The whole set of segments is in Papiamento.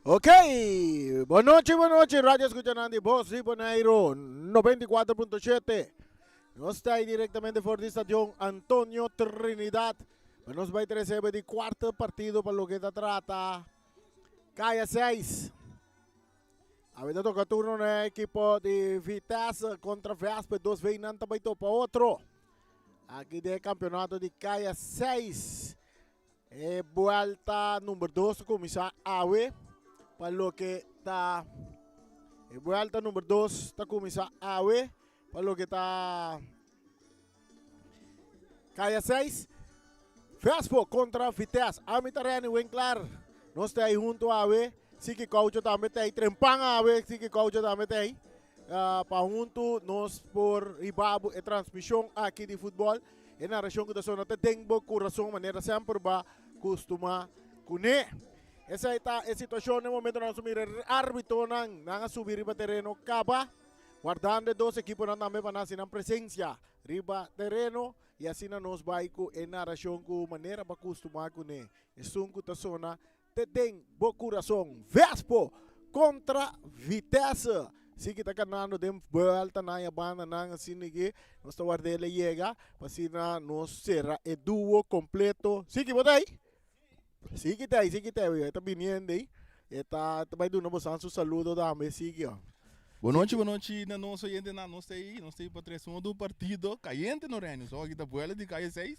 Ok, bon nochi, bon nochi, Radio Escuchanan di Bos di Bonairo 94.7. Nos ta ahí directamente for di Stadion Antonio Trinidad. Pa nos bai trece di cuarto partido pa loke ta trata Kaya 6. Awe ta toca turno na equipo di Vitesse contra Vespe. Dos veinan ta bai topa otro. Aki den campeonato di Kaya 6. E buelta number 2 ta kuminsá awe pa loke ta E buelta number 2 ta kuminsá awe pa loke ta Kaya 6. Vespo kontra Vitesse. Ami ta Renny Winklar. Nos ta ei huntu awe. Siki Koucho tambe ta ei. Trempan awe Siki Koucho tambe ta ei. Uh, pa huntu nos por riba e transmishon aki di futbol. E narashon ku ta sona ta den bo kurason manera semper ba kustumá kuné. Esei ta e situashon na e momento nan a mira árbitonan nan a subi riba tereno kaba, wardando e dos ekiponan tambe pa nan hasi nan presensia riba tereno i asina nos bai ku e narashon ku manera ba kustumá kuné. Esun ku ta sona Te den bo kurason. Vespo kontra Vitesse. Si ki ta ganando den buelta nan ya banda nan asina ki nos ta warda el a yega pa asina nos sera e duo kompleto. Si ki bo ta ei? Si ki ta ei, si ki ta ei. E ta biniendo ei. E ta ta bai duna bosan su saludo tambe si ki. Bon nochi, bon nochi na nos oyentenan. Nos ta ei, nos ta ei pa trese un otro partido kayente no Renio. So aki ta buela di Kaya 6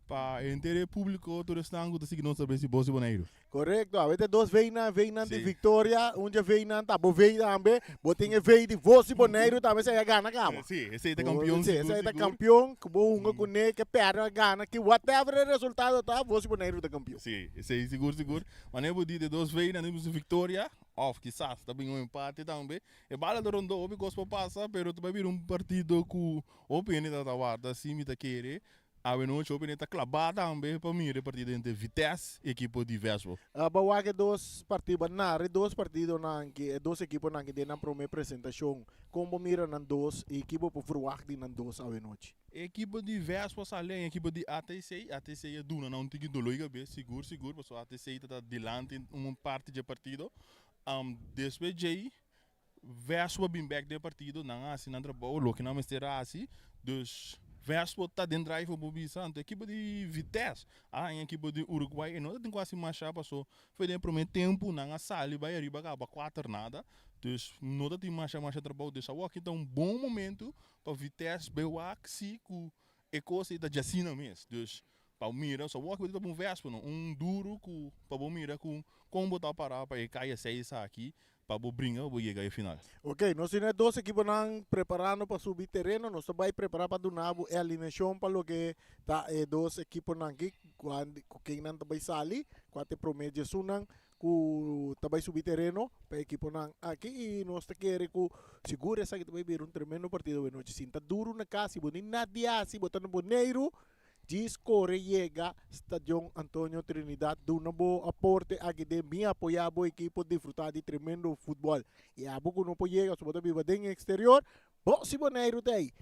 pa henter e publico tur esnan ku ta sigui nos a bes di Bos di Boneiru. Korekto, awe ta dos veinan, veinan di Victoria, un dje veinan ta bo vei tambe, bo tin e vei di Bos di Boneiru tambe esei a gana kaba. Si, esei ta kampion sigur sigur. Esei ta kampion, ku bo hunga kuné, ke pèrdè a gana, ki whatever e resultado ta, Bos di Boneiru ta kampion. Si, esei sigur sigur. Manera bo di, de dos veinan di Victoria, Of kisas ta bin un empate tambe. E bala ta rondó, hopi kos por pasa, pero ta bai bira un partido ku hopi hende ta ta warda. Si mi ta kere, awenochi hopi hende ta klabá tambe pa mira e partido entre Vitesse i ekipo di Vespo. Bo wak e dos partido, bo nara e dos partidonan ki e dos ekiponan ki den nan promé presentashon. Kon bo mira nan dos i ki bo por verwagt di nan dos awenochi? Ekipo di Vespo a sali en ekipo di ATC. ATC a duna nan un tiki doló di kabes, sigur sigur, pasobra ATC ta ta dilanti un parti dje partido. Despues djei Vespo a bin bek den e partido, nan a hasi nan trabou, loke nan mester a hasi. Dus Vespo ta den drive bo bisa. Anto ekipo di Vitesse a haña ekipo di Uruguay e no ta tin ku hasi masha paso for den e prome tempu nan a sali bai ariba kaba kuater nada. Dus no ta tin masha masha trabou. Dus awoki ta un bon momento Pa Vitesse bay wak si cu e cos ey ta djasina mes. Dus pa mira, so wak bo ta un vespa no, un duro cu pa bo mira cu con bo ta para pa e caya seis aki pa bo bringa pa bo yega e final. Ok, nos tin e dos ekiponan preparando pa subi tereno, nos ta bay prepara pa duna bo e alineacion pa loke ta e dos ekiponan aki, cu ken nan ta bay sali, cua ta e prome djesunnan ku ta bai subi tereno pa e ekiponan aki i nos ta kere ku sigur esaki ta bai bira un tremendo partido awe nochi. Sinta duru na kas si bo ni nada di hasi bo ta na Boneiru djis kore yega Stadion Antonio Trinidad duna bo aporte aki den bin apoya bo ekipo disfruta di tremendo futbol i abo ku no por yega si bo ta biba den exterior bo si Boneiru ta ei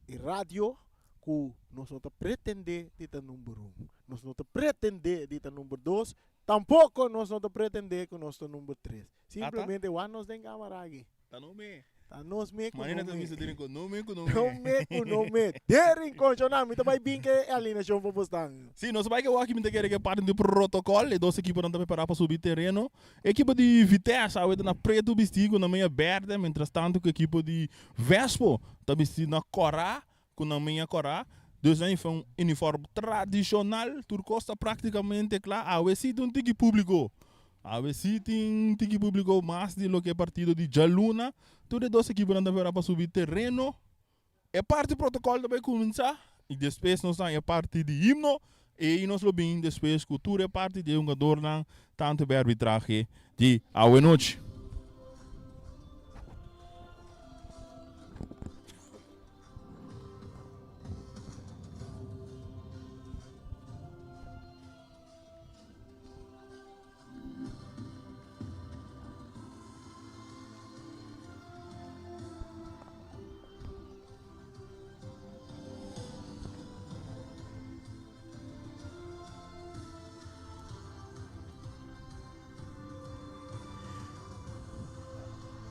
e radio ku nos no ta pretendé di ta number un, nos no ta pretendé di ta number dos, tampoko nos no ta pretendé ku nos ta number tres. Simplemente wak nos den kamara aki. Ta no me. Ta nos me ku no me. Manera ta bisa den Rincon, no me ku no me. No me ku no me. Den Rincon, shonnan, mi ta bai bin ke e alineashon pa bosnan. Sí, nos bai ke wak mi ta kere ke parti di protokòl. E dos ekiponan ta prepará pa subi tereno. Ekipo di Vitesse awe ta na pretu bistí ku nan meña bèrdè, mientras tanto ku ekipo di Vespo ta bistí na kòrá ku nan meña kòrá. Dus nan un uniform tradishonal, tur kos ta praktikamente kla. Awe sí tin un tiki públiko. Awe sí tin un tiki públiko mas di loke e partido di djaluna. Tur e dos ekiponan ta prepará pa subi tereno. E parti protokòl ta bai kuminsá i despues nos ta haña e parti di himno i nos lo bin despues ku tur e parti di e hungadornan tantu e arbitrahe di awenochi.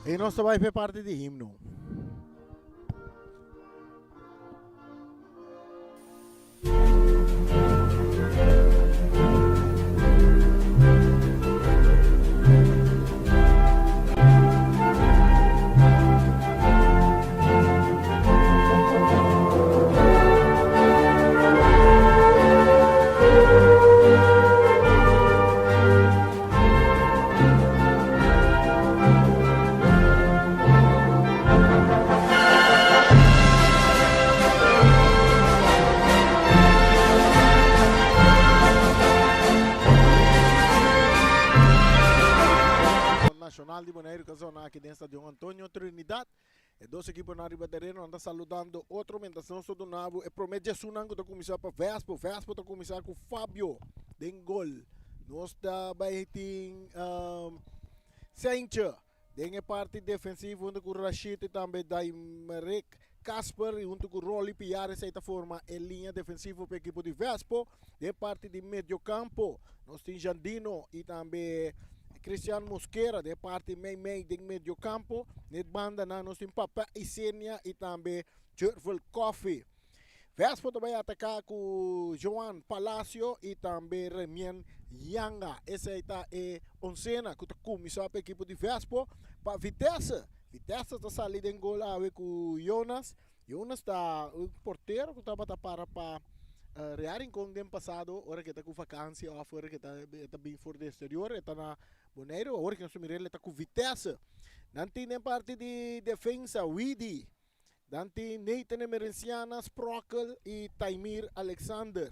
I nos ta bai p'e parti di himno. Nacional di Boneiru ta zona aki den Stadion Antonio Trinidad. E dos ekiponan riba tereno nan ta saludando otro mientras nos ta duna bo e prome djesunan ku ta kuminsá pa Vespo. Vespo ta kuminsá ku Fabio den gol. Nos ta bai tin Seintje den e parti defensivo huntu ku Rashid i tambe Daimerick Kasper i huntu ku Rolly Piar esei ta forma e liña defensivo pa e ekipo di Vespo. Den parti di mediokampo nos tin Jandino i tambe Christian Mosquera den parti mei mei den mediokampo. Net bandanan nos tin Papa Isenia i tambe Jervel Coffee. Vespo ta bai ataká ku Joan Palacio i tambe Remien Yanga. Esei ta e onsena ku ta kuminsá pa ekipo di Vespo. Pa Vitesse, Vitesse ta sali den gol awe ku Jonas. Jonas ta un portero ku tabata para pa Real Rincon den pasado ora ku e ta ku vakansi òf ora ku e ta bin for di eksterior. E ta na Boneiru awor ku nos ta mira el e ta ku Vitesse. Nan tin den parti di defensa Widi, nan tin Nathan Emerenciana, Sprockel i Taimir Alexander.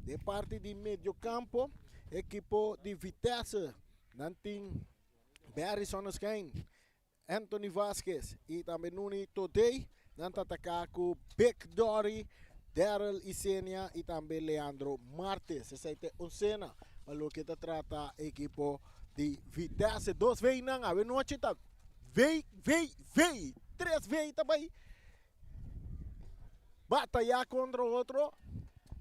Den parti di mediokampo ekipo di Vitesse nan tin Barry Sonnenschein, Anthony Vasquez y tambe Nuni Todey. Nan ta ataca cu Big Dory, Daryl Isenia y tambe Leandro Martes. Esey ta e oncena pa loke ta trata ekipo di Vitesse. Dos V nan awe nochi ta V, V, V. Tres V ta bay bataya contra otro.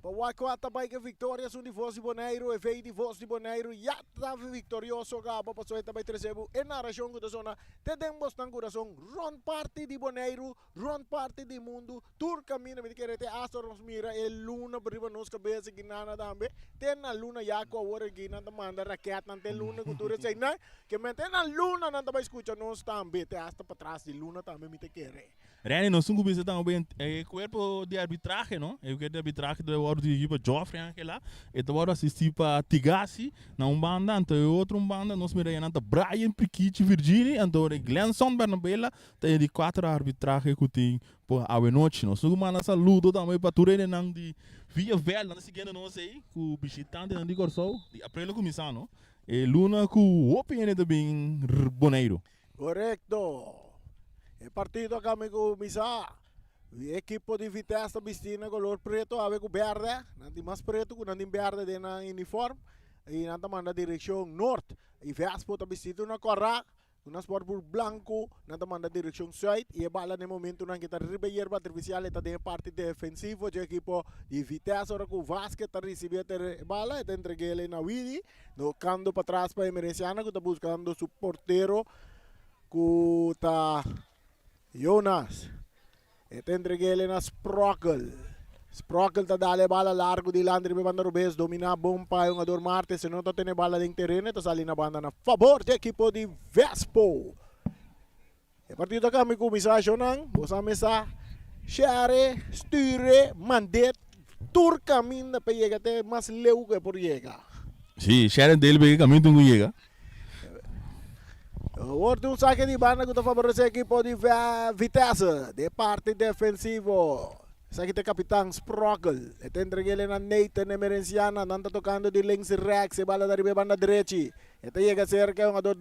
Pa wak kua ta bai ke viktoria esun di Vos di Boneiru. E vei di Vos di Boneiru ya ta viktorioso kaba pasobra e ta bai trese bo e narashon ku ta sona te den bosnan kurason rònt parti di Boneiru, rònt parti di mundu, tur kaminda. Mi ta kere te asta ora nos mira e luna riba nos kabes e ginana tambe te na luna ya ku awor e ginan ta manda rakètnan te luna ku tur eseinan ke men te na luna nan ta bai skucha nos tambe te asta patras di luna tambe mi ta kere. Renny, nos tin ku bisa tambe e kuerpo di arbitrahe, no? E kuerpo di arbitrahe ta wòrdu dirigí pa Geoffrey Angela, e ta wòrdu asistí pa Tigasi na un banda, anto e otro un banda nos mira nan ta Brian Pikichi Virgini, anto e Glenson Bernabela ta e di kuater arbitrahe ku tin pa awenochi. Nos tin ku manda saludo tambe pa tur hendenan di Villa Verde, nan ta siguiendo nos ei ku bishitantenan di Kòrsou, di aprel a kuminsá, no? E luna ku hopi hende ta bin Boneiru. Korekto. E partido a kami kuminsá. E ekipo di Vitesse ta bisti na kolor preto awe ku bèrdè. Nan tin mas preto ku nan tin bèrdè den nan uniform. I nan ta manda direkshon nort. I Vespo ta bisti tur na kòrá ku nan sport bur blanku. Nan ta manda direkshon sùit. I e bala na e momentunan ke ta riba e yerba artifisial e ta den e parti defensivo dje ekipo di Vitesse. Ora ku Vasquez ta risibí e bala e ta entreg'é na Widi. Tocando patras pa Emerenciana cu ta buscando su portero cu ta Jonas. E ta entregele na Sprockel. Sprockel ta dale bala largo dilanti riba e banda robes. Domina bon pa e hungador Martes. Se no ta tene bala den tereno e ta sali na banda na favor di ekipo di Vespo. E partido ta cambia cuminsa shownan. Bo sa mesa share, sture, mande tur caminda pa yega te mas leu cu e por yega. Si, share dele pa e caminda tin cu yega. Awor tin un saque di banda cu ta favorece ekipo di Vitesse. De parti defensivo. Esaki ta e kapitan Sprockel. E ta entreg'el na Nathan Emerenciana. Nan ta tokando di links rèks. E bala ta riba e banda drechi. E ta yega serka e hungador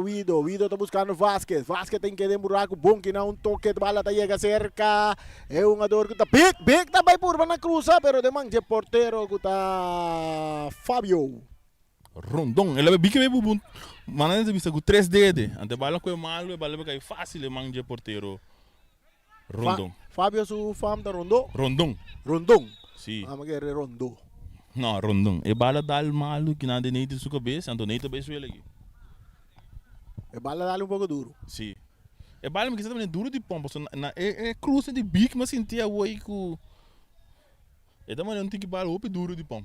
Wido. Wido ta buskando Vasquez. Vasquez ta inkeda den buraku. Bon kina un toke. E bala ta yega serka e hungador ku ta Big. Big ta bai purba na krusa pero den man dje portero ku ta Fabio. Rondon. El a bi ke bubun manda ta bisa ku tres dede. Ante bala ku e malu e bala a kai fácil e man dje portero. Rondon. Fabio su fam ta Rondó? Rondon. Rondon. Si. Ah, mi kere Rondó. No, Rondon. E bala dal malu ki nan den Nathan su kabes, anto Nathan bai suela aki. E bala dal un poko duru. Si. E bala mi kisa ta bini duro di pon pasobra na e e cruise di big mi a sinti awor ku e ta manda un tiki bala hopi duro di pon.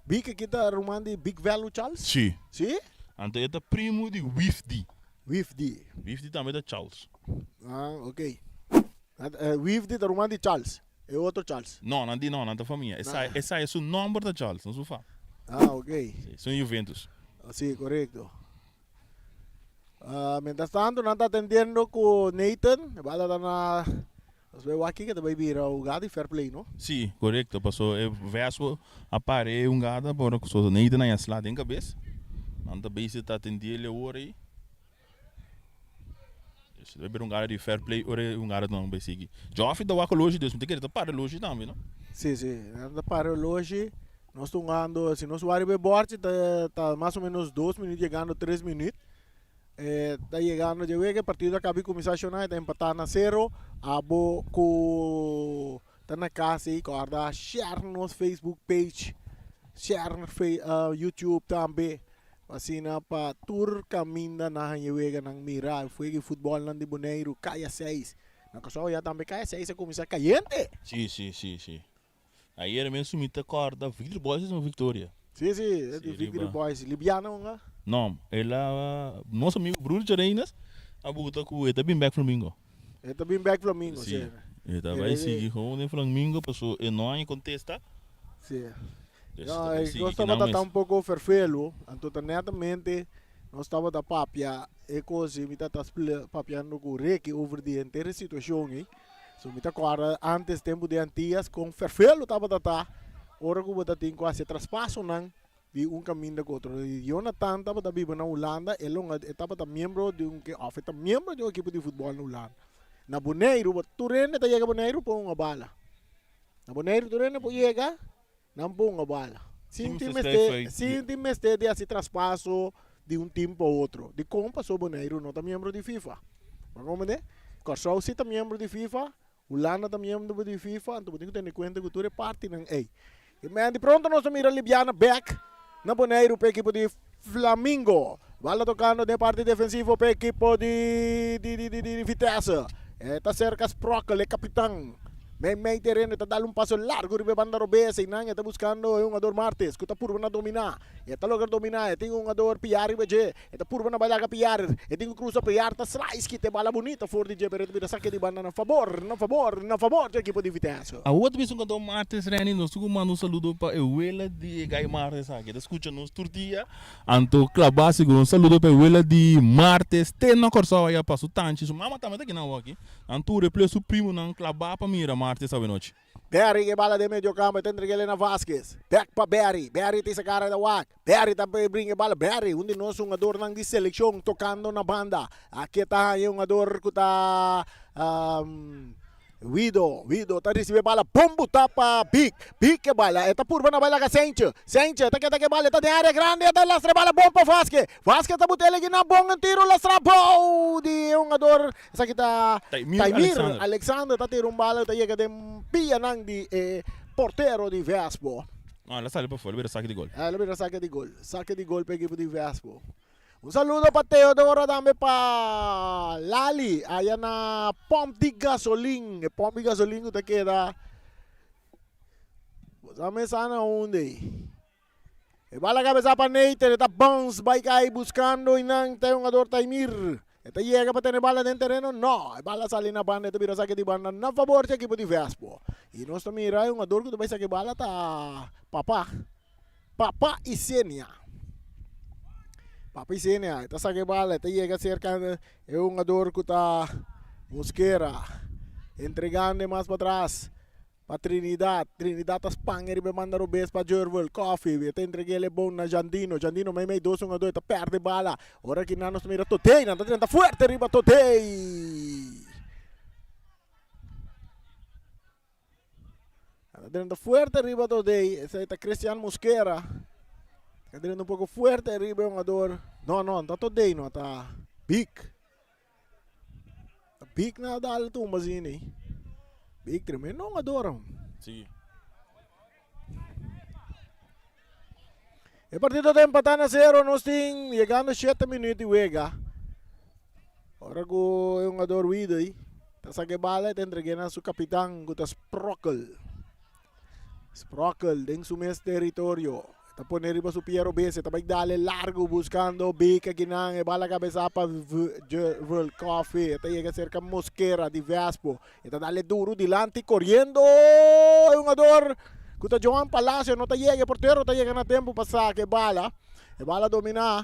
Big aki ta ruman di Big Velu Charles? Si. Si? Anto e ta primo di Wifdi. Wifdi. Wifdi tambe ta Charles. Ah, ok. Wifdi ta ruman di Charles, e otro Charles. No, nan di no, nan ta famia. Esai, esai su nomber ta Charles, no su fam. Ah, ok. Si, su Juventus. Si, korekto. Mientras tanto nan ta atendiendo ku Nathan, e bala ta na, nos bai wak kiko ta bai bira hugada di fair play no. Si, korekto, paso e Vespo a para e hungada por so Nathan a sla den kabes, nan ta bezig ta atendiel awor ei. Si ta bai bira hungada di fair play ora e hungada nan bai sigui. Joffrey ta wak oloshi dus mi ta kere ta para oloshi tambe no. Si, si, nan ta para oloshi. Nos ta hungando, si nos wak riba e bòrchi ta ta mas o menos dos minüt yegando tres minüt. E ta yegando dje wega e partido a kaba di kuminsá shona e ta empatá na sero. Abo ku ta na kas ei kòrda share nos Facebook page, share YouTube tambe asina pa tur kaminda nan haña e weganan mira e fuega di futbòlnan di Boneiru kaya seis. Na Kòrsou ya tambe kaya seis a kuminsá kayente. Si si si si. Ayer mes mi ta corda Victory Boys es un victoria. Si, si, es di Victory Boys. Libiana un a? No, el a, nos amigo Bruno Charenas a buta cu e ta bin bek Flamingo. E ta bin bek Flamingo, si. Si, e ta bay sigui gewoon den Flamingo paso e no haña contesta. Si. No, e cos tabata ta un poco ferfelu, anto ta netamente nos tabata papia e cos y mi ta ta papiando cu Ricky over di henter e situacion ey. So mi ta kòrda antes tempu di Antias kon ferfelu tabata ta ora ku bo ta tin ku hasi traspasonan di un kaminda ku otro. Jonathan tabata biba na Hulanda, e lo e tabata miembro di un òf e ta miembro di un ekipo di futbòl na Hulanda. Na Boneiru bo tur hende ta yega Boneiru pon un bala. Na Boneiru tur hende por yega nan pon un bala. Sin tin mester sin tin mester di hasi traspaso di un tim pa otro. Dikon? Pasobra Boneiru no ta miembro di FIFA. Bo a comprende? Kòrsou si ta miembro di FIFA, Hulanda ta miembro di FIFA, anto bo tin ku tene kuenta ku tur e partinan ei. I men di pronto nos ta mira Libiana bèk na Boneiru pa e ekipo di Flamingo. Bala tokando den e parti defensivo pa e ekipo di di Vitesse. E ta serka Sprokkel, e kapitan. Mei mei tereno e ta dal un paso largu riba e banda robes. Einan e ta buskando e hungador Martes ku ta purba na dominá. E ta logra dominá, e tin un hungador Piar riba dje. E ta purba na bai laga Piar. E tin ku krusa Piar ta slice kita e bala bunita for di dje pero e ta bira sake di banda na fabor, na fabor, na fabor dje ekipo di Vitesse. Awor ta bisa un kantor Martes Renny nos tuku manda un saludo pa e wela di e gai Martes aki e ta skucha nos tur dia anto klabá sigur un saludo pa e wela di Martes te na Kòrsou aya pa su tanchi su mama tambe ta aki na awor aki nan tur e ple su primonan klabá pa mira Martes awenochi. Berry ke bala den medio kampo, e ta entreg'el na Vasquez. Bek pa Berry. Berry ta isa kara ta wak. Berry ta bringa e bala. Berry, un di nos hungadornan di selekshon, tokando na banda. Aki e ta haña e hungador ku ta Wido. Wido ta risibi e bala. Bon buta pa Big. Big ke bala. E ta purba na bai laga Sentje. Sentje ta keda ke bala. E ta den area grandi. E ta lastra e bala bon pa Vasquez. Vasquez ta buta el aki na bon tiro lastra bou di e hungador. Esaki ta Taimir Taimir Alexander. Alexander ta tira un bala ku ta yega den pianan di e portero di Vespo. No, el a sali pafó, el a bira sake di gol. El a bira sake di gol. Sake di gol pa ekipo di Vespo. Un saludo pa Teodoro tambe pa Lali aya na pomp di gasolin. E pomp di gasolin ku ta keda Bo sa mesa na unda ei. E bala kabesa pa Nathan, e ta bounce bai kai buskando einan ta e hungador Taimir. E ta yega pa tene bala den tereno? No, e bala sali na banda, e ta bira sake di banda na fabor di ekipo di Vespo. I nos ta mira e hungador ku ta bai sake bala ta Papa, Papa Isenia. Papa Isenia, e ta sake bala, e ta yega serka e hungador ku ta Mosquera, entregando e mas patras. Pa Trinidad, Trinidad ta spanga riba e banda robes pa Jervel, Coffee, e ta entrega el e bon na Jandino, Jandino meimei dos hungador e ta perde bala, ora ki nan nos ta mira Totey, nan ta drenta fuerte riba Totey. Nan ta drenta fuerte riba Totey, esei ta Christian Mosquera, ta drenta un poco fuerte riba e hungador, no no, ta Totey no, ta Big. Big na dal tumba asina. Big tremendo hungador. Sí. E partido ta empatá na cero. Nos tin llegando 7 minuut di wega. Ora ku e hungador Widey ta saka e bala e ta entreg'é na su kapitan ku ta Sprockel. Sprockel den su mes teritorio. E ta pone riba su pia robes, e ta bai dale largu buskando Beek akinan. E bala kabesá pa Jervel Coffee. E ta yega serka Mosquera di Vespo. E ta dale duru dilanti koriendo e hungador ku ta Joan Palacio no ta yega. E portero ta yega na tempu pa saka e bala. E bala dominá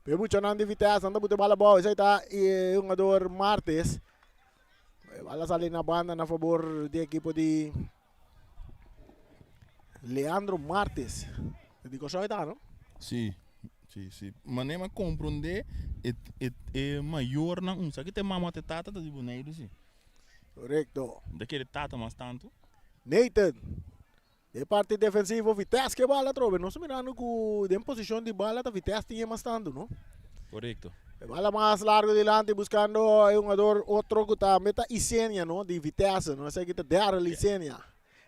pa e muchanan di Vitesse. Nan ta buta e bala abou. Esei ta e hungador Martes. E bala sali na banda na fabor di ekipo di Leandro Martes. Di Kòrsou e ta, no? Sí, sí, sí. Manera mi a komprondé e e e mayornan un sa ki ta e mama òf e tata ta di Boneiru sí. Korekto. Mi ta kere tata mas tantu. Nathan. Den parti defensivo Vitesse ke bala atrobe. Nos ta mirando ku den posishon di bala ta Vitesse tin e mas tantu, no? Korekto. E bala mas largo dilanti buskando e hungador otro ku tambe ta Isenia, no? Di Vitesse, no? Esaki ta Daryl Isenia.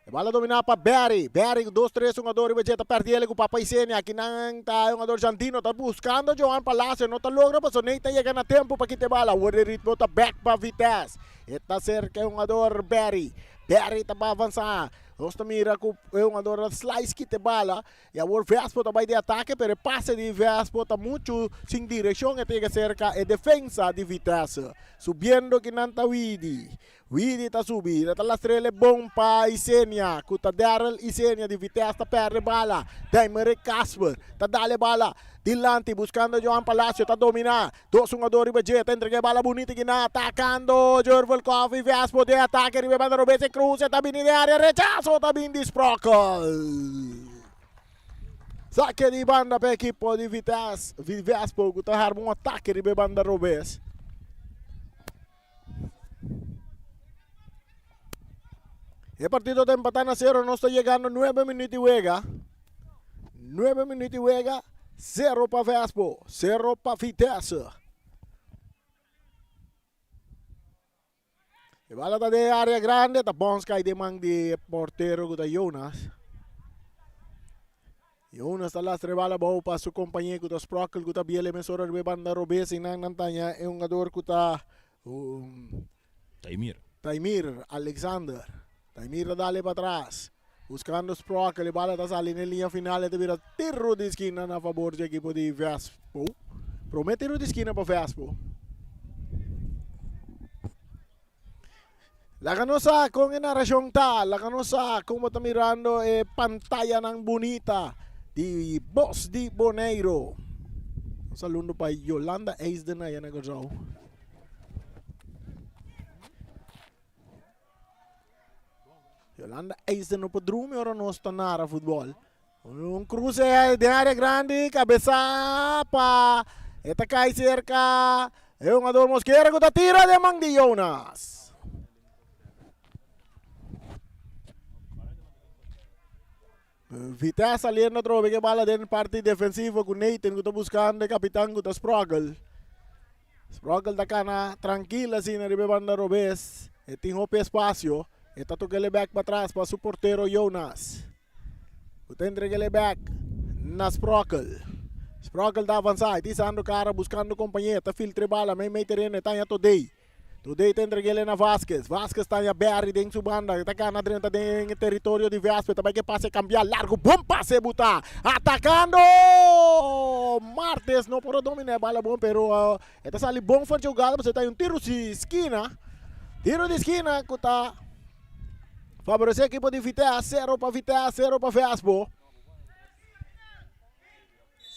E bala dominá pa Barry. Barry ku dos tres hungador riba dje ta pèrdí el ku Papa Isenia. Akinan ta e hungador Jandino ta buskando Johan Palacio. No ta logra pasobra Ney ta yega na tempu pa kita e bala. Awor e ritmo ta bèk pa Vitesse. E ta serka e hungador Barry. Barry ta bai avansá. Nos ta mira ku e hungador a slice kita e bala i awor Vespo ta bai di atake pero e pase di Vespo ta muchu sin direkshon e ta yega serka e defensa di Vitesse. Subiendo kinan ta Widi. Widi ta subi, e ta lastrel e bon pa Isenia ku ta Daryl Isenia di Vitesse ta pèrdè bala. Daimerick Casper ta dal e bala dilanti buskando Johan Palacio ta dominá. Dos hungador riba dje ta entrega e bala bunita kinan atakando Jervel Coffee Vespo den atake riba e banda robes e cruce ta bini den area rechazo ta bin di Sprockel. Sake di banda pa ekipo di Vitesse di Vespo ku ta harba un atake riba e banda robes. E partido ta empatá na sero nos ta yegando nuebe minuut di wega. Nuebe minuut di wega, sero pa Vespo, sero pa Vitesse. E bala ta den área grande, ta bons kai den man di e portero ku ta Jonas. Jonas ta lastra e bala abou pa su kompañé ku ta Sprockel ku ta biel e mesora riba e banda robes i nan nan taña e hungador ku ta Taimir. Taimir Alexander. Taimir ta dale patras buskando Sprockel e bala ta sali na e liña final e ta bira tiro di skina na fabor di ekipo di Vespo. Prome tiro di skina pa Vespo. Laga nos sa kon e narashon ta, laga nos sa kon bo ta mirando e pantayanan bunita di Bos di Boneiru. Un saludo pa Yolanda Eisden aya na Kòrsou. Yolanda Eisden no por drumi ora nos ta nara futbòl. Un cruce den área grandi, cabeza pa e ta cai cerca e hungador Mosquera cu ta tira den man di Jonas. Vitesse saliendo atrobe ke bala den parti defensivo cu Nathan cu ta buscando e capitan cu ta Sprogel. Sprogel ta cana trankil asina riba e banda robes. E tin hopi espacio. E ta toca el back patras pa su portero Jonas. Ku ta entreg'el e bèk na Sprockel. Sprockel ta avansá, e ta isando kara buskando kompañé, ta filtra e bala mei mei tereno, e ta haña Todey. Todey ta entreg'el e na Vasquez. Vasquez ta haña Berry den su banda, e ta gana drenta den e teritorio di Vespe, ta bai ku e pase kambiá largu, bon pase butá, atakando! Martes no por a dominá e bala bon, pero e ta sali bon for dje hugada pasobra e ta haña un tiro di skina, tiro di skina ku ta. Favorece equipo di Vitesse, 0 pa Vitesse, 0 pa Vespo.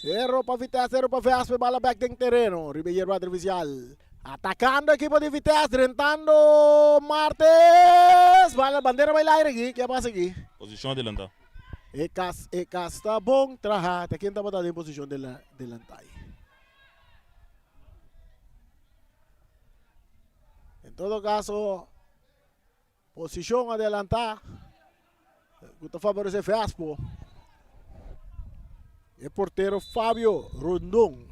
0 pa Vitesse, 0 pa Vespo, bala back den terreno. Riba hierba artificial. Atacando equipo di Vitesse, drentando Martes. Bala, bandera bai aire aquí. ¿Qué pasa aquí? Posición adelantá. E cas, e cas ta bon traha. Ta ken tabata den posición de la, delantá. En todo caso, Posishon adelantá ku ta faboresé Vespo. E portero Fabio Rondon.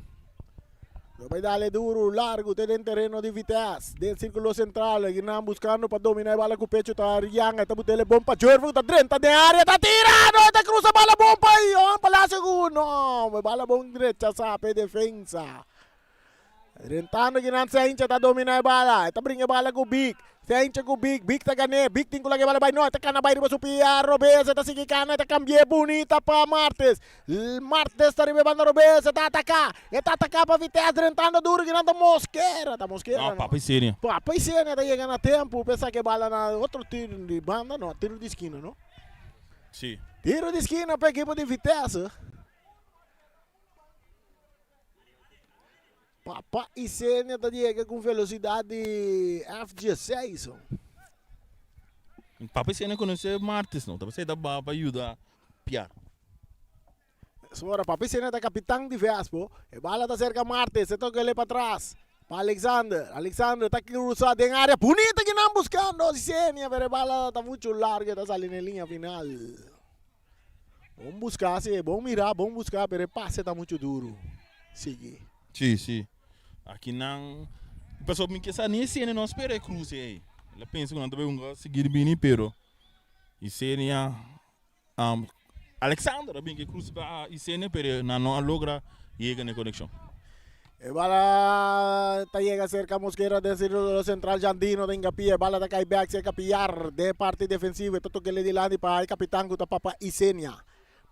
Lo bai dale duro, largo te den tereno di Vitesse. Den sirkulo sentral, Guinan buskando pa dominá e bala ku pecho ta Rianga. Ta but'é bon pa Jurven ku ta drenta den área. Ta tira! No, ta krusa bala bon pa Johan Palacio ku no, e bala bon rechasá pa e defensa. Rentando ki nan Saincha ta domina e bala. E ta bringa e bala ku Big. Saincha ku Big. Big ta gan'é. Big tin ku laga e bala bai. No, e ta kana bai riba su pia robes. E ta sigui kana. E ta kambi'é bunita pa Martes. Martes ta riba e banda robes. E ta ataká. E ta ataká pa Vitesse. Drentando duru ki nan ta Mosquera. Ta Mosquera No, no. Papa Isenia. Papa Isenia ta yega na tempu pa e saka e bala na otro tiro di banda. No, tiro di skina no. Si. Tiro di skina pa ekipo di Vitesse. Papa Isenia ta yega ku velosidad di F16. Papa Isenia konosé Martis no, ta pasei ta ba pa yuda Piar. Ora Papa Isenia ta kapitan di Vespo, e bala ta serka Martis, e toka ele patras pa Alexander. Alexander ta krusa den área, bunita kinan buskando Isenia, pero e bala ta muchu largu, e ta sali na e liña final. Bon busca si, bon mira, bon busca, pero e pase ta mucho duro. Sigui. Si, si. Aki nan, pasobra mi ke sa ni Isenia no a spera e cruce ei. El a pensa ku nan ta bai hunga sigui bini, pero Isenia, Alexander a bin ku e cruce pa Isenia, pero nan no a logra yega na e konekshon. E bala ta yega cerca Mosquera den círculo central Jandino ta hinga pia e bala ta cay bek cerca Piar den parti defensivo e ta toquele dilanti pa e capitan cu ta Papa Isenia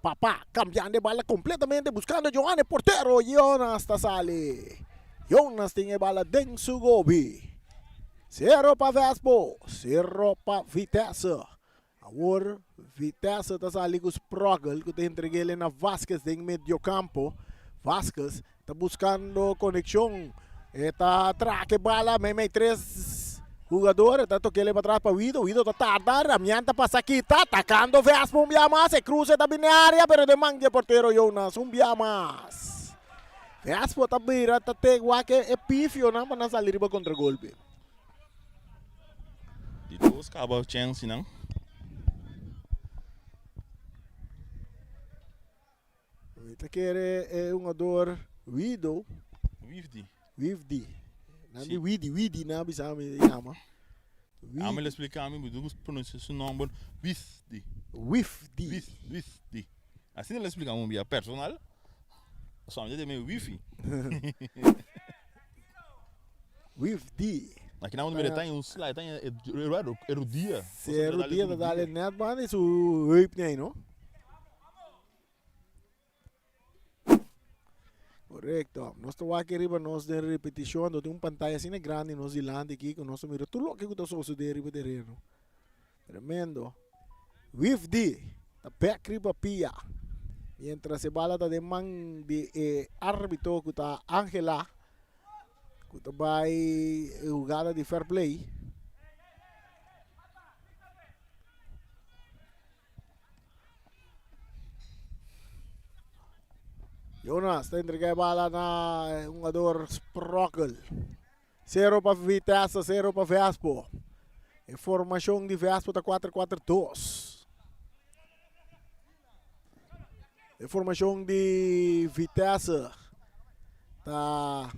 Papa cambiando e bala completamente buscando Johan e portero Jonas ta sali Jonas tin e bala den su gobi Cero pa Vespo cero pa Vitesse Awor Vitesse ta sali ku Sprogel ku ta entreg'el na Vasquez den mediocampo. Vasquez ta buskando konekshon. E ta traka e bala meimei tres hugador. E ta tok'el patras pa Wido. Wido ta tarda. Ramian ta pasa kita. Atakando Vespa un bia mas. E kruse ta bini area pero den man di e portero Jonas un bia mas. Vespa ta bira ta te wak e pifionan pa nan sali riba kontragolpe. Di dos kaba chancenan. Mi ta kere e hungador Wido. Wifdi. Wifdi. Nan di Widi, Widi nan a bisa mi yama. Ami lo explica mi, mi dugu pronuncia su nomber Wifdi. Wifdi. Wif, Wifdi. Asina lo explica un bia personal. So ami ta di mi wifi. Wif di. Aki nan mira ta un slide, ta e rudia. Si e rudia ta dale net banda di su heup nei no. Correcto. Nos ta wak riba nos den repeticion, do tin un pantalla asina grandi nos dilanti aki ku nos ta mira tur loke ku ta sosode riba tereno. Tremendo. Wif di ta bek riba pia. Mientras e bala ta den man di e arbitro ku ta Angela ku ta bai e hugada di fair play. Jonas ta entrega e bala na e hungador Sprockel. Sero pa Vitesse, sero pa Vespo. E formacion di Vespo ta 4-4-2. E formacion di Vitesse ta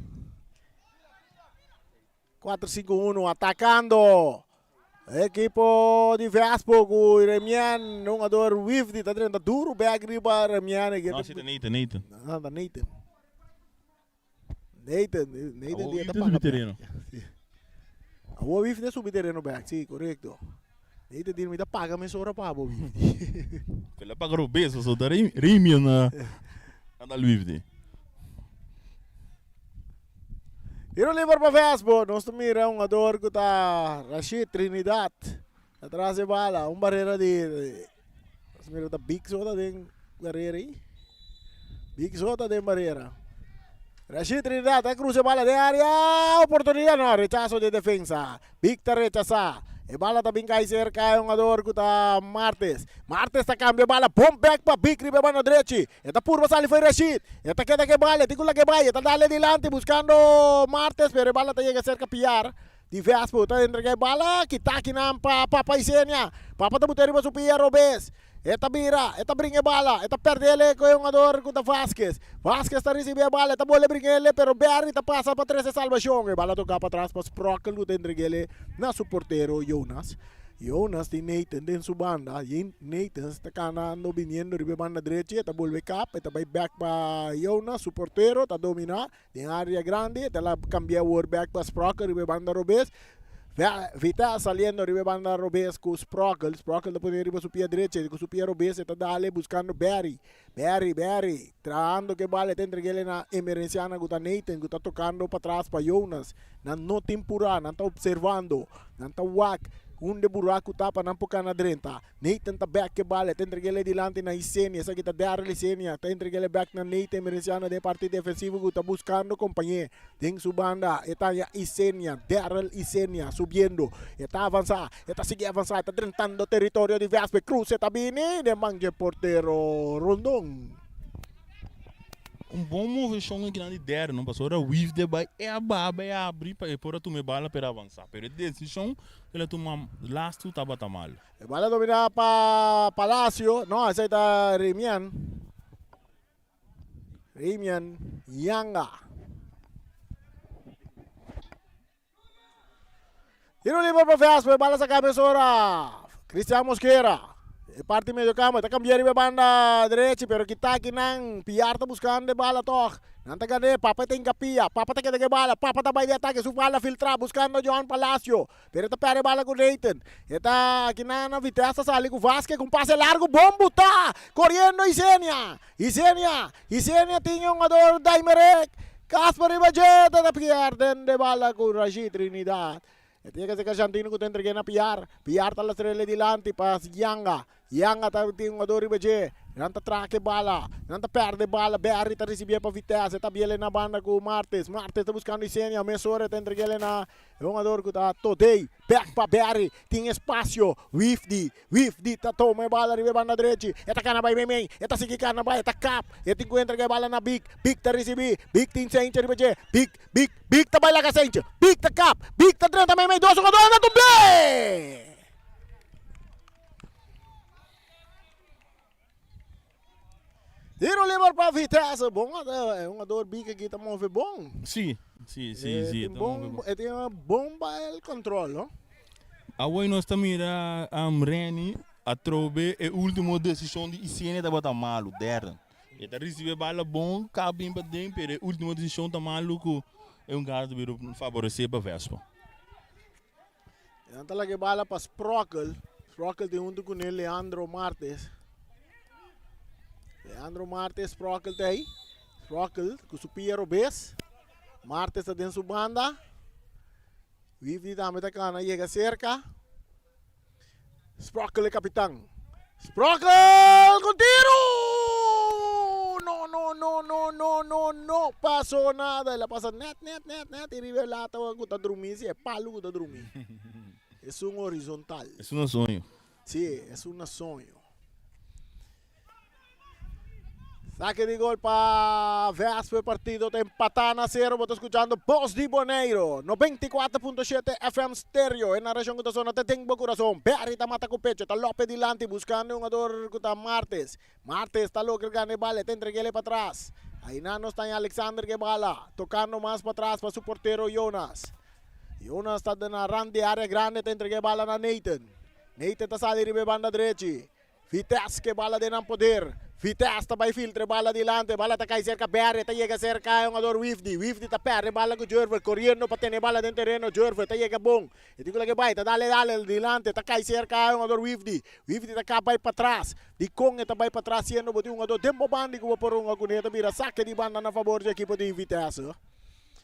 4-5-1 atacando. Ekipo di Vespo ku Remian, hungador Wifdi ta drenta duro bek riba Remian. No, si ta Nathan, Nathan. No, ta Nathan. Nathan, Nathan Awor di ta paga subi tereno. Si. Awor Wifdi a subi tereno bek, si, korekto. Nathan di mi ta paga mesora pa bo Wifdi. El a paga robes pasobra ta Remian a dal Wifdi. Tiro liber pa Vespo. Nos ta mira un hungador ku ta Rashid Trinidad. Atras e bala, un barera di nos mira ta Big so ta den barera ei. Big so ta den barera. Rashid Trinidad ta cruza e bala den area. Oportunidad no, rechazo di defensa. Big ta rechasa. E bala ta bin kai cerca e hungador ku ta Martes. Martes ta cambia e bala. Bon back pa Big riba e banda drechi. E ta purba sali fo'i Rashid. E ta keda ke bala, e tin ku laga e bai. E ta dale dilanti buscando Martes, pero e bala ta yega cerca Piar. Di Vespo ta entrega e bala kita akinan pa Papa Isenia. Papa ta buta riba su pia robes. E ta bira, e ta bringa e bala, e ta perdele ku e hungador ku ta Vasquez. Vasquez ta risibi e bala, e ta bole bring'ele, pero Berry ta pasa pa trese salbashon. E bala toka patras pa Sprockel ku ta entreg'ele na su portero Jonas. Jonas tin Nathan den su banda. Nathan ta kanando biniendo riba e banda drechi. E ta bolbe kap. E ta bai bek pa Jonas, su portero. Ta dominá den área grandi. E ta la kambia awor bek pa Sprokel riba e banda robes. Vitesse saliendo riba e banda robes ku Sprokel. Sprokel ta pone riba su pia drechi. Ku su pia robes e ta dale buskando Barry. Barry, Barry, trahando ku e bal. E ta entreg'é na Emerenciana ku ta Nathan ku ta tokando patras pa Jonas. Nan no tin purá, nan ta observando. Nan ta wak unda e buraku ta pa nan por kana drenta. Nathan ta bek ku e bal, e ta entreg'é dilanti na Isenia. Esaki ta Darryl Isenia. Ta entreg'é bek na Nathan Emerenciana den e parti defensivo ku ta buskando kompañé. Den su banda e ta haña Isenia, Darryl Isenia subiendo. E ta avansá, e ta sigui avansá, e ta drentando teritorio di Vespe. Cruz e ta bini den man dje portero Rondon. Un bon moveshon akinan di Darryl no pasobra ora Wifde bai e a baha bai abri pa e por a tuma e bala pa e avansá. Pero e desishon ku el a tuma lastu tabata malu. E bala dominá pa Palacio, no esei ta Remian. Remian Yanga. Tiro libre pa Vespa, e bala saca mesora. Cristian Mosquera. E parti medio campo, ta cambia riba banda derechi, pero kita aki nan Piar ta buscando e bala toch. Nan ta gane, Papa ta hincapia, Papa ta keda ke bala, Papa ta bai di atake, su bala filtra buscando Johan Palacio. Pero e ta perde bala ku Nathan. E ta aki nan na Vitesse ta sali ku Vasquez ku un pase largo, bon buta! Coriendo Isenia! Isenia! Isenia tin e hungador Daimerek. Casper riba dje ta ta pierden de bala ku Rashid Trinidad. E tin ke Shantino ku ta entrege na Piar. Piar ta lastrele dilanti pa Yanga. Yanga ta tin hungador riba dje. Nan ta traha ke bala. Nan ta perde bala. Berry ta risibié pa Vitesse. E ta biele na banda ku Martes. Martes ta buskando Isenia. Mesora e ta entregele na e hungador ku ta Todey. Bek pa Berry. Tin espasio. Wifdi. Wifdi ta toma e bala riba e banda drechi. E ta kana bai meimei. E ta sigui kana bai. E ta kap. E tin ku entrega e bala na Big. Big ta risibí. Big tin Seintje riba dje. Big, Big, Big ta bai laga Seintje. Big ta kap. Big ta drenta meimei. Dos hungador a tumb'é! Tiro liber pa Vitesse. Bon, e hungador Big aki ta move bon. Sí, sí, sí, sí. E tin bon, e tin bon bal control, no? Awor nos ta mira um, Renny atrobe e ultimo decision di Isenia tabata malu, derde. E ta ricibi e bala bon, ka bin paden, pero e ultimo decision ta malu ku e un caso ta bira favorece pa Vespa. Nan ta laga e bala pa Sprockel. Sprockel tin huntu kuné Leandro Martes. Leandro Martes, Sprockel ta ei. Sprockel ku su pia robes. Martes ta den su banda. Wifdi tambe ta kana yega serka. Sprockel e kapitan. Sprockel ku tiru! No, no, no, no, no, no, no pasó nada. El a pasa net, net, net, net i riba e lata ku ta drumí, si e palu ku ta drumí. Es un horizontal. Es un soño. Sí, es un soño. Saque di gol pa Vespo. E partido ta empatá na sero. Bo ta skuchando Bos di Boneiro. 94.7 FM Stereo. E narashon ku ta sona te den bo kurason. Berry ta mata ku pecho. Ta Lope dilanti buskando e hungador ku ta Martes. Martes ta logra gana e bala. E ta entreg'é patras. Ainan nos ta haña Alexander ku e bala. Tokando mas patras pa su portero Jonas. Jonas ta na rand di área grandi. Ta entreg'é e bala na Nathan. Nathan ta sali riba e banda drechi. Vitesse ke bala den nan poder. Vitesse ta bai filtra e bala dilanti. E bala ta kai serka Berry. E ta yega serka e hungador Wifdi. Wifdi ta perde e bala ku Jurver. Koriendo pa tene e bala den tereno. Jurver ta yega bon. E tin ku laga e bai. Ta dale dale dilanti. E ta kai serka e hungador Wifdi. Wifdi ta kap bai patras. Dikon e ta bai patras siendo bo tin hungador den bo banda i ku bo por hunga kuné. Ta bira sake di banda na fabor di ekipo di Vitesse.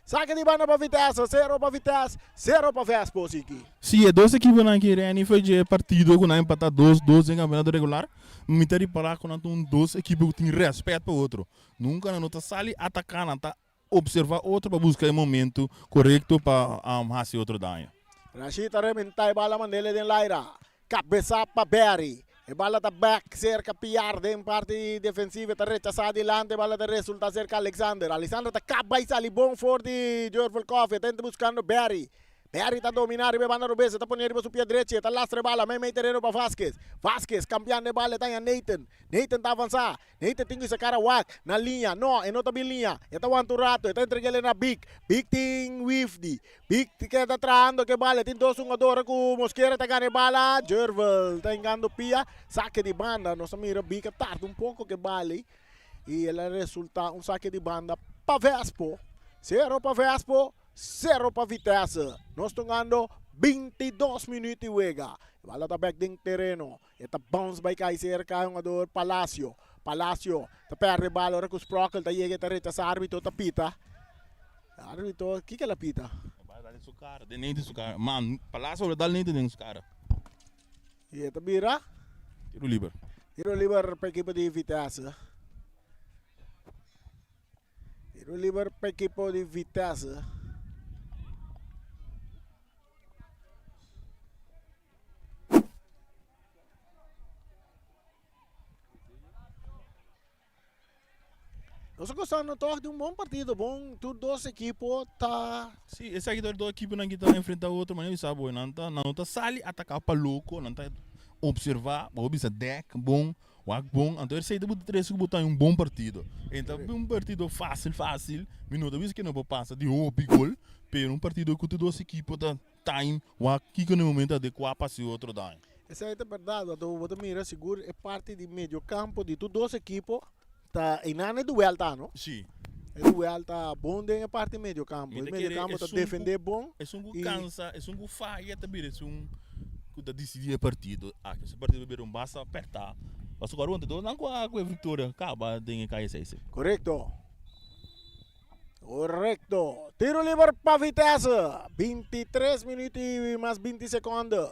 Sake di banda pa Vitesse, sero pa Vitesse, sero pa Vespo siki. Si e dos ekiponan aki Renny foi dje partido ku nan empatá dos dos den kampeonato regular, mi ta ripará ku nan ta un dos ekipo ku tin rèspèt pa otro. Nunka nan no ta sali ataká, nan ta opservá otro pa buska e momento korekto pa hasi otro daño. Rashid ta rementá e bala mand'el den laira. Kabesa pa Barry. E bala ta bek serka Piar den parti defensivo. E ta rechasá dilanti. E bala ta resulta serka Alexander. Alexander ta kap bai sali bon for di Jurvel Koffie. E ta inta buskando Barry. Berry ta domina riba e banda robes, e ta pone riba su pia drechi, e ta lastra e bala mei mei tereno pa Vasquez. Vasquez cambiando e bala e ta haña Nathan. Nathan ta avansa. Nathan tin ku isa kara wak na liña. No, e no ta bin liña. E ta wanta un rato, e ta entreg'el na Big. Big tin wifdi. Big keda trahando ku e bala. E tin dos hungador ku Mosquera ta gana e bala. Jervel ta hingando pia. Sake di banda. Nos a mira Big a tarda un poko ku e bala ei. I el a resulta un sake di banda pa Vespo. Sero pa Vespo, sero pa Vitesse. Nos tungando 22 minuut di wega. E bala ta bek den tereno. E ta bounce bai kai serka e hungador Palacio. Palacio ta perde e bala ora ku Sprockel ta yega e ta rechasa arbitro ta pita. Arbitro kiko el a pita? E bala dal den su kara, den Nathan su kara. Man, Palacio lo dal Nathan den su kara. I e ta bira. Tiro liber. Tiro liber pa ekipo di Vitesse. Tiro liber pa ekipo di Vitesse. Nos a gostando toch di un bon partido, bon tur dos ekipo ta. Sí, esaki ta dos ekiponan ki ta enfrenta otro, manera mi sa bo, nan ta, nan no ta sali ataka pa loko, nan ta observa, bo bisa dek bon, wak bon, anto esei ta bo trese ku bo ta un bon partido. E ta un partido fácil fácil, mi no ta bisa ke no por pasa di hopi gol, pero un partido ku tur dos ekipo ta time wak kiko na e momento adekuá pa hasi otro daño. Esei ta berdad, anto bo ta mira sigur e parti di medio campo di tur dos ekipo ta einan e duel ta no? Si. E duel ta bon den e parti medio campo, Mi e ta medio kere campo ta esun ku defende bon esun ku y kansa, esun ku faya ta bira esun ku ta disidi e partido. Aki ese partido bira un basta aperta. Pasobra ku aruba nan ku a ku e viktoria kaba den e kaya seis. Korekto. Korekto. Tiro liber pa Vitesse. 23 minuut y mas 20 seconde.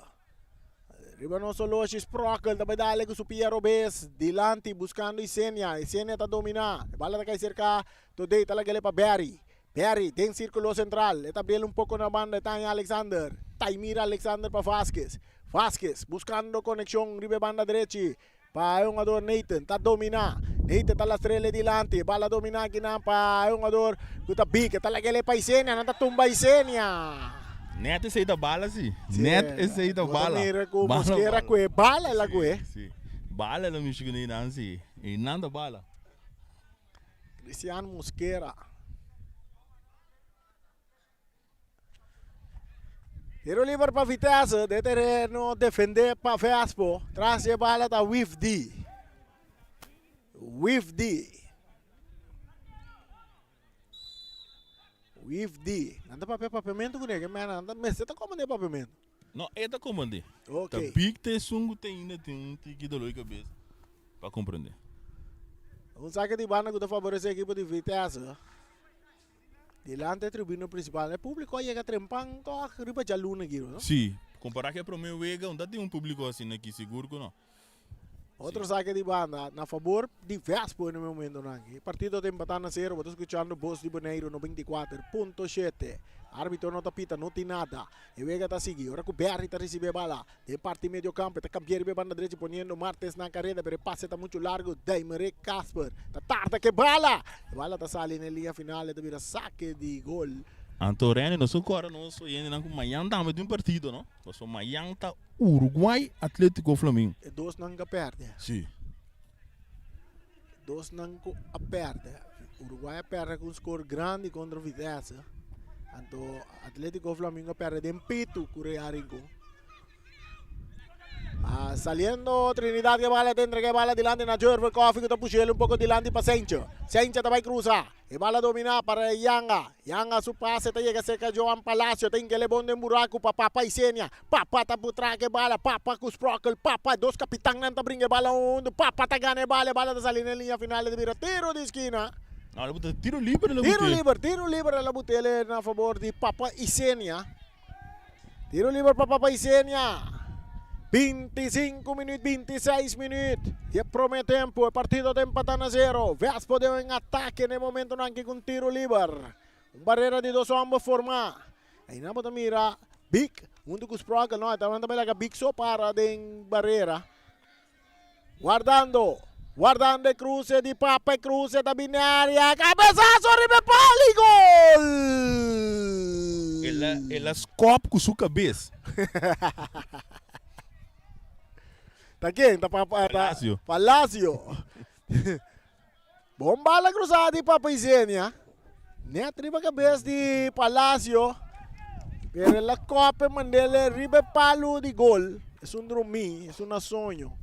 Riba nos oloshi Sprockel ta bai dale ku su pia robes dilanti buscando Isenia. Isenia ta domina. E bala ta kai cerca Todey ta lag'ele pa Barry. Barry den circulo central. E ta abriel un poco na banda e ta haña Alexander. Taimir Alexander pa Vasquez. Vasquez buscando conexion riba e banda drechi pa e hungador Nathan. Ta domina. Nathan ta lastrele dilanti. E bala domina akinan pa e hungador ku ta big. E ta lag'ele pa Isenia. Nan ta tumba Isenia. Net esei ta bala si. Net esei ta Bo ta bala. mira ku Bala, Mosquera bala. ku e bala el a kue. Si, si. Bala el a mishi ku einan si. Einan ta bala. Cristian Mosquera. Tiro liber pa Vitesse, de terreno defende pa Vespo. Tras e bala ta Wifdi. Wifdi. Wifdi. Nan ta papia papiamento ku nega, men nan ta mester ta komende papiamento. No, e ta komende. Ok. Ta big ta esun ku ta ainda tin un tiki dolor di kabes pa komprende. Un sake di banda ku ta favorece ekipo di Vitesse. Delante e tribuna principal e publico a yega trempan toch riba djaluna aki no? Sí, compara cu e prome wega no ta tin un publico asina aki, sigur cu no. Otro saque di banda na fabor di Vespo en e momentonan aki. E partido ta empata na cero, bo ta scuchando Bos di Boneiru 94.7. Arbitro no ta pita, no tin nada. E wega ta sigui. Ora cu Berry ta ricibi e bala den parti medio campo, e ta cambia riba e banda drechi poniendo Martes na careda, pero e pase ta mucho largo. Daimerick Casper ta tarda cu e bala. E bala ta sali na e liña final, e ta bira saque di gol. Anto Renny, nos a corda nos oyentenan cu mañan tambe tin un partido, no? Pasobra mañan ta Uruguay Atletico Flamingo. E dosnan cu a perde. Si. E dosnan cu a perde. Uruguay a perde cu un score grandi contra Vitesse. Anto Atletico Flamingo a perde den pitu cu Real Rincon. Ah, saliendo Trinidad que bala te entrega bala dilanti na Jerver Coffee que ta pushele un poco dilanti pa Sencho. Sencho ta bai cruza. E bala domina para Yanga. Yanga su pase ta yega cerca Joan Palacio. Ta inkele bon den buraco pa Papa Isenia. Papa ta traga e bala. Papa cu Sprokel. Papa, dos capitannan ta bringa e bala hunto. Papa ta gana e bala. E bala ta sali na e liña final. E ta bira tiro di esquina. No, el a buta tiro liber el a Tiro but'é. liber, tiro liber el a but'é na favor di Papa Isenia. Tiro liber pa Papa Isenia. 25 minuut, 26 minuut. Di e prome tempo, e partido ta empata na zero. Vespo den un atake na e momentonan aki ku un tiro liber. Un barera di dos homber forma. Einan bo ta mira Big hunto ku Sprokel. No, e tabata ta laga Big so para den barera. Guardando, guardando e cruce di Papa, e cruce ta bini área, cabezazo riba e palo y gol! El a el a skòp ku su kabes. Ta ken? Ta pa ta Palacio. Palacio. Bon bala cruzada di Papa Isenia. Net riba cabes di Palacio. Pero el a kope mandele riba e palu di gol. Es un drumí, es un soño.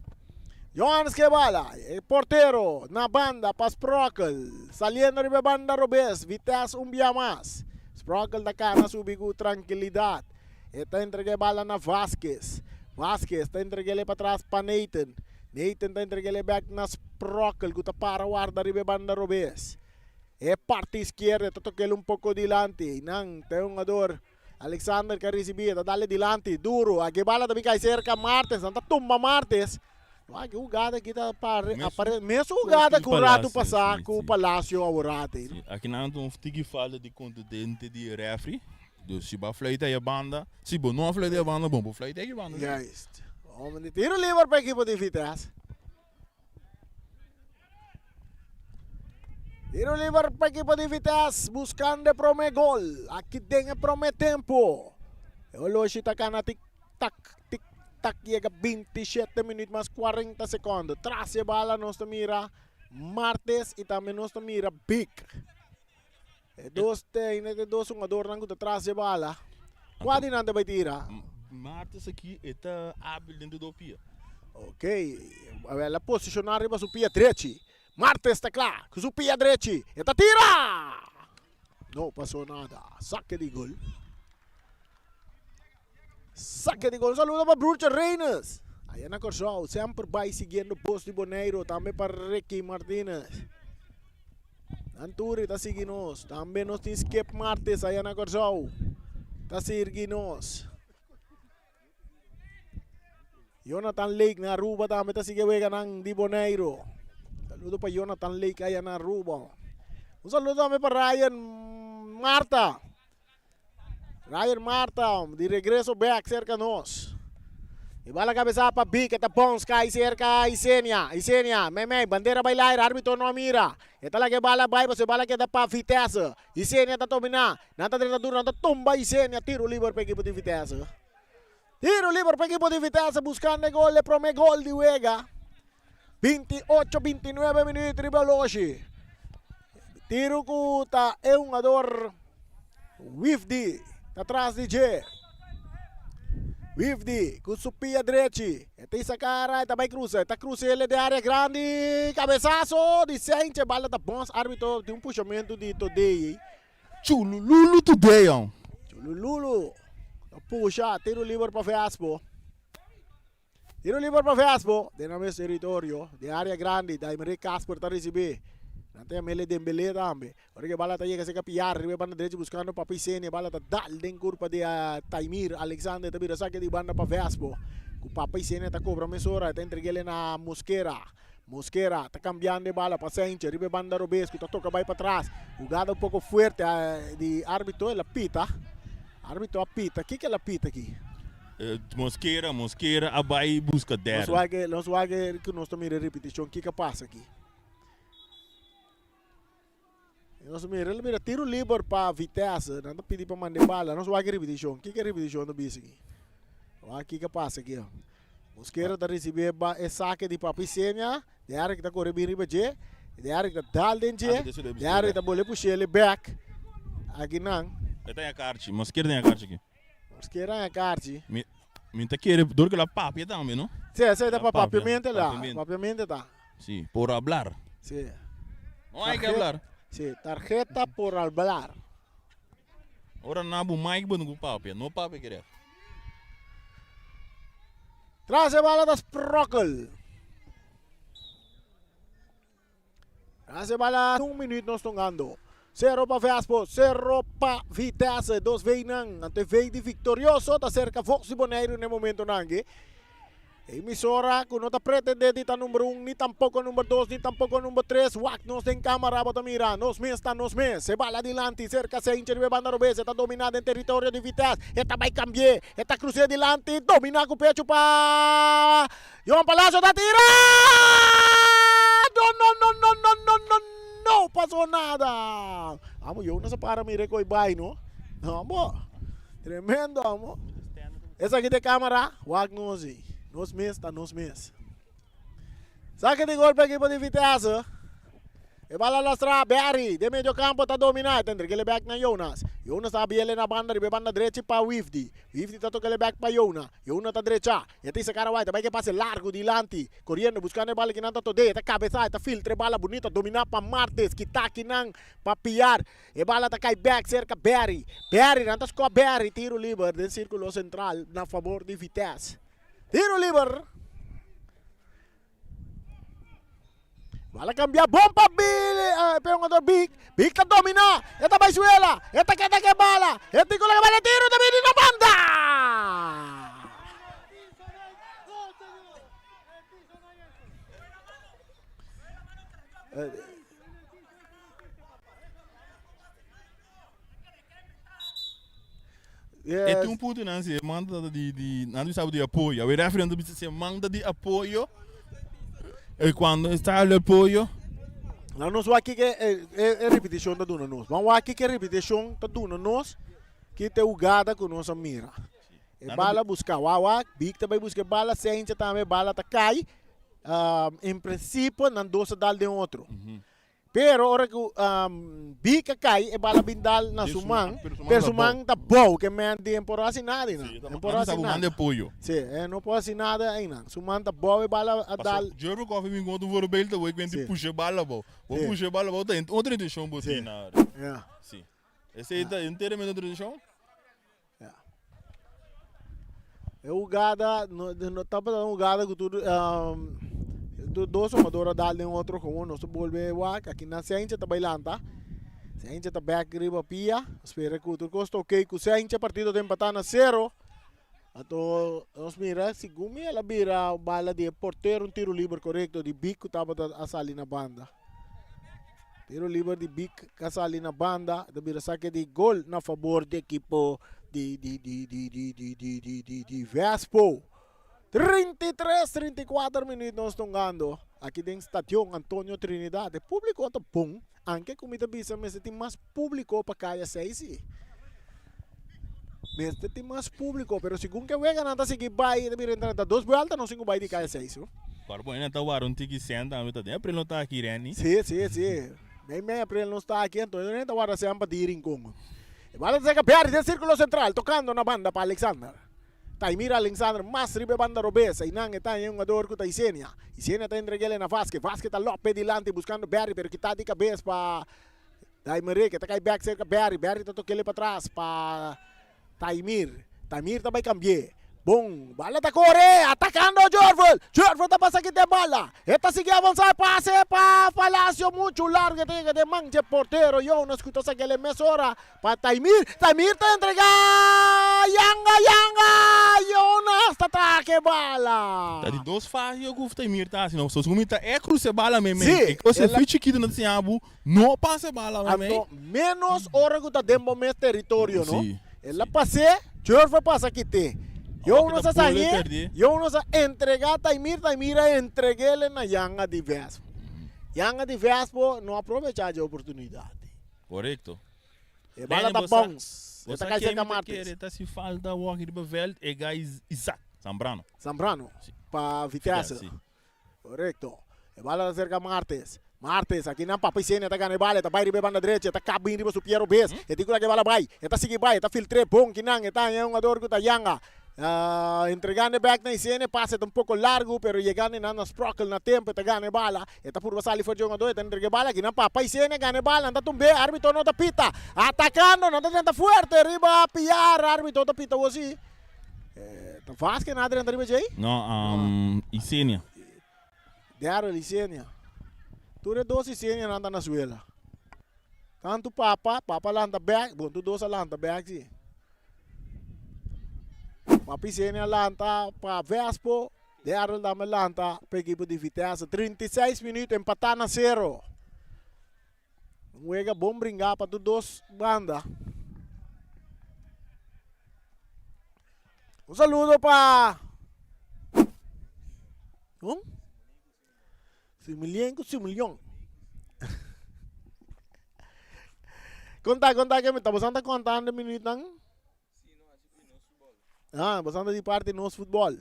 Johannes ke bala, e portero na banda pa Sprockel. Saliendo riba e banda robes, Vitesse un bia mas. Sprockel ta kana subi ku trankilidat. E ta entrega e bala na Vasquez. Vasquez ta entreg'el pa tras pa Nathan. Nathan ta entreg'el e bek na Sprockel ku ta para warda riba e banda robes. E parti izquierda e ta tok'el un poko dilanti. Einan ta e hungador Alexander ku a risibí. E ta dale dilanti duru. Aki e bala ta bin kai serka Martens. Nan ta tumba Martens. Wak e hugada aki ta pare apare mesun hugada ku un ratu pasá ku Palacio aworate. Sí, aki nan ta un tiki falta di kontundente di refri. Dus si bo a fluit ei a banda, si bo no a fluit ei a banda, bon bo fluit ei banda. Juist. Homber di tiro liber pa ekipo di Vitesse. Tiro liber pa ekipo di Vitesse buscando e prome gol. Aki den e prome tempo. E oloshi ta cana tik tak tik tak yega 27 minuut mas 40 secondo. Tras e bala nos ta mira Martes y tambe nos ta mira Big. E dos te ainda e dos hungadornan ku ta tras dje bala. Kua di nan ta bai tira? Martes aki e ta abil den tur dos pia. Ok, el a posishoná riba su pia drechi. Martes ta kla ku su pia drechi. E ta tira! No pasó nada. Sake di gol. Sake di gol. Un saludo pa Broertje Reines. Aya na Kòrsou, semper bai siguiendo bos di Boneiru. Tambe pa Ricky Martinez. Anturi ta sigui nos. Tambe nos tin Skip Martis aya na Kòrsou. Ta sirgi nos. Jonathan Lake na Aruba tambe ta sigui e weganan di Boneiru. Saludo pa Jonathan Lake aya na Aruba. Un saludo tambe pa Ryan Marta. Ryan Marta di regreso bek cerca nos. E bala cabeza pa Big, e ta bounce cai cerca Isenia. Isenia, mei mei, bandera bai laira, arbitro no a mira. E ta laga e bala bai, pasobra e bala keda pa Vitesse. Isenia ta domina, nan ta drenta duro, nan ta tumba Isenia. Tiro liber pa ekipo di Vitesse. Tiro liber pa ekipo di Vitesse buscando e gol, e prome gol di wega. 28, 29 minuut riba oloshi. Tiro ku ta e hungador Wifdi ta tras di dje. Wifdi ku su pia drechi. E ta isa kara, e ta bai krusa. E ta krusa ele den area grandi. Kabesaso di Saintje. Bala ta bons. Arbitro tin un pushamentu di Todei. Chulululu today on. Chulululu. Ta pusha. Tiro liber pa Vespo. Tiro liber pa Vespo den nan mes teritorio den area grandi Daimerick Casper ta ricibi nan ta yamele Dembele tambe ora ke bala ta yega cerca Piar riba e banda derecho buscando Papi Seni e bala ta dal den curpa di Taimir Alexander ta bira sake di banda pa Vespo cu Papi Seni ta cobra mesora e ta entregele na Mosquera Mosquera ta cambiando e bala pa Saintje riba e banda robes cu ta toca bay patras hugada un poco fuerte di arbitro el a pita arbitro a pita kiko el a pita aki? Mosquera, Mosquera a bai busca Nos derde. wak, nos wak ku nos ta mira e repetishon, kiko a pasa aki. Nos mira, el mira tiro liber pa Vitesse, nan ta pidi pa manda e bala. Nos wak e repetishon, kiko e repetishon ta bisa aki. Wak kiko a pasa aki. Mosquera ta risibi e ba e sake di Papi Senia, Derrick ta kore bin riba dje, Derrick ta dal den dje, Derrick ta bole push'el bek aki nan. E ta den karchi, Mosquera ta den karchi aki. Nos kier haña karchi. Mi, mi ta kere dor ku el a papia tambe, no? Sí, esei ta pa papiamente la. Papiamente ta. Sí, por hablar. Sí. No hay que hablar. Sí, tarjeta por hablar. Ora na bo mic bo no ku papia, no papia keref. Tras e bala ta Sprokkel. Tras e bala un minuut nos tongando. Sero pa Vespo, sero pa Vitesse. Dos Vnan, anto e V di victorioso ta cerca Vox di Boneiru n'e momentonan aki. E emisora cu no ta pretende di ta number un, ni tampoco number dos, ni tampoco number tres. Wak nos den camara bo ta mira. Nos mes ta nos mes. E bala dilanti cerca Seintje riba e banda robes. E ta domina den territorio di Vitesse. E ta bay cambi'e. E ta cruc'e dilanti. Domina cu pecho pa Johan Palacio ta tira! No, no, no, no, no, no, no, no pasó nada. Amo, yo no se para mira koi bai, no? No, bo. Tremendo amo. Esaki ta e camera, wak nos ei. Nos mes ta nos mes. Sake di golpe ekipo di Vitesse. E bala lastra Barry den medio campo ta domina. E ta entreg'e bek na Jonas. Jonas ta abiele na banda riba e banda drechi pa Wifdi. Wifdi ta tok'e bek pa Jona. Jona ta drecha. E ta hisa cara wai. Ta bai ke pase largo dilanti. Coriendo buscando e bala kinan ta tod'e. E ta cabeza. E ta filtra e bala bunita. Domina pa Martes. Kita kinan pa Piar. E bala ta kai bek cerca Barry. Barry nan ta score Barry. Tiro liber den circulo central na favor di Vitesse. Tiro liber. Bala cambia bon pa Billy, eh, pa jugador Big. Big ta domina. E ta bay suela. E ta keda ke bala. E tin ku laga bala tiro ta bini na banda. E tin un punto nan si e manda di di nan bisa di apoyo. Awe referee nan bisa si e manda di apoyo e cuando está el apoyo. Nan nos wak kiko e e repeticion ta duna nos. Ban wak kiko e repeticion ta duna nos ki ta e hugada ku nos a mira. E bala buska wak wak, Big ta bai buska e bala, Sencha tambe bala ta kai. En principio nan dos a dal den otro. Pero ora ku Big a kai e bala bin dal na su man, pero su man ta bou ke men di en por hasi nada einan. En por hasi nada. Si, e no por hasi nada einan. Su man ta bou e bala a dal. Jervin Coffee bin ku otro voorbeeld awor ku hende pusha e bala abou. Bo pusha e bala abou ta otro intenshon bo tin na. Si. Esei ta enteramente otro intenshon. Ya. E hugada no, no tabata un hugada ku tur um, tur dos jugador a dal den otro gewoon nos ta bolbe wak aki na Sencha ta bai lanta. Sencha ta back riba pia. Spera ku tur kos ta ok ku Sencha partido ta empatá na sero. Anto nos mira segun mi el a bira bala di e portero un tiro liber korekto di Big ku tabata a sali na banda. Tiro liber di Big a sali na banda ta bira sake di gol na fabor di ekipo di di di di di di di di di di Vespo. 33, 34 minuut nos tongando aki den Stadion Antonio Trinidad. E publico ta bon, anke ku mi ta bisa mester tin mas publico pa kaya seisi. Mester tin mas publico, pero segun ke weganan ta sigui bai ta bira entra ta dos buelta nos tin ku bai di kaya seis. Por bo ta wara un tiki sèn tambe ta den april no ta aki Renny. Si, si, si. Mei mei april nos ta aki anto Renny ta wara sèn pa di Rincon. E bala ta seka Perry den sirkulo sentral tokando na banda pa Alexander. Taimir Alexander mas riba e banda robes. Einan e ta e hungador ku ta Isenia. Isenia ta entreg'el na Vasquez. Vasquez ta lòp p'e dilanti buskando Berry pero kita di kabes pa Daimerick e ta kai bek serka Berry. Berry ta tok'el patras pa Taimir. Taimir ta bai kambi'é. Bon, bala ta kore, atakando Jorvel. Jorvel ta pasa kita e bala. E ta sigui avansá, e pase pa Palacio muchu largu. E ta yega den man dje portero Jonas ku ta sak'el e mesora pa Taimir. Taimir ta entregá Yanga, Yanga! Jonas ta traka e bala. Ta di dos fase ku Taimir ta hasi no. So mi ta e krusa e bala mei mei. E kos e fi chikitu na ta siña bo no pasa e bala mei mei. Anto menos ora ku ta den bo mes teritorio no. El a pas'é, Jurf a pasa kit'é. Jonas a sañ'é, Jonas a entregá Taimir, Taimir a entreg'é na Yanga di Vespo. Yanga di Vespo no a probechá dje oportunidat. Korekto. E bala ta bounce. E ta kai serka Martins. Bo sa ta si falta wòk riba vèlt e gai Isaac Zambrano. Zambrano pa Vitesse. Korekto. E bala ta serka Martes. Martes aki nan Papa Isenia ta gana e bala. E ta bai riba e banda drechi. E ta kap bin riba su pie robes. E tin ku laga e bala bai. E ta sigui bai. E ta filtr'é bon kinan. E ta haña un hungador ku ta yanga. Entregando e bek na Isenia. Pase ta un poko largu pero yegando e nan na Sprockel na tempo. E ta gana e bala. E ta purba sali for di hungador. E ta entrega e bala aki nan Papa Isenia gana e bala. Nan ta tumb'é. Arbitro no ta pita. Atakando. Nan ta drenta fuerte riba Piar. Arbitro ta pita wosi. Ta Vasquez na drenta riba djei? No, Isenia. Daryl Isenia. Tur e dos Isenianan ta na suela. Tantu papa, papa lanta bek, bon tur dos a lanta bek si. Papa Isenia lanta pa Vespo, Daryl tambe lanta pa ekipo di Vitesse. 36 minuut empatá na sero. Un wega bon bringá pa tur dos banda. Un saludo pa un Similien ku Similion. Konta, konta ke mi ta bosan ta kontando minuutnan. Ah, boso ta di parti nos futbol.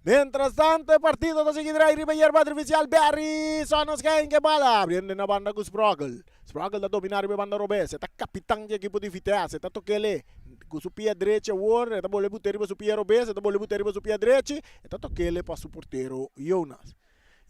Mientras tanto e partido ta sigui drai riba yerba artificial. Barry Sonneschijn ke bala abriendo na banda ku Sprogel. Sprogel ta domina riba e banda robes. E ta kapitan di ekipo di Vitesse. E ta tokele ku su pia drechi awor. E ta bolbe bute riba su pia robes. E ta bolbe bute riba su pia drechi. E ta tokele pa su portero Jonas.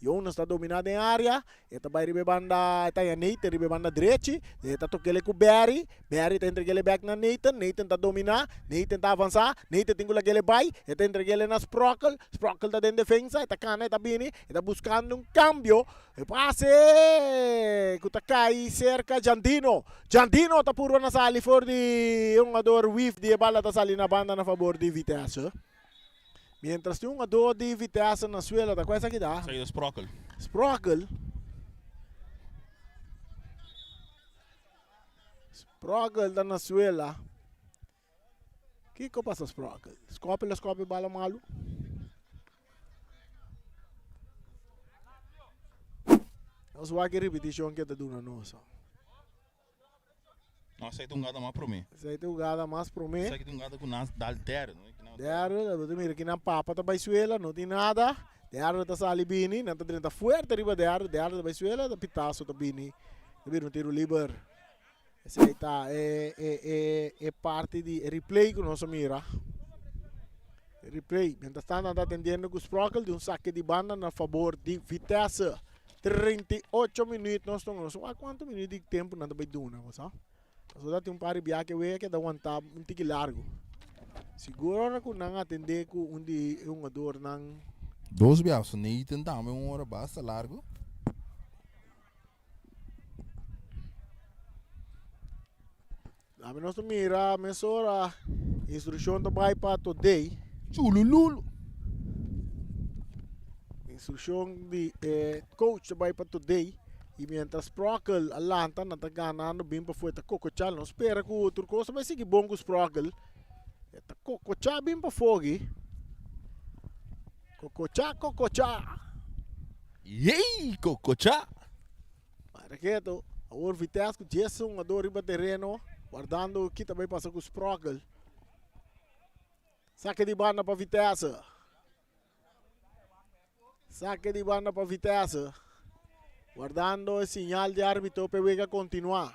Jonas ta dominá den área, e ta bai riba e banda, e ta haña Nathan riba e banda drechi, e ta tok'é ku Barry, Barry ta entreg'é bèk na Nathan, Nathan ta dominá, Nathan ta avansá, Nathan tin ku lag'é bai, e ta entreg'é na Sprockel, Sprockel ta den defensa, e ta kana, e ta bini, e ta buskando un kambio, e pase ku ta kai serka Jandino, Jandino ta purba na sali for di e hungador Wief di e bala ta sali na banda na fabor di Vitesse. Mientras tin un hungador di Vitesse na suela ta cual esaki ta? Esaki ta Sprockel. Sprockel. Sprockel ta na suela. Kiko pasa Sprockel? Scoppel a scoppel bala malu. Nos wak e repeticion ke ta duna nos. No, esaki ta un gada mas promé. Esaki ta un gada mas promé. Esaki ta un gada ku nan dal derde. Derde, bo ta mira ki nan papa ta bai suela, no tin nada. Derde ta sali bini, nan ta drenta fuerte riba derde, derde ta bai suela, ta pitaso ta bini, ta bira un tiro liber. Esei ta e e e e parti di e replay ku nos a mira. E replay, mientras tanto nan ta atendiendo ku Sprockel di un sake di banda na fabor di Vitesse. 38 minuut nos ta nos wak cuanto minuut di tempo nan ta bay duna bo sa. Pasobra tin un par di biaha ke wega keda wanta un tiki largo. Sigur ora ku nan atende ku un di e hungadornan. Dos biaha so Nathan tambe un ora basta largo. Ami nos ta mira mesora instrukshon ta bai pa today. Chulululu. Instrukshon di e coach ta bai pa today. Y mientras Sprockel a lanta nan ta ganando bin pa fuer ta kokocha. Nos spera ku tur kos ta bai sigui bon ku Sprockel. E ta kokocha bin pa fogi. Kokocha kokocha. Yey kokocha. Mara keto, awor Vitesse ku Jason hungador riba tereno, wardando ki ta bai pasa ku Sprockel. Sake di banda pa Vitesse. Sake di banda pa Vitesse. Wardando e señal di arbitro pa e wega kontinuá.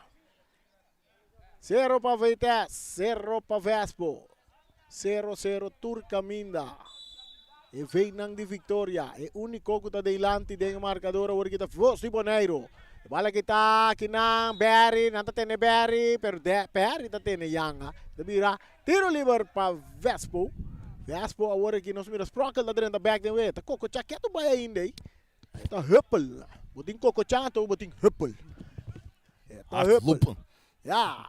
Sero pa Vitesse, sero pa Vespo. Sero sero tur kaminda. E veinan di Victoria, e úniko ku ta dilanti den e markador awor ki ta Vos di Boneiru. E bala ki ta kinan Berry, nan ta tene Berry, pero de Berry ta tene Yanga. Ta bira tiro liber pa Vespo. Vespo awor aki nos mira Sprockel ta drenta bek den wega. Ta kokochá ketu bai ainda ei. E ta huppel. Bo tin kokochá anto bo tin huppel. E ta huppel. Ya.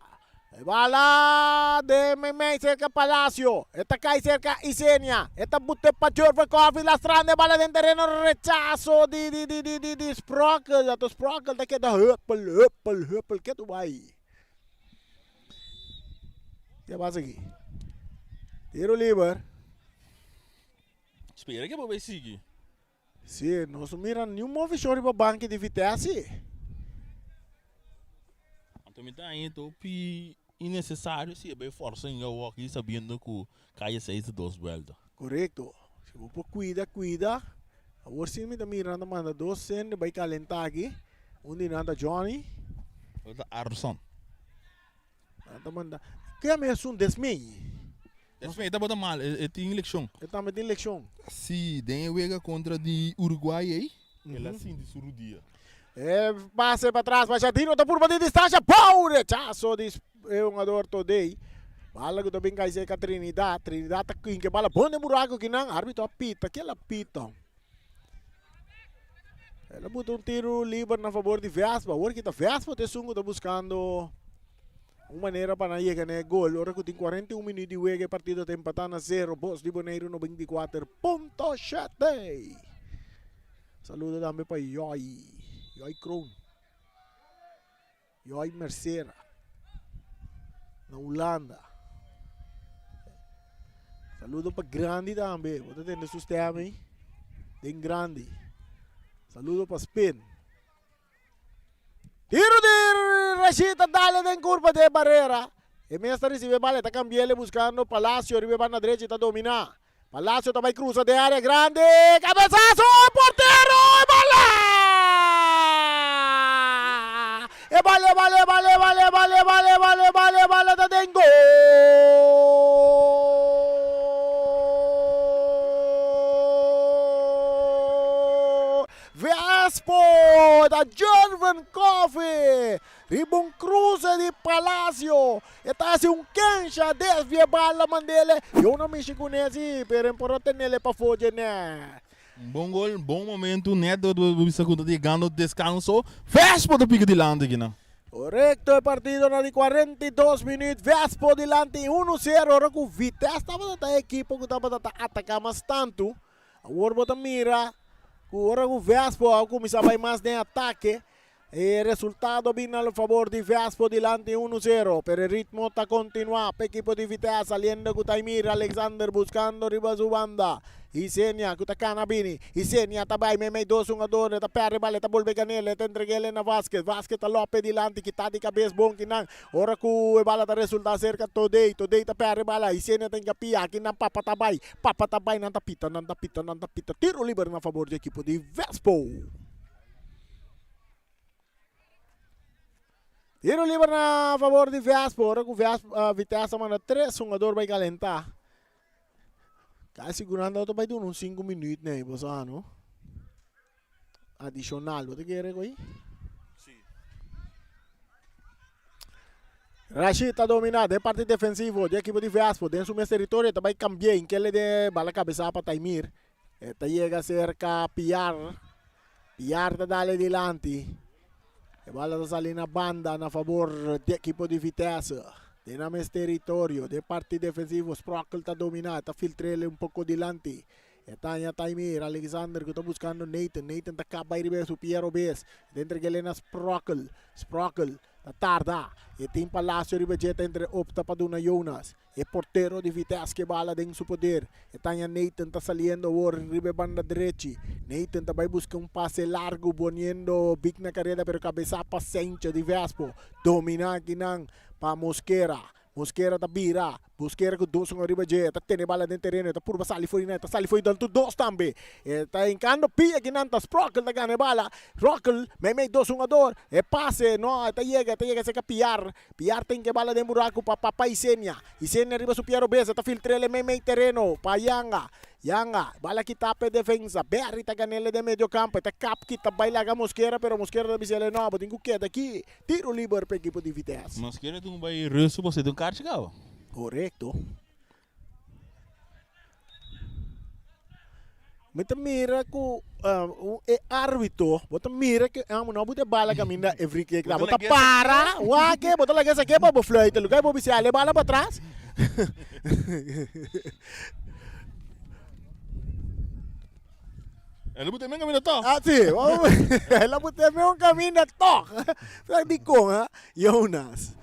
E bala den meimei serka Palacio. E ta kai serka Isenia. E ta bute pa Jurven Coffie lastrando e bala den tereno rechaso di di di di di di Sprockel. Anto Sprockel ta keda huppel huppel huppel ketu bai. Ke pasa aki? Tiro liber. Spera ke bo bai sigui. Si, nos no mira niun movishon riba banki di Vitesse. Anto mi ta haña topi innecesario si e bay forsa inga woki sabiendo cu calle seis ta dos buelta. Corecto. Si bo por cuida, cuida. Awor si mi ta mira nan ta manda dos hende bay calenta aki. Un di nan ta Johnny. Otro ta Arson. Nan ta manda. Ke mi esun desmei? Desmei tabata mal, e tin lekshon. E tambe tin lekshon. Si, den e wega kontra di Uruguay ei, el a sinti su rudia. E pase pa tras pa Jardino ta purba di distansha, bou rechaso di e hungador Todey. Bala ku ta bin kai serka Trinidad, Trinidad ta kinke bala bon den buraku kinan, arbitro a pita, kel a pita? El a buta un tiro liber na fabor di Vespa. Awor kita Vespa ta esun ku ta buskando un manera pa nan yega na e gol. Ora ku tin 41 minuut di wega e partido ta empatá na zero. Bos di Boneiru 94.7. Saludo tambe pa Joy, Joy Kroon. Joy Mercera na Hulanda. Saludo pa Grandi tambe. Bo ta tende su stem ei. Den Grandi. Saludo pa Spin. Tiro di Rashid ta dale den curva de barrera. E mes ta ricibi e bala, e ta cambiele buscando Palacio riba e banda drechi ta domina. Palacio ta bay cruza den area grandi, cabezazo, portero, e bala! E bala, e bala, e bala, e bala, e bala, e bala, e bala, e bala, e bala ta den gol! Vespo ta Jervin Coffee riba un cruce di Palacio. E ta hasi un kensha desvia e bala mandele. Yo no mishi cune si, pero en por a tenele pafó dje net. Un bon gol, un bon momento, net dor bo bisa cu ta yegando descanso. Vespo ta pica dilanti akinan. Correcto, e partido na di 42 minuut, Vespo dilanti uno sero, ora cu Vitesse tabata ta e ekipo cu tabata ta ataca mas tanto. Awor bo ta mira cu ora cu Vespo a cuminsa bay mas den atake, e resultado a bin na favor di Vespo dilanti uno sero, pero e ritmo ta continua pa ekipo di Vitesse saliendo cu Taimir Alexander buscando riba su banda Isenia cu ta cana bini, Isenia ta bay meimei dos hungador, e ta perde bal, e ta bolbe ganel, e ta entreg'el na Vasquez, Vasquez ta lope dilanti kita di cabes bon kinan. Ora cu e bala ta resulta cerca Todey, Todey ta perde bala, Isenia ta hinca pia, akinan Papa ta bay, Papa ta bay, nan ta pita, nan ta pita, nan ta pita, tiro liber na fabor di ekipo di Vespo. Tiro liber na fabor di Vespo, ora cu Vespo, Vitesse a manda tres hungador bay calenta. Casi cu nan ta bay duna un cinco minuut nee, bo sa no? Adicional, bo ta kere cu ayi? Si. Rashid ta domina den parti defensivo di ekipo di Vespo den su mes teritorio ta bai cambia inkele den bala cabeza pa Taimir e ta yega cerca Piar Piar ta dale dilanti e bala ta sali na banda na favor di ekipo di Vitesse den nan mes teritorio den parti defensivo Sprockel ta domina ta filtrele un poco dilanti E taña Taimir Alexander ku ta buskando Nathan. Nathan ta kap bai riba su pia robes. E ta entreg'é na Sprockel. Sprockel ta tarda. E tin Palacio riba dje ta entre opta pa duna Jonas. E portero di Vitesse ke bala den su poder. E taña Nathan ta saliendo awor riba e banda drechi. Nathan ta bai buska un pase largu poniendo Big na kareda pero kabesa pa Sencho di Vespo. Domina akinan pa Mosquera. Mosquera ta bira, Mosquera ku dos un ariba dje, e ta tene bala den tereno, e ta purba sali fo'i nan, e ta sali fo'i dan tur dos tambe. E ta hinkando pia kinan ta Sprockel ta gana e bala, Sprockel meimei dos hungador, e pase, no, e ta yega, e ta yega serka Piar, Piar ta hinka e bala den buraku pa papa Isenia, Isenia riba su pia robes, e ta filtr'el meimei tereno pa Yanga, Yanga, bala kita pa e defensa, Berry ta gan'el den medio kampo, e ta kap kita bai laga Mosquera, pero Mosquera ta bis'el, no, bo tin ku keda aki. Tiro liber pa ekipo di Vitesse. Nos kere tin un bai rustu pasobra tin un karchi kaba. Korekto. Mi ta mira ku e arbitro, bo ta mira ku amo no buta e bala kaminda e free kick ta. Bo ta para, wak bo ta laga esaki pa bo fluita lugar bo bisa ale bala pa tras. El a buta men caminda toch. Ah, sí. El a buta men caminda toch. Dikon, ha? Jonas.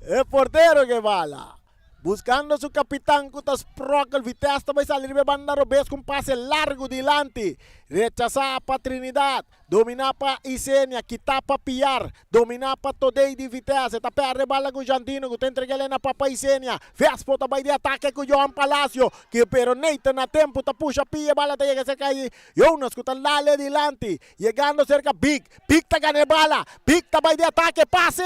E portero ke bala. Buscando su capitán cu ta Sprockel. Vitesse ta bay sali riba e banda robes cu un pase largo dilanti. Rechasa pa Trinidad. Domina pa Isenia. Kita pa Piar. Domina pa Todey di Vitesse. Ta perde bala cu Jandino cu ta entrega el na Papa Isenia. Vespo ta bay di atake cu Johan Palacio. Ki pero Nathan na tempo ta pusha pia e bala ta yega cerca Jonas cu ta lale dilanti. Yegando cerca Big. Big ta gana e bala. Big ta bay di atake. Pase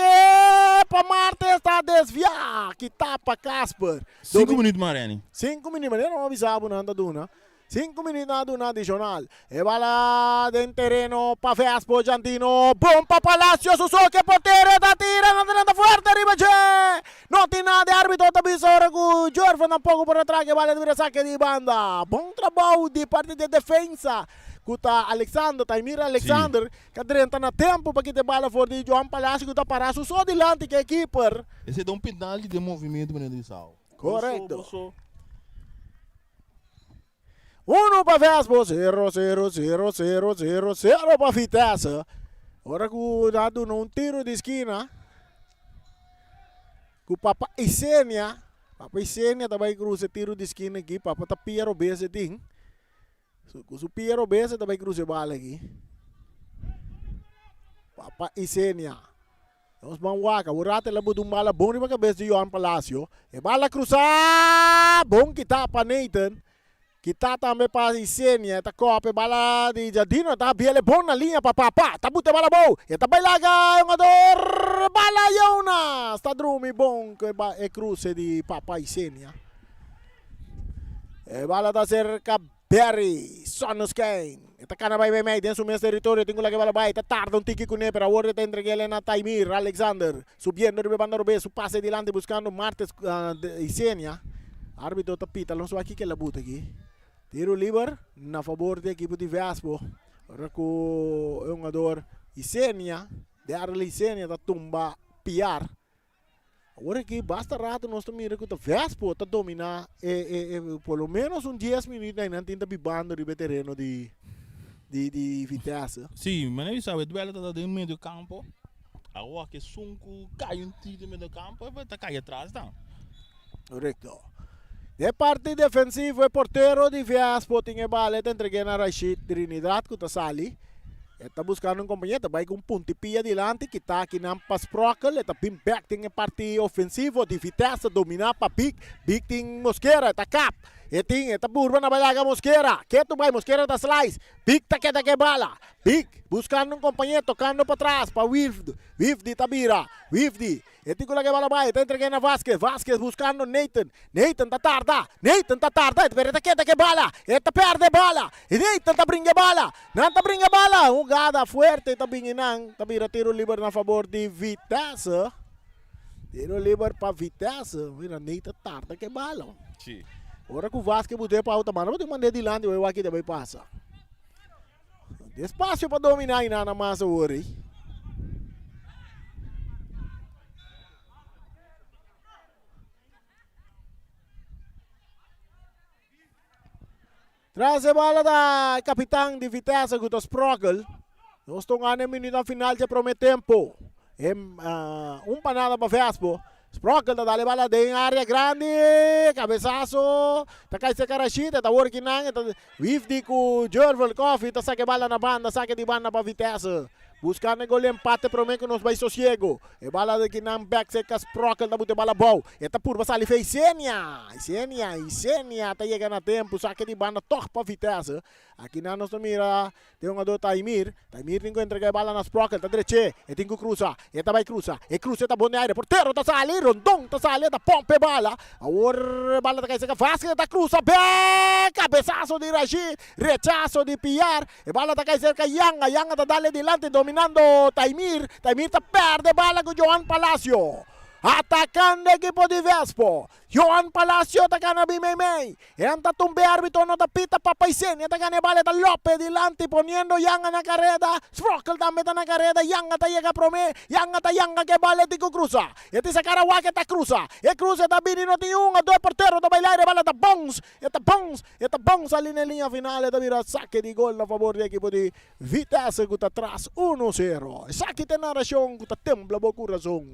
pa Martes ta desvia. Kita pa Casper. Cinco minuut mas Renny. Cinco minuut. Manera no a bisa bo nan ta duna. Sinku minüt na duna adishonal. E bala den tereno pa Vespo Jantino. Bon pa Palacio su soke portero e ta tira nan ta drenta fuerte riba dje. No tin nada e arbitro ta bisa ora ku Jorven tampoco por a traga e bala ta bira sake di banda. Bon trabou di parti di e defensa ku ta Alexander, Taimir Alexander ka drenta na tempo pa kita e bala for di Johan Palacio ku ta para su so dilanti ku e keeper. Esei ta un penalti den movimento manera di Sao. Korekto. Uno pa Vespo, 0, 0, 0, 0, 0, 0 pa Vitesse. Ora ku ta duna un tiro di skina ku Papa Isenia. Papa Isenia ta bai krusa e tiro di skina aki. Papa ta pia robes e tin. Ku su pia robes e ta bai krusa e bala aki. Papa Isenia. Nos ban wak, awor rato el a buta un bala bon riba kabes di Johan Palacio. E bala krusa! Bon kitá pa Nathan. Kitá tambe pa Isenia. E ta kòp e bala di Jardino. E ta habiel e bon na liña pa Papa. Ta buta e bala abou. E ta bai laga e hungador. Bala Jonas! Ta drumi bon ku e kruse di Papa Isenia. E bala ta serka Berry Sonneschijn. E ta kana bai meimei den su mes teritorio. Tin ku laga e bala bai. Ta tarda un tiki kuné, pero awor e ta entreg'el na Taimir Alexander. Subiendo riba e banda robes. Su pase dilanti buskando Martes Isenia. Arbitro ta pita. Nos wak kiko el a buta aki. Tiro liber na fabor di ekipo di Vespo. Ora ku e hungador Isenia, Darryl Isenia ta tumba Piar. Awor aki basta rato nos ta mira ku ta Vespo ta dominá e e e por lo menos un dies minuut na nan tin ta bibando riba e tereno di di di Vitesse. Sí, manera mi sabe e duelo ta den medio campo. Awor aki esun ku kai un tiro den medio campo e ta kai atras dan. Korekto. Den parti defensivo e portero di Vespo tin e bala e ta entreg'é na Rashid Trinidad ku ta sali. E ta buskando un kompañero, ta bai ku un puntipia dilanti, kita akinan pa Sprockel, e ta bin bèk den e parti ofensivo di Vitesse, dominá pa Big, Big tin Mosquera, e ta kap, e tin, e ta purba na bai laga Mosquera, ketu bai, Mosquera ta slice, Big ta keda ku e bala, Big buskando un kompañero, tokando patras pa Wilfd, Wilfdy ta bira, Wilfdy. E tin ku laga e bala bai, e ta entreg'é na Vasquez, Vasquez buskando Nathan, Nathan ta tarda, Nathan ta tarda, pero e ta keda ku e bala, e ta pèrdè e bala, Nathan ta bringa e bala, nan ta bringa e bala, hugada fuerte ta bini nan, ta bira tiro liber na fabor di Vitesse, tiro liber pa Vitesse, mira Nathan tarda ku e bala. Sí. Ora ku Vasquez but'é pa outa banda, bo tin mand'é dilanti, bo wak kita bai pasa. Despacio pa domina y nada mas awor ey. Tras e bala ta capitan di Vitesse cu ta Sprockel. Nos ta un minuut final dje prome tempo. E un panada pa Vespo. Sprockel ta dal e bala den area grandi. Cabesazo ta cay cerca Rashid. E ta wor kinan. E ta Wifdi cu Jervel Coffie ta saca e bala na banda. Saca di banda pa Vitesse. Buscando e gol di empate prome cu nos bay sosiego. E bala di kinan bek cerca Sprockel ta buta e bala abou. E ta purba sali fe Isenia. Isenia, Isenia ta yega na tempo. Saca di banda toch pa Vitesse. Akinan nos ta mira Den hungador Taimir. Taimir tin ku entrega e bala na Sprockel. Ta drech'é. E tin ku krusa. E ta bai krusa. E krusa e ta bon den aire. Portero ta sali. Rondon ta sali. E ta pompa e bala. Awor e bala ta kai serka Vasquez. E ta krusa bek. Kabesaso di Rashid. Rechaso di Piar. E bala ta kai serka Yanga. Yanga ta dal e dilanti dominando Taimir. Taimir ta pèrdè e bala ku Johan Palacio. Atakando ekipo di Vespo. Johan Palacio ta gana bin meimei. Ean ta tumbe arbitro no ta pita pa Paisenia ta gana e bala e ta Lope dilanti poniendo Yanga na kareda. Sprockel tambe ta na kareda Yanga ta yega prome. Yanga ta yanga ke bala e tin ku krusa. E tin sa kara wak e ta krusa. E krusa e ta bini no tin un ado e portero ta bai laire e bala ta bounce e ta bounce e ta bounce sali na e liña final e ta bira sake di gol na fabor di ekipo di Vitesse ku ta tras uno sero. Esaki ta e narashon ku ta tembla bo kurason.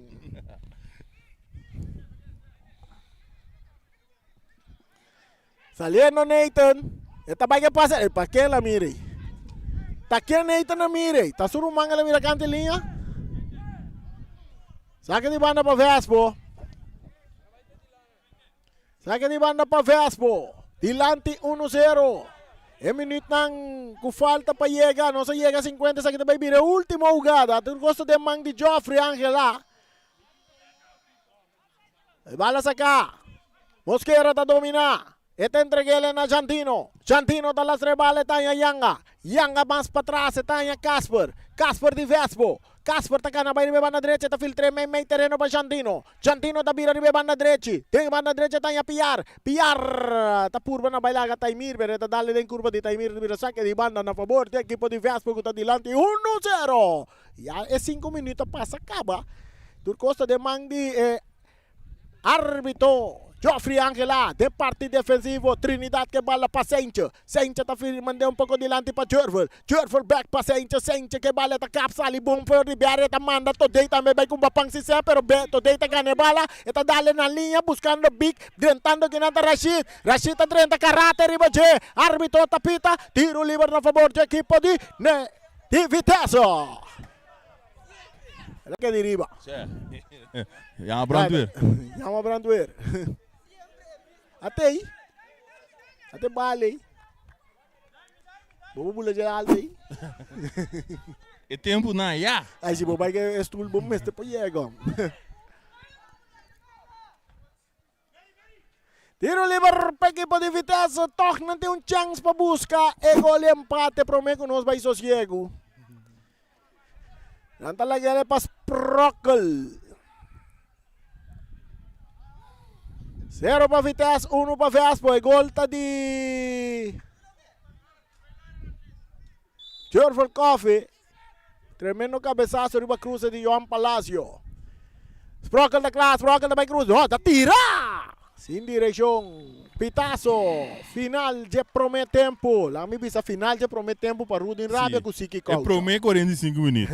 Saliendo Nathan. E ta bai ke pasa. E pa ken la mira ei? Ta ken Nathan a mira ei? Ta su ruman el a mira kante liña? Saka di banda pa Vespo. Saka di banda pa Vespo. Dilanti 1-0. E minuutnan ku falta pa yega. Nos a yega 50. Esaki ta bai bira e ultimo hugada. Tur kos ta den man di Geoffrey Angela. E bala saká. Mosquera ta dominá. E ta entreg'é na Jantino. Jantino ta lastra e bala e ta haña Yanga. Yanga mas patras e ta haña Casper. Casper di Vespo. Casper ta kana bai riba e banda drechi e ta filtr'é mei mei tereno pa Jantino. Jantino ta bira riba e banda drechi. Den e banda drechi e ta haña Piar. Piar ta purba na bai laga Taimir pero e ta dal den kurba di Taimir ta bira sake di banda na fabor di ekipo di Vespo ku ta dilanti uno sero. Ya e sinku minuut a pasa kaba. Tur kos ta den man di e arbitro Geoffrey Angela. Den parti defensivo Trinidad ke bala pa Seintje. Seintje ta mand'é un poko dilanti pa Jurvel. Jurvel bek pa Seintje. Seintje ke bala ta kap sali bon for di bèr. E ta manda Todey tambe bai ku Bapang Sisé pero Todey ta gana e bala. E ta dale na liña buskando Big drentando kinan ta Rashid. Rashid ta drenta karate riba dje. Arbitro ta pita tiro liber na fabor dje ekipo di. Di Vitesse. El a keda riba. Yama brandweer. Yama brandweer. Ate ei. Ate bal ei. Bo por bula dje alto ei. E tempu na ya. Ai si bo bai ke e stoel bo mester por yega. Tiro liber pa ekipo di Vitesse. Toch nan tin un chance pa busca e gol di empate prome cu nos bay sosiego. Nan ta lag'e pa Sprockel. 0 pa Vitesse, 1 pa Vespo. E gol ta di Jurvel Coffee. Tremendo cabezazo riba cruce di Johan Palacio. Sprockel ta kla, Sprockel ta bai cruce. Oh, ta tira! Sin direccion. Pitazo. Final dje prome tempo. Laga mi bisa final dje prome tempo pa Rudin Rabia Sí. cu Siki E Coucho. prome 45 minuut.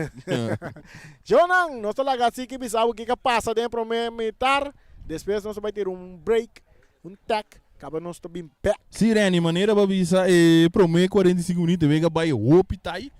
Jonan, nos ta laga Siki bisa bo kiko a pasa den e prome mitar. Despues nos ta bai tira un break, un tek, kaba nos ta bin bek. Sí, Renny, manera bo a bisa e prome 45 minuut e wega bai hopi tai.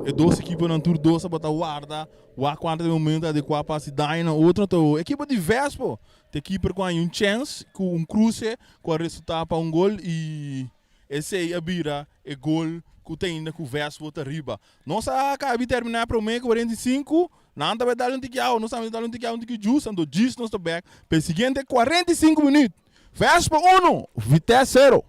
E dos ekiponan tur dos tabata warda wak kuantu ta e momento adekuá pa hasi daño na otro. Anto ekipo di Vespo ta e kiper ku haña un chèns ku un kruse ku a resultá pa un gol i esei a bira e gol ku ta ainda ku Vespo ta riba. Nos a kaba di terminá e prome 45, nan ta bai dal un tiki awa, nos tambe ta dal un tiki awa, un tiki jus, anto djis nos ta bèk pa e siguiente 45 minüt. Vespo uno, Vitesse sero.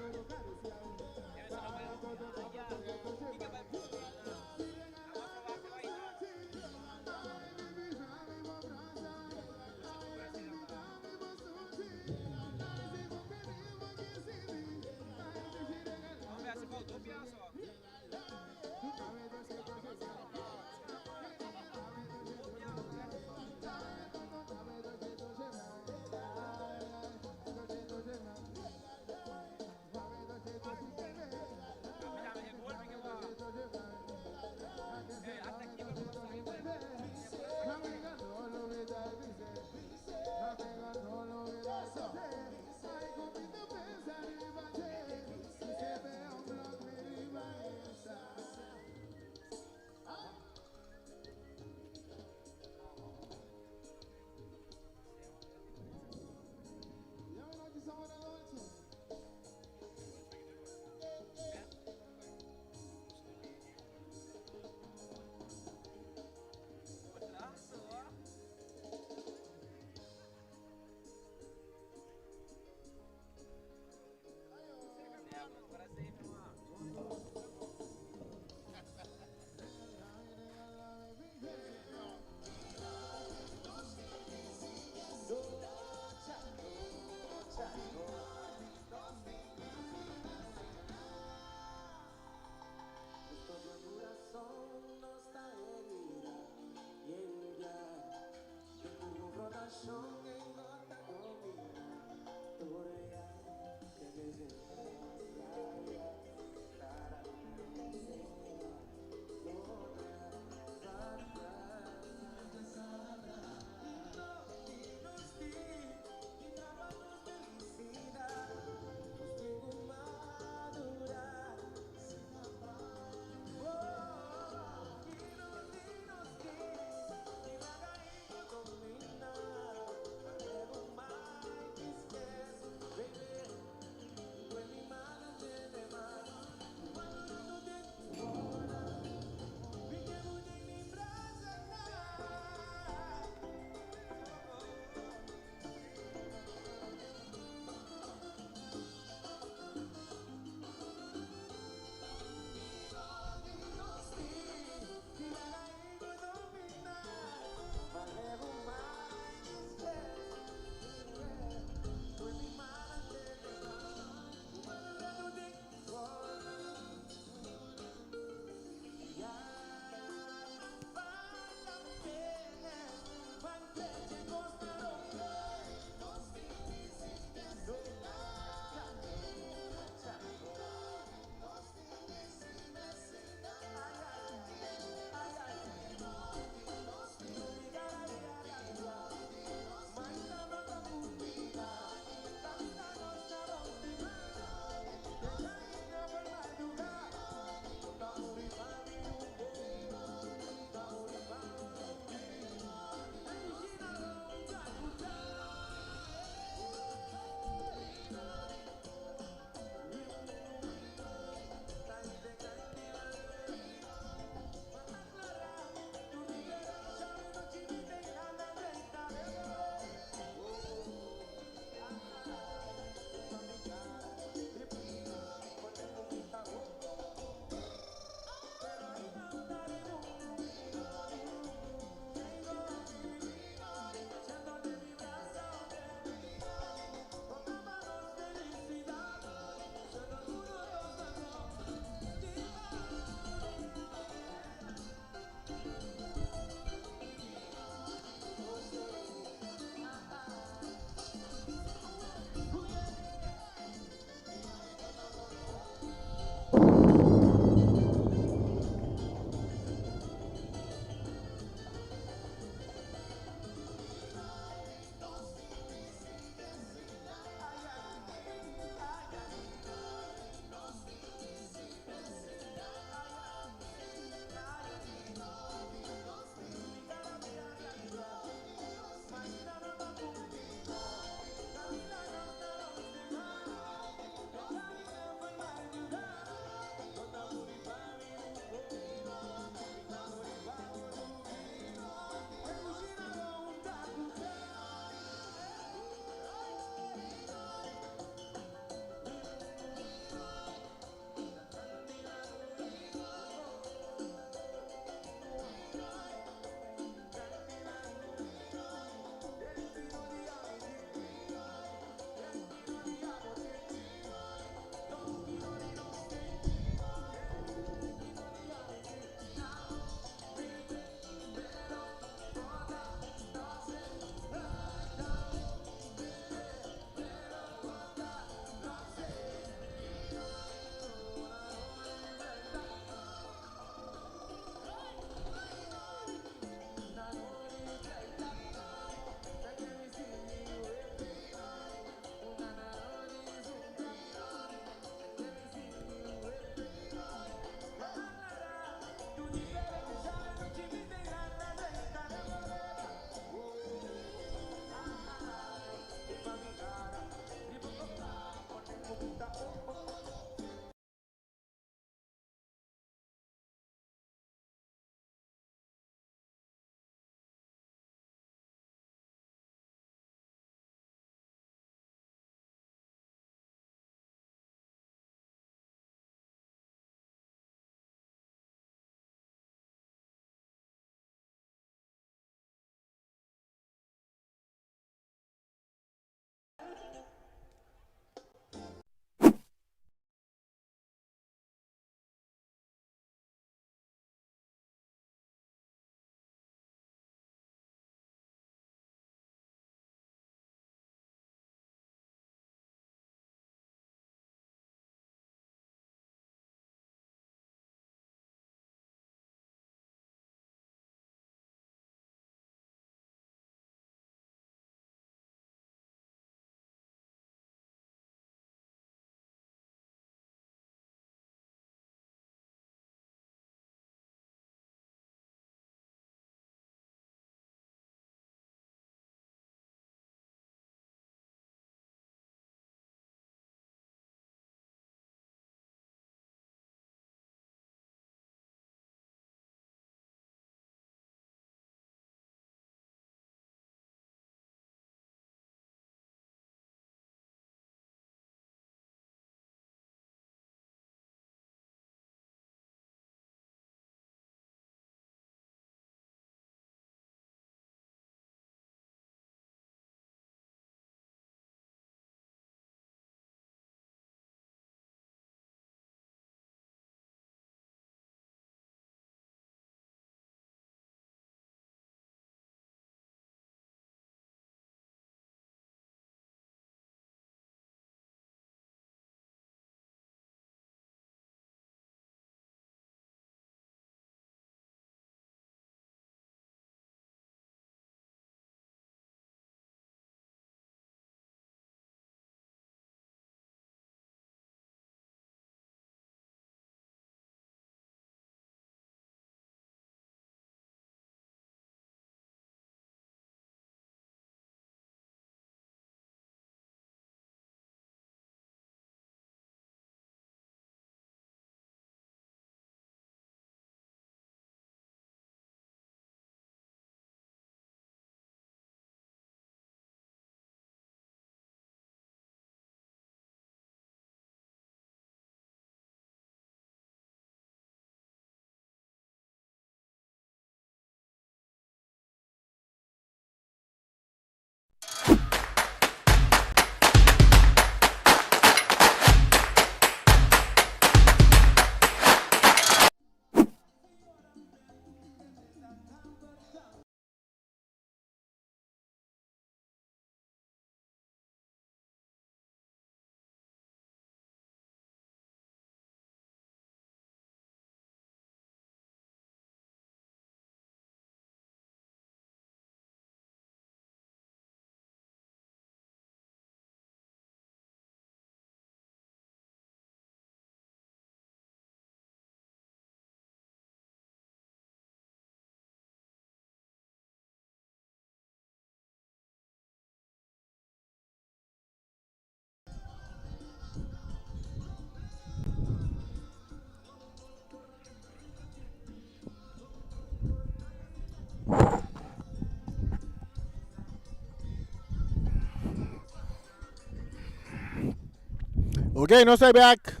Ok, nos ta back.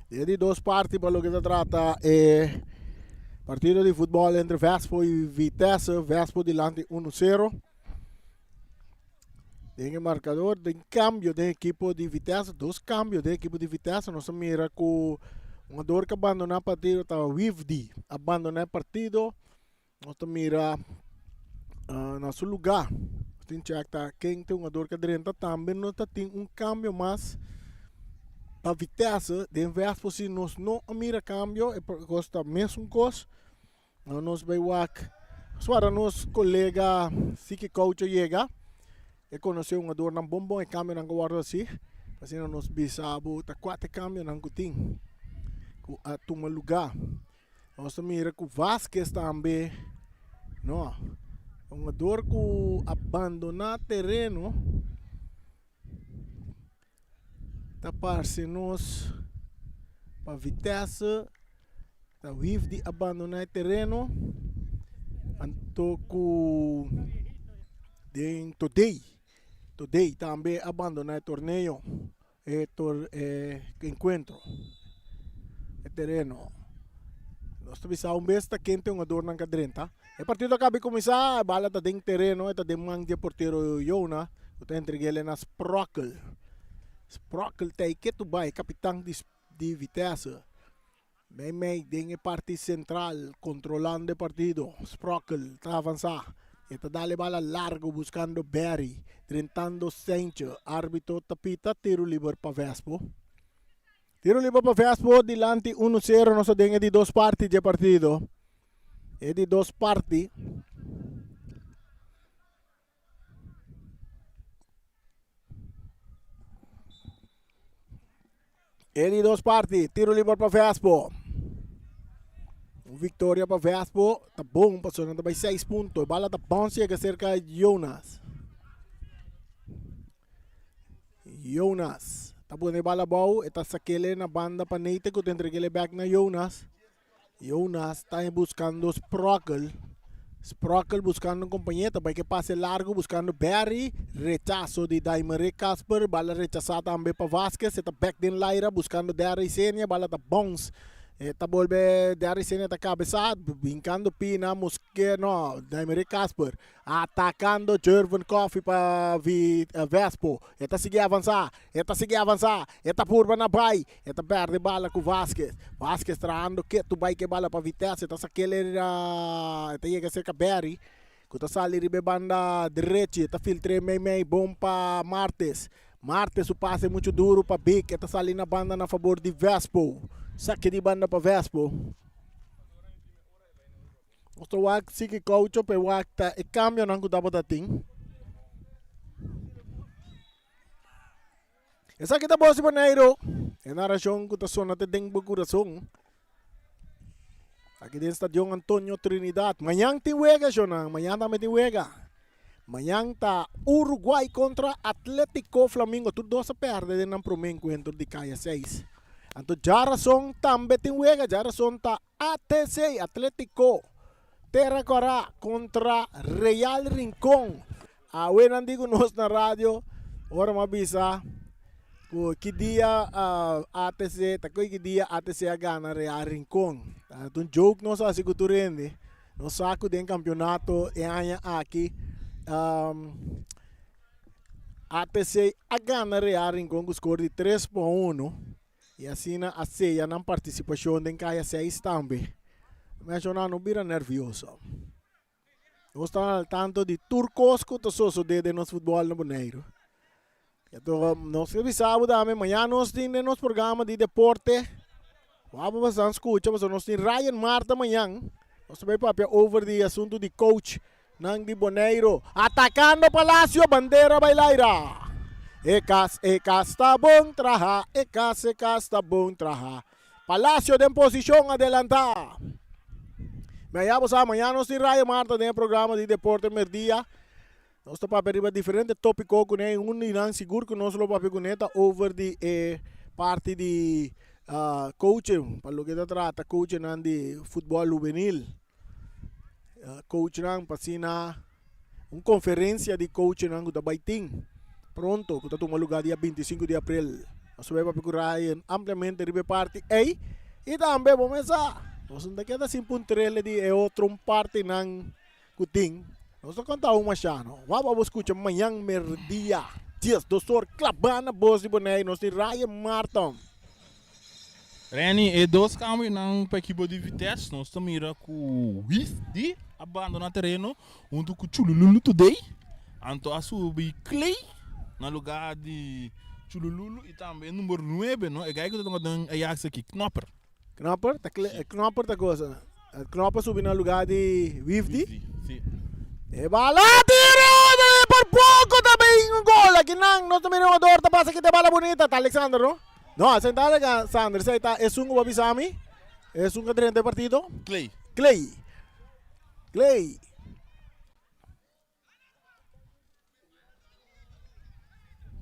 E di dos parti pa loke ta trata e partido di futbol entre Vespo y Vitesse. Vespo dilanti 1-0. Den e marcador, den cambio den equipo di Vitesse, dos cambio den equipo di Vitesse. Nos mira cu un jugador que abandona partido ta Wifdi. Abandona e partido. Nos ta mira uh, na su lugar. Tin check ta ken ta hungador que drenta tambe no ta tin un cambio mas pa Vitesse den Vespo si nos no a mira cambio e cos ta mesun cos. No nos bay wak suara nos colega Siki Coucho yega e conoce hungadornan bon bon e cambionan cu wordo haci asina nos bisa bo ta cua ta e cambionan cu tin cu a tuma lugar. Nos ta mira ku Vazquez tambe no un hungador ku a bandoná tereno ta parse nos pa Vitesse ta wif di a bandoná e tereno anto ku den Todey Todey tambe a bandoná e torneo. E tor e encuentro, e tereno. Nos ta bisa un bes ta kente hungadornan ka drenta. E partido a caba di cuminsa, e bala ta den tereno, e ta den man di e portero Jona, cu ta entreg'el na Sprockel. Sprockel ta e ketu bai, capitan di di Vitesse. Meimei den e parti sentral kontrolando e partido. Sprockel ta avansá. E ta dal e bala largo buskando Berry. Drentando Seintje. Arbitro ta pita tiro liber pa Vespo. Tiro liber pa Vespo dilanti uno sero nos ta den e di dos parti dje partido. E di dos parti. E di dos parti, tiro liber pa Vespo. Un victoria pa Vespo ta bon pasobra nan ta bai 6 punto. E bala ta bounce yega cerca Jonas. Jonas ta pone e bala abou, e ta sakele na banda pa Nathan ku ta entregele back na Jonas. Jonas ta buscando Sprockel. Sprockel buscando un compañero, ta bai ke pase largo buscando Barry. Rechazo di Daimerick Casper, bala rechasa tambe pa Vasquez, e ta back den laira buscando Derry Senia, bala ta bounce. E ta bolbe Derry Senia ta cabeza, brincando Pina, Mosquera, no, Daimerick Casper. Atacando Jervin Coffee pa Vespo. E ta sigui avansa, e ta sigui avansa, e ta purba na bai. E ta perde bala ku Vasquez. Vasquez trahando ketu bai ke bala pa Vitesse. E ta sakel e e ta yega serka Barry ku ta sali riba e banda derechi. E ta filtr'é mei mei bon pa Martes. Martes su pase muchu duru pa Big. E ta sali na banda na fabor di Vespo. Saki di banda pa Vespo. Nos ta wak sigui koucho pa e wak ta e kambionan ku tabata tin. Esaki ta Bosi Boneiru, e narashon ku ta sona te den bo kurason. Aki den Stadion Antonio Trinidad. Mañan tin wega, shownan. Mañan tambe tin wega. Mañan ta Uruguay kontra Atletico Flamingo. Tur dos a pèrdè den nan promé enkuentro di kaya seis. Anto djarason tambe tin wega. Djarason ta ATC, Atletico Terra Kòrá kontra Real Rincon. Awe nan di ku nos na radio ora mi a bisa ku ki dia ATC ta koe ki dia ATC a gana Real Rincon. Ta un joke nos a hasi ku tur hende. Nos sa ku den kampionato e aña aki ATC a gana Real Rincon ku skor di tres pa uno. I asina a seya nan partisipashon den Kaya Seis tambe. Menshoná no bira nervioso. Nos ta al tanto di tur kos ku ta sosodé den nos futbòl na Boneiru. Anto nos ke bisa bo tambe mañana nos tin den nos programa di deporte. Wou bo bastan skucha pasobra nos tin Ryan Marta mañan. Nos ta bai papia over di asuntu di coach Nan di Boneiru atakando Palacio, bandera bai laira. E kas, e kas ta bon traha, e kas, e kas ta bon traha. Palacio den posishon adelantá. Mi a ya bo sa, mañana nos tin Rayo Marta den e programa di Deporte Merdia. Nos ta papia riba diferente tópiko kuné i un di nan sigur ku nos lo papia kuné ta over di e parti di coaching, pa loke ta trata coachingnan di futbòl hubenil. Coachnan pa asina un conferencia di coachnan cu ta bay tin pronto cu ta tuma lugar dia 25 di april. Nos bai papia ku Ryan ampliamente riba e parti ei. I tambe bo mesa nos no ta keda sin puntrele di e otro partinan ku tin. Nos ta konta un masha no. Wou abo skucha mañan merdia 12 or klabá na bos di Bonei nos tin Ryan Marton. Renny, e dos kambionan pa ekipo di Vitesse nos ta mira ku Wifdi a bandona tereno huntu ku Chulululu Today. Anto a subi Clay na lugar di Chulululu i tambe e number nuebe no, e guy ku ta toka den Ajax aki, Knopper. Knopper? Ta Clay, Knopper ta cosa. Knopper subi na lugar di Wifdi. Wifdi, si. E bala tiro por poco ta bin un gol aki nan nos ta mira un jugador ta pasa kita e bala bunita ta Alexander no. No, a senta Alexander, esei ta esun ku bo a bisa mi, esun ku a drenta e partido. Clay. Clay. Clay.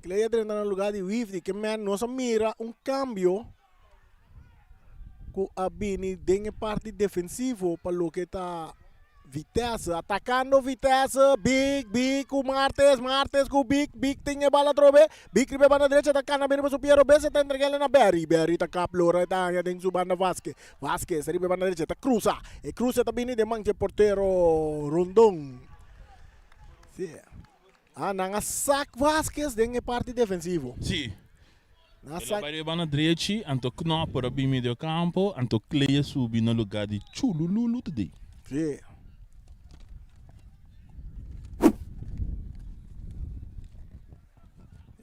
Clay a drenta na lugar di Wifdi, ke men nos a mira un kambio ku a bini den e parti defensivo pa loke ta Vitesse, atacando Vitesse, Big, Big ku Martes, Martes ku Big, Big tin e bala atrobe, Big riba e banda derecha ta kana bini pa su pia robes, e ta entreg'el na Berry, Berry ta kap lora e ta haña den su banda Vasquez, Vasquez riba e banda derecha ta krusa, e kruse ta bini den man dje portero Rondon. Si, ah nan a sak Vasquez den e parti defensivo. Si. Nan a El a sak. bai riba e banda drechi, anto Knopper a bin medio kampo, anto Clay a subi na lugar di Chulululu today. Si.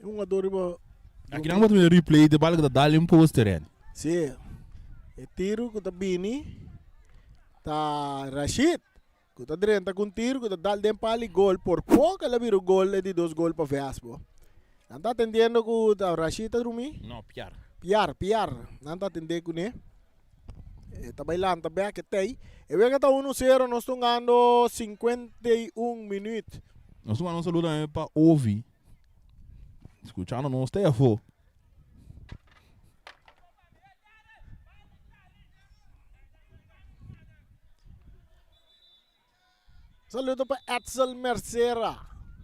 E hungador riba. Aki nan bo ta mira replay di bala ku ta dal den poster en. Si. E tiro ku ta bini ta Rashid. Ku ta drenta ku un tiro ku ta dal den pal i gol. Por poko el a bira un gol e di dos gol pa Vespo. Nan ta atendiendo ku ta Rashid ta drumi? No, Piar. Piar, Piar. Nan ta atende kuné. E ta bai lanta bek e tei. E wega ta uno sero, nos ta hungando 51 minuut. Nos ta manda un saludo tambe pa Ovi. Skuchando nos te afó. Saludo pa Edsel Mercera.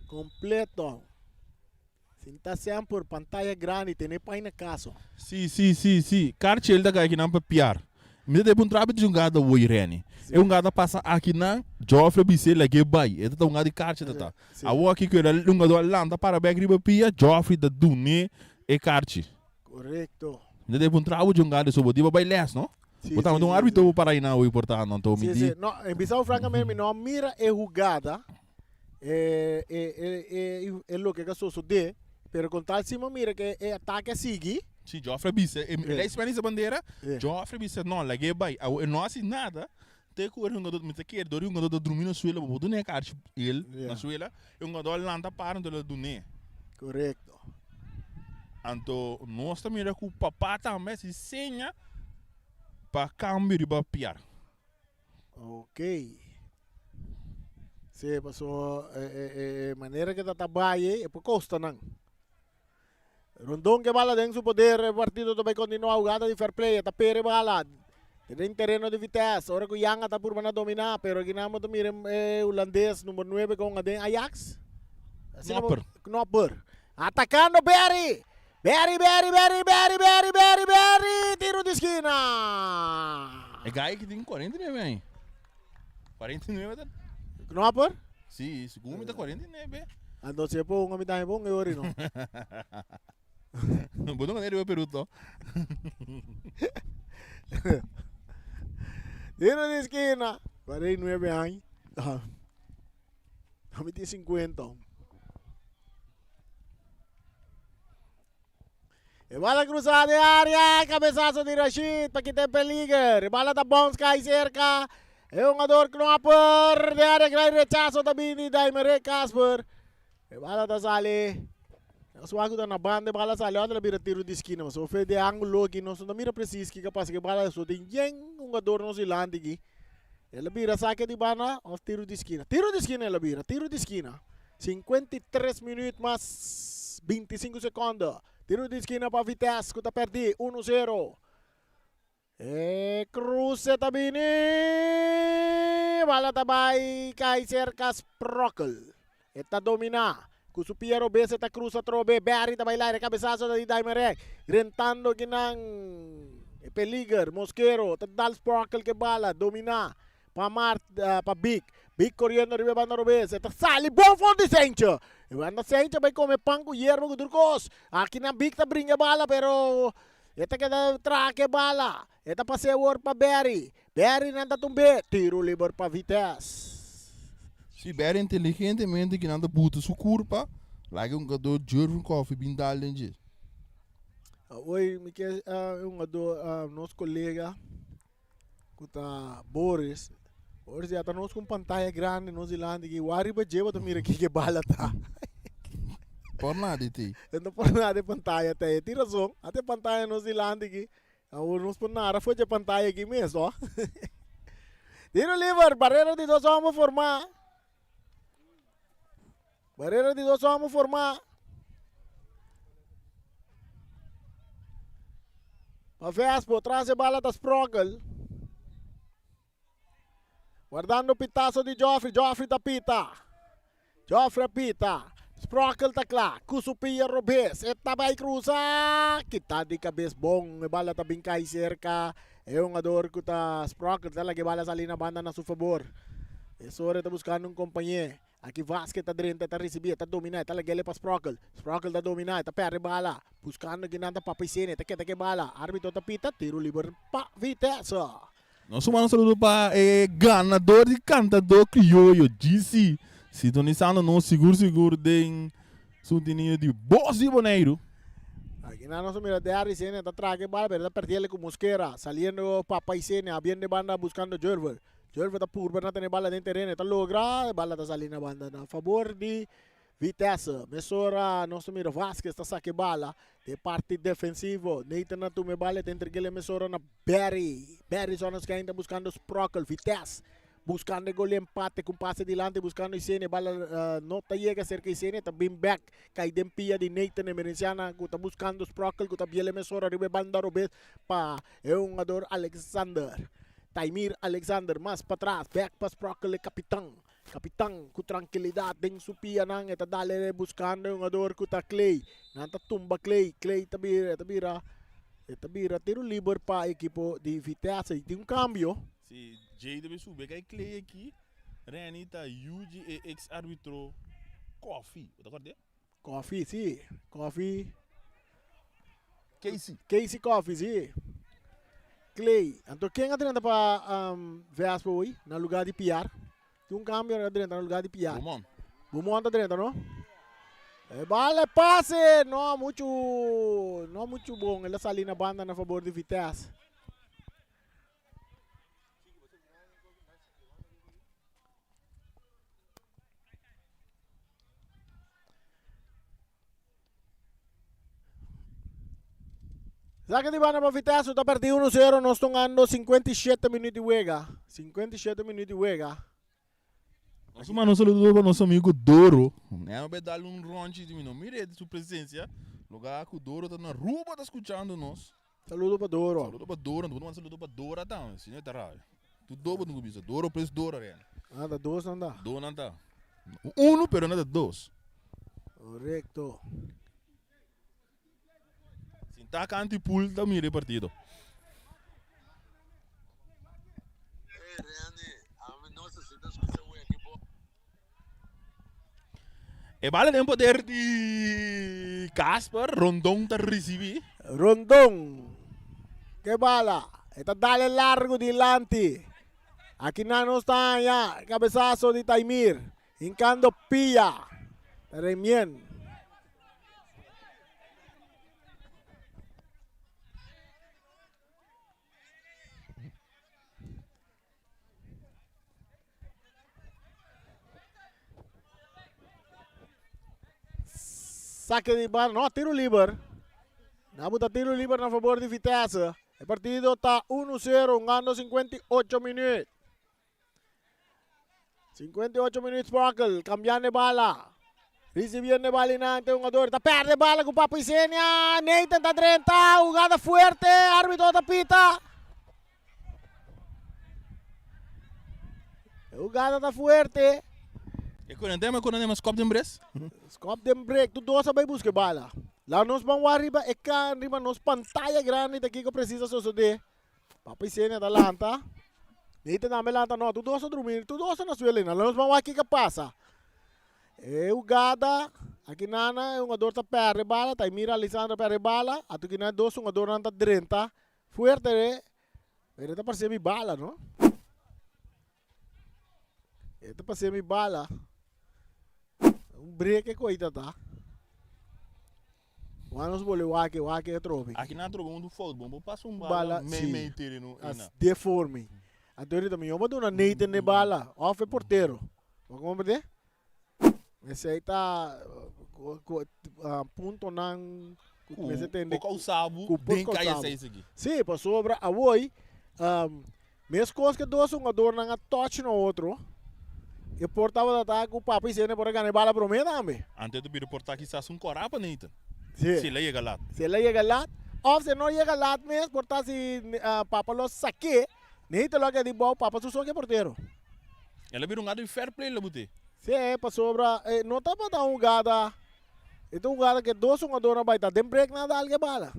Completo. Sinta semper, pantaya grandi, tene pai na caso. Si, si, si, si. Karchel ta kai akinan pa piar. Mi ta debe un trapi di jungada woi Renny. E hungada pasa akinan, Joffrey bis'é lag'é bai. E ta ta hunga di karchi ta ta. Awor aki ku e hungadó a lanta para bek riba pia, Joffrey ta dun'é e karchi. Korekto. Mi ta debe un trabu djungá so bo di bo bai les no. Sí, Bo tabata sí, un sí, arbitro sí. bo para einan hoy por ta anto mi Sí, di. sí. No, en bisao francamente mi no a mira e hugada, e, e, e, e, e loke ka sosode, pero con tal si mi a mira ke e atake a sigui. Sí, Joffrey a bisa, e Sí. lijstman hisa bandera, Sí. Joffrey a bisa no, lag'é bai. Awo e no hasi nada, te ku e hungadó, mi ta kere dor e hungadó ta drumi na suela, bo por dun'é karchi el Yeah. na suela, e hungadó a lanta para anto el a dun'é. Korekto. Anto nos ta mira ku papá tambe hasi seña pa kambio riba piar. Ok. Sí, paso e, e, e, e manera que ta ta bai e por costa nan. Rondon ke bala den su poder, e partido ta bai continua hugada di fair play, ta pere bala. Den tereno di Vitesse, ora ku Yanga ta purba na domina, pero aki nan bo ta mira e hulandes number 9 con aden Ajax. Asina bo- Knopper. Knopper. Atacando Berry. Berry, Berry, Berry, Berry, Berry, Berry, Berry. Tiro di esquina. E guy ki tin 49 aña. 49 ta? Knopper? Si, segun mi ta 49. Anto si e pongo mi tambe pongo e ori no. Bo no gana riba Peru to. Tiro di esquina. 49 aña. Ami tin 50. E bala cruza de área, cabezazo di Rashid pa kita en peliger. E bala ta bounce cai cerca. E jugador Knopper de área grande rechazo ta bini Daimere Casper. E bala ta sali. Suaku ta na banda e bala sali ora la bira tiro di esquina. Mas ofe de ángulo aki nos no ta mira precies kiko pasa ku e bala so tin yen hungador nos dilanti aki. El a bira sake di banda of tiro di esquina. Tiro di esquina el a bira, tiro di esquina. 53 minuut mas 25 seconde. Tiro di esquina pa Vitesse ku ta perdi 1-0. E cruce ta bini. Bala ta bai kai cerca Sprokkel. E ta domina. Ku su pia robes e ta krusa atrobe. Barry ta bai laira kabesaso ta di Daimerek. Rentando kinan e peliger. Mosquero ta dal Sparkle ke bala. Domina pa Mart pa Big. Big koriendo riba e banda robes. E ta sali bon for di Sentje. E banda Sentje bai kome pan ku yerba ku tur kos. Akinan Big ta bringa e bala pero e ta keda traha ke bala. E ta pas'é awor pa Barry. Barry nan ta tumb'é. Tiro liber pa Vitesse. Si Barry inteligentemente ki nan ta buta su kurpa, laga e hungadó Jervin Coffie bin dal den dje. Awor mi ke e hungadó nos kolega ku ta Boris. Boris ya ta nos ku un pantaya grandi nos dilanti aki. Wak riba dje bo ta mira kiko e bala ta. Por nada e tei. E no por nada e pantaya ta. E tin razon. Ata e pantaya nos dilanti aki. Awor nos por nara for dje pantaya aki mes, no? Tiro liber, barrera di dos homber formá. Barrera di dos homber formá. Pa Vespo, tras e bala ta Sprockel. Guardando pitazo di Geoffrey, Geoffrey ta pita. Geoffrey a pita. Sprockel ta kla. Ku su pia robes. E ta bai krusa. Kita di kabes bon. E bala ta bin kai serka e hungador ku ta Sprockel. Ta laga e bala sali na banda na su fabor. Esora e ta buskando un kompañé. Aki Vasquez ta drenta, e ta risibí, e ta dominá, e ta lag'é pa Sprockel. Sprockel ta dominá, e ta pèrdè bala. Buskando kinan ta Papa Isenia, e ta keda ku e bala. Arbitro ta pita, tiro liber pa Vitesse. Nos manda un saludo pa e ganador di Cantador Criollo, GC, sintonisando nos sigur sigur den suntinio di Bos di Boneiru. Aki nan nos a mira Derry Senia ta traga e bala pero ta perdiele cu Mosquera. Saliendo Papa Isenia abiendo e banda buscando Jervel. Jervel ta purba na tene bala den tereno e ta logra e bala ta sali na banda na fabor di Vitesse. Mesora nos ta mira Vasquez ta saca e bala den parti defensivo. Nathan a tuma e bala e ta entreg'el e mesora na Barry. Barry Zonneschijn ta buscando Sprockel. Vitesse buscando e gol di empate cu un pase dilanti buscando Isenia. E bala no ta yega cerca Isenia, ta bin bek cay den pia di Nathan Emerenciana cu ta buscando Sprockel cu ta biel e mesora riba e banda robes pa e hungador Alexander. Taimir Alexander mas patras bek pa Sprockel e capitan. Kapitan ku trankilidat den su pianan e ta dal buskando e hungador ku ta Clay. Nan ta tumba Clay. Clay ta bira e ta bira e ta bira tiro liber pa ekipo di Vitesse. I tin un kambio. Si Jay debe subi kai Clay aki, Renny ta yu di e ex arbitro Coffee. Bo ta kòrda? Coffee, si. Coffee. Casey. Casey Coffee, si. Clay. Anto ken a drenta pa um, Vespa hoy? Na lugar di Piar. Tin un cambio a drenta na lugar di Piar. Beaumont. Beaumont a drenta, no? E bala e pase! No mucho, no mucho bon. El a sali na banda na favor di Vitesse. Saque di banda pa Vitesse, ta perdí 1-0, nos tongando 57 minuut di wega. 57 minuut di wega. Nos manda un saludo pa nos amigo Doro. Nea be dal un ronchi di mi no mire su presencia. Lugar cu Doro ta na Aruba ta scuchando nos. Saludo pa Doro. Saludo pa Doro. Nos manda saludo pa Dora tambe. Si no e ta rabia. Tu dobo tin cu bisa. Doro plus Dora Rene. Ah, ta dos nan ta. Dos nan ta. Uno pero nan ta dos. Correcto. Sinta canti pool ta mira e partido. E bala den poder di Casper. Rondon ta ricibi. Rondon ke bala. E ta dale largo dilanti. Aki nan nos ta haña cabezazo di Taimir. Hincando pia. Remien. Saque di banda, no, tiro liber. Nabu ta tiro liber na favor di Vitesse. E partido ta 1-0, hungando 58 minuut. 58 minuut Sparkle, cambiando e bala. Recibiendo e bala inante hungador. Ta perde bala cu Papa Isenia. Nathan ta drenta, jugada fuerte, arbitro ta pita. E jugada ta fuerte. E kona dem, e kona dem a skop den bres. Skop den brek, tur dos a bai buska e bala. Laat nos ban wak riba e kan, riba nos pantaya grandi ta kiko presis a sosode. Papa Isenia ta lanta. Nathan tambe lanta, no, tur dos a drumi, tur dos ta na suelo einan. Laat nos ban wak kiko a pasa. E hugada, aki nana e hungador ta perde bala, ta mira Alisandro perde bala, atu kinan e dos hungadornan ta drenta fuerte, pero e ta parse mi bala, no? E ta pasé mi bala. Un break e koita ta. Wan nos bole wak wak e trobe. Aki nan trobe un fout bon bo pasa un bala mei mei tereno ina. Deforme. Anto ahorita mi a duna Nathan e bala of e portero. Bo comprende? Esei ta puntonan ku mester tende. Ku por kousa bo den kaya esei sigui. Sí, pasobra awoi meskos ku e dos hungadornan a touch na otro, e por tabata ta ku Papi Sene por a gana e bala promé tambe. Antes ta bira por ta kisas un kòrá pa Nathan. Si el a yega lat. Si el a yega lat, òf si e no yega lat mes por ta si Papa lo sak'é. Nathan lo a keda di bou papa su soke portero. El a bira un gada di fair play la bute. Sí, pasobra e no tabata un hugada, e ta un hugada ke dos hungadornan bai ta den break nan a dal ke bala.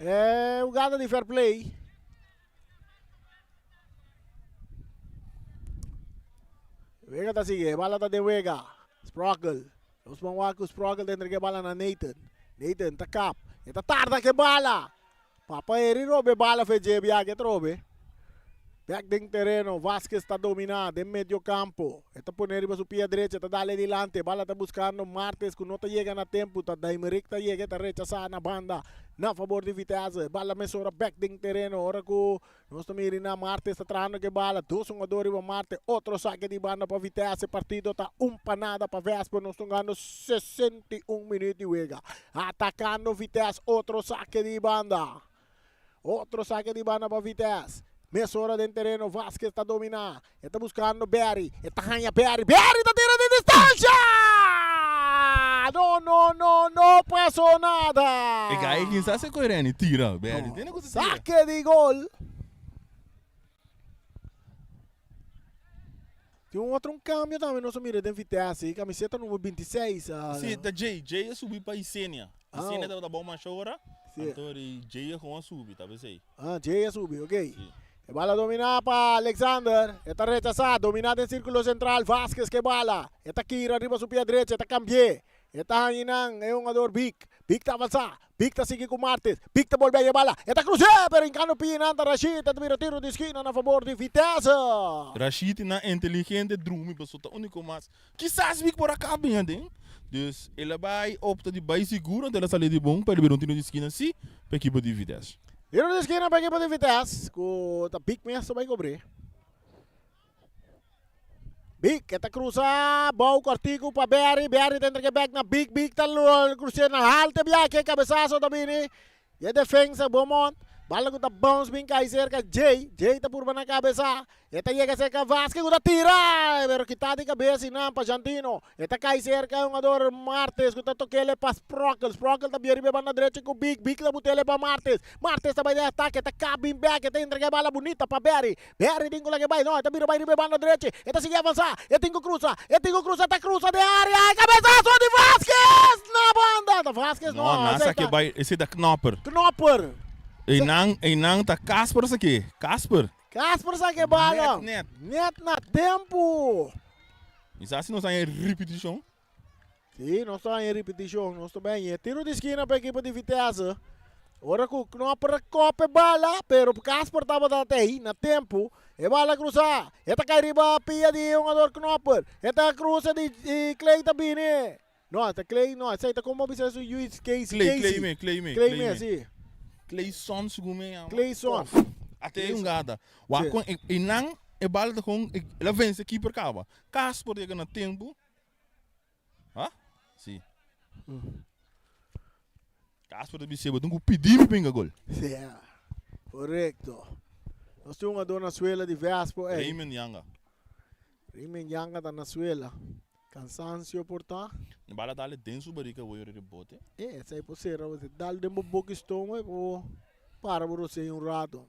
E hugada di fair play. Wega ta sigui, e bala ta den wega. Sprokel. Nos ban wak ku Sprokel ta entrega e bala na Nathan. Nathan ta kap. E ta tarda ku e bala. Papa Eri roba e bala fe dje biaha atrobe. Bek den tereno, Vasquez ta domina den medio campo. E ta pone riba su pia drecha, ta dale dilanti. E bala ta buscando Martes cu no ta yega na tempo. Ta Daimerick ta yega, e ta rechasa na banda na favor di Vitesse. E bala mesora bek den tereno ora cu nos ta mira na Martes ta trahando cu e bala. Dos hungador riba Marte, otro sake di banda pa Vitesse. E partido ta un pa nada pa Vespa. Nos ta hungando 61 minuut di wega. Atacando Vitesse, otro sake di banda. Otro sake di banda pa Vitesse. Mesora den tereno Vasquez ta domina. E ta buscando Berry. E ta haña Berry. Berry ta tira di distancia! No, no, no, no pasó nada. E gai kin sa se koe Renny tira. Berry tiene ku tira. Sake di gol. Tin un otro un cambio tambe nos a mira den Vitesse, camiseta numero 26. Sí, ta Jay. Jay a subi pa Isenia. Isenia tabata bou masha ora. Anto di Jay a gewoon a subi, ta besei. Ah, Jay a subi, ok. Sí. E bala dominá pa Alexander. E ta rechasá, dominá den sírkulo sentral. Vasquez ke bala. E ta kira riba su pia drecha, e ta kambi'é. E ta haña nan e hungador Big. Big ta avansá. Big ta sigui ku Martes. Big ta bolbe a yebala. E ta krus'é, pero hinkando pie nan ta Rashid. Ta bira tiro di skina na fabor di Vitesse. Rashid na inteligente drumi paso ta unico mas kisas Big por a kap bin aden. Dus el a bai opta di bai sigur anto el a sali di bon pa el bira un tiro di skina si pa ekipo di Vitesse. Tiro di skina pa ekipo di Vitesse ku ta Big mes ta bai kobr'é. Big e ta cruza bou cortico pa Berry. Berry ta entrega bek na Big. Big ta cruce na halte biaha cabezazo ta bini. E defensa Beaumont. Bala cu ta bounce bin cay cerca Jay. Jay ta purba na cabeza. E ta yega cerca Vasquez cu ta tira. Pero kita di cabeza y nan pa Jantino. E ta cay cerca e hungador Martes cu ta tokele pa Sprockel. Sprockel ta bia riba e banda drecha cu Big. Big ta butele pa Martes. Martes ta bay den atake. Ta kap bin bek. E ta entrega e bala bunita pa Berry. Berry tin ku laga e bai, no, e ta bira bai riba e banda drechi, e ta sigui avansa, e tin ku krusa, e tin ku krusa, ta krusa den area, e kabesaso di Vasquez na banda, ta Vasquez no, No, nan sa ke bai, esei ta Knopper. Knopper. Einan, einan ta Casper sa ke, Casper. Casper sa ke bala. Net, net. Net na tempu. Mi sa si nos haña e ripitishon. Sí, nos ta haña ripitishon, nos ta bai haña. Tiro di skina pa ekipo di Vitesse. Ora ku Knopper a kop e bala, pero Casper tabata tei na tempu. E bala krusá, e ta kai riba pia di e hungador Knopper. E ta krusa di Clay ta bini. No, ta Clay, no, esei ta komo bisa su yu Casey. Clay, Clay me, Clay me. Clay me, sí. Clayson segun mi yama. Clayson. Ate e hungada. Wak kon e nan e bala ta kon el a vense keeper kaba. Casper yega na tempu. Ha? Si. Casper ta bis'é, bo tin ku pidi mi pinga gol. Sí, korekto. Nos tin un hungador na suela di Vespo ei. Raymond Yanga. Raymond Yanga ta na suela. Cansancio por ta. E bala dale den su barica wey ora di bote. E, esey por sera bo. Dal den bo boca y stoma y bo para bo rosea un rato.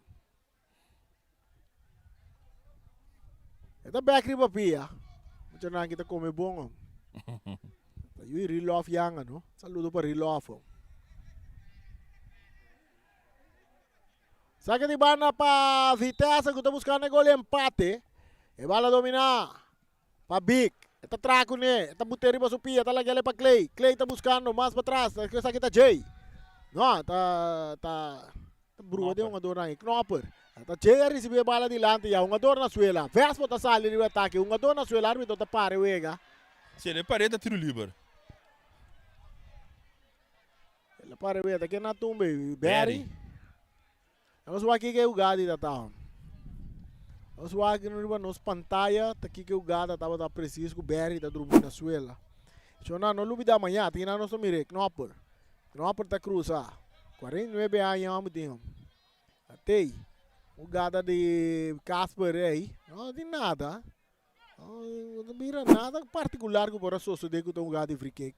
E ta bek riba pia. Muchanan ki ta come bon. Ta yu Rilof yanga no. Saludo pa Rilof. Saque di banda pa Vitesse ku ta buscando e gol empate. E bala domina pa Big. E ta traha kuné. E ta bute riba su pia. Ta lag'el pa Clay. Clay ta buscando mas pa tras. Esaki ta Jay. No, ta ta ta brua den hungadornan ei. Knopper. Ta Jay a ricibi e bala dilanti ya. Hungador na suela. Vespo ta sali riba atake. Hungador na suela. Arbitro ta para e wega. Si el e par'é ta tiro liber. El a para e wega. Ta ken a tumba ei? Barry. Nos wak kiko e hugada di ta ta. Nos wak riba nos pantaya ta kiko e hugada tabata presis ku Barry ta drumi na suela. Shona no lubida maña tin nan nos ta mira e Knopper. Knopper ta krusa. 49 aña homber tin. Atey hugada di Casper ey no tin nada. No ta mira nada partikular ku por a sosode ku ta un hugada di free kick.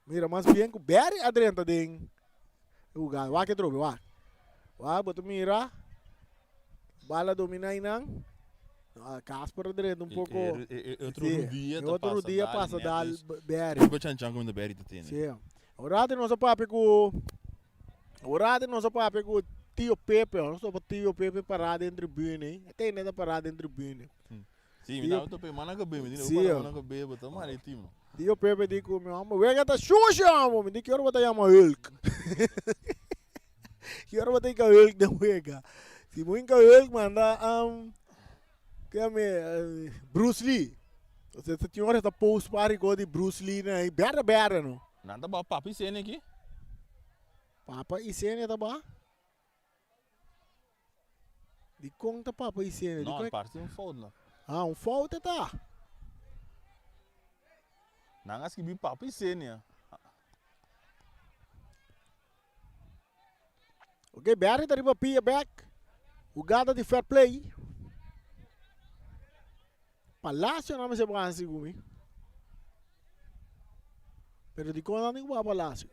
Mira mas bien ku Barry a drenta den e hugada. Wak e trobe, wak. Wak, bo ta mira. Bala domina einan. Casper a drenta un poko. E otro rudia ta pasa otro rudia pasa dal Barry. Riba chanchan ku Barry ta tene. Sí. Ora nos a papia ku Ora nos a papia ku Tio Pepe, nos topa Tio Pepe pará den tribune. E tende ta pará den tribune. Sí, mi taba topa e man a kabe, mi di no para man a kabe, bo ta mara e team no. Tio Pepe di ku mi, homber, wega ta shushi homber, mi di ki ora bo ta yama Hulk? Ki ora bo ta hinka Hulk den wega? Si bo hinka Hulk manda ke mi Bruce Lee. Osea tin ora ta post pari ko di Bruce Lee na ei, berde berde no. Nan ta ba Papa Isenia aki? Papa Isenia ta ba? Dikon ta Papa Isenia? No, parse un fout no. Ah, un fout e ta? Nan a skibi Papa Isenia. Ok, Barry ta riba pia back. Hugada di fair play. Palacio nan mester por hasi ku mi. Pero dikon nan tin ku baha Palacio?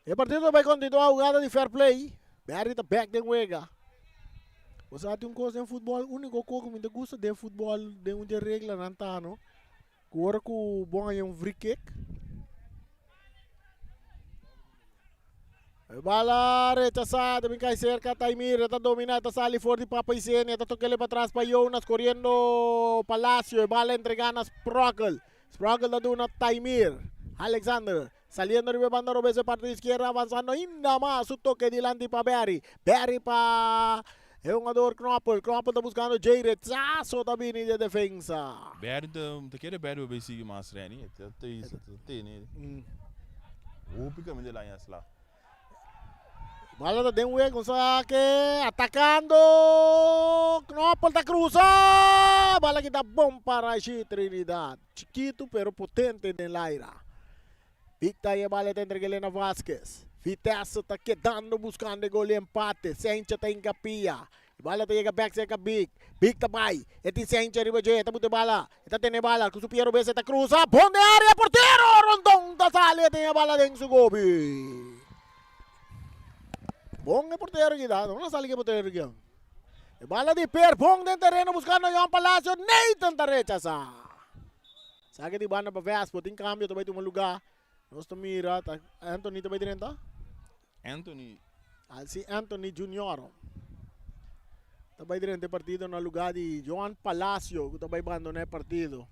E partido ta bai kontinuá hugada di fair play. Barry ta back den wega. Bo sa tin un kos den futbòl, úniko kos ku mi ta gusta den futbòl den un dje reglanan ta no. Ku ora ku bon haña un free kick. E bala rechasá, ta bin kai serka Taimir, e ta dominá, e ta sali for di Papa Isenia, e ta tok'el pa tras pa Jonas, koriendo Palacio, e bala entregá na Sprockel. Sprockel ta duna Taimir. Alexander saliendo riba e banda robes e parti di izquierda, avanzando ainda mas, su toke dilanti pa Barry. Barry pa E hungador Knoppel, Knoppel ta buscando Jay rechazo ta bini di e defensa. Barry ta ta kere Barry pa bay sigui mas Renny e ta ta ta tene hopi caminda el aña sla. Bala ta den wega un saque atacando Knoppel ta cruza bala kita bon para Rashid Trinidad chiquito pero potente den laira. Victor e bala ta entrega Elena Vasquez. Vitesse ta kedando buscando e gol di empate. Sencha ta hinca pia. E bala ta yega bek cerca Big. Big ta bay. E tin Sencha riba dje. E ta buta e bala. E ta tene e bala. Cu su pia robes e ta cruza. Bon den area. Portero! Rondon ta sali. E tin e bala den su gobi. Bon e portero aki ta. No a sali cu e portero aki. E bala di Per. Bon den tereno buscando Yon Palacio. Nathan ta rechasa. Saki di banda pa Vespo, tin cambio ta bay tuma lugar. Nos ta mira, ta Anthony ta bay drenta. Anthony. Ah, si Anthony Junior. Ta bay drenta e partido na lugar di Joan Palacio, cu ta bay bandona e partido.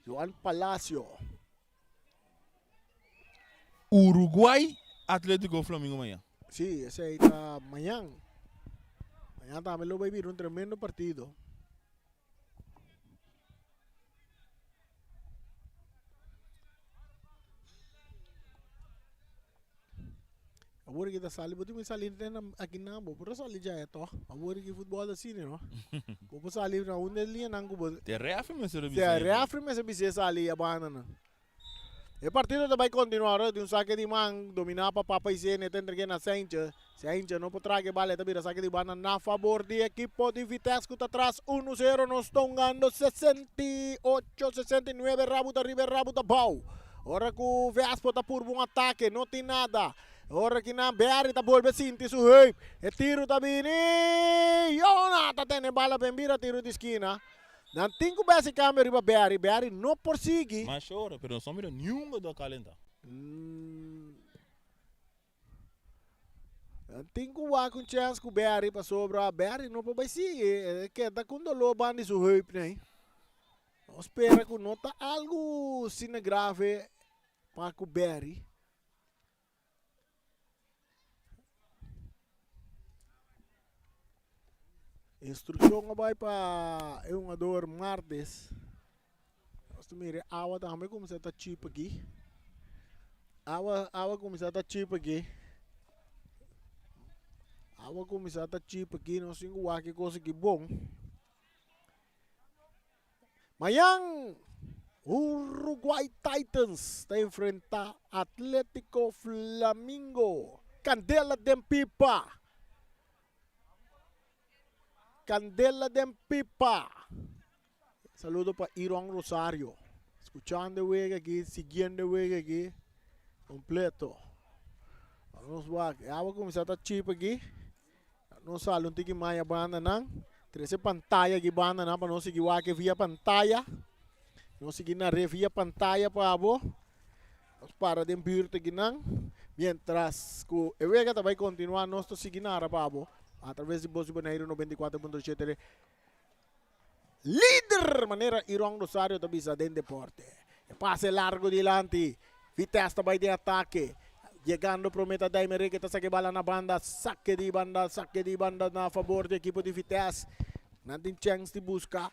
Joan Palacio. Uruguay Atletico Flamingo mañan. Sí, esey ta mañan. Mañan tambe lo bay bira un tremendo partido. Awor ki ta sali, bo tin mi sali den aki nan, bo por a sali djaya tog. Awor ki futbol ta asina, no? Bo por sali na un de liñanan ku bo. Te refri mester a bisa. Te refri mester bisa sali e banda nan. E partido ta bai kontinuá ora di un sake di man dominá pa Papa Iseni e ta entreg'é na Seintje. Seintje no por traga e bala e ta bira sake di banda na fabor di ekipo di Vitesse ku ta tras unu sero. Nos ta hungando 68, 69 rabu ta riba e rabu ta bou. Ora ku Vespo ta purba un atake no tin nada. Ora ki nan Barry ta bolbe sinti su heup e tiru ta bini. Yona ta tene bala ben bira tiru di skina. Nan tin ku besi kambio riba Barry. Barry no por sigui. Mas ora, pero nos no mira niun ku ta kalentá. Nan tin ku wak un chèns ku Barry pasobra Barry no por bai sigui. E keda ku un doló banda di su heup nei. Nos spera ku no ta algu asina grave pa ku Barry. Instrukshon a bai pa e hungador Martes. Nos ta mira e awa tambe kuminsá ta chip aki. Awa awa kuminsá ta chip aki. Awa kuminsá ta chip aki. Nos tin ku wak e kos aki bon. Mañan Uruguay Titans ta enfrenta Atletico Flamingo. Candela den pipa. Candela den pipa. Saludo pa Iron Rosario. Escuchando e wega aki, siguiendo e wega aki. Completo. Nos wak. E awa cuminsa ta chip aki. Nos sali un tiki maya banda nan. Trese pantaya aki banda nan pa nos sigui wak via pantaya. Nos sigui nar'é via pantaya pa abo. Nos para den buurt aki nan. Mientras ku e wega ta bai kontinuá nos ta sigui nara pa abo atraves di Bos di Boneiru 94.7 Lider manera Iron Rosario ta bisa den deporte. E pase largo dilanti. Vitesse ta bai den atake. Yegando prome ta Daimerik ta saka e bala na banda. Sake di banda, sake di banda na fabor di ekipo di Vitesse. Nan tin chèns di buska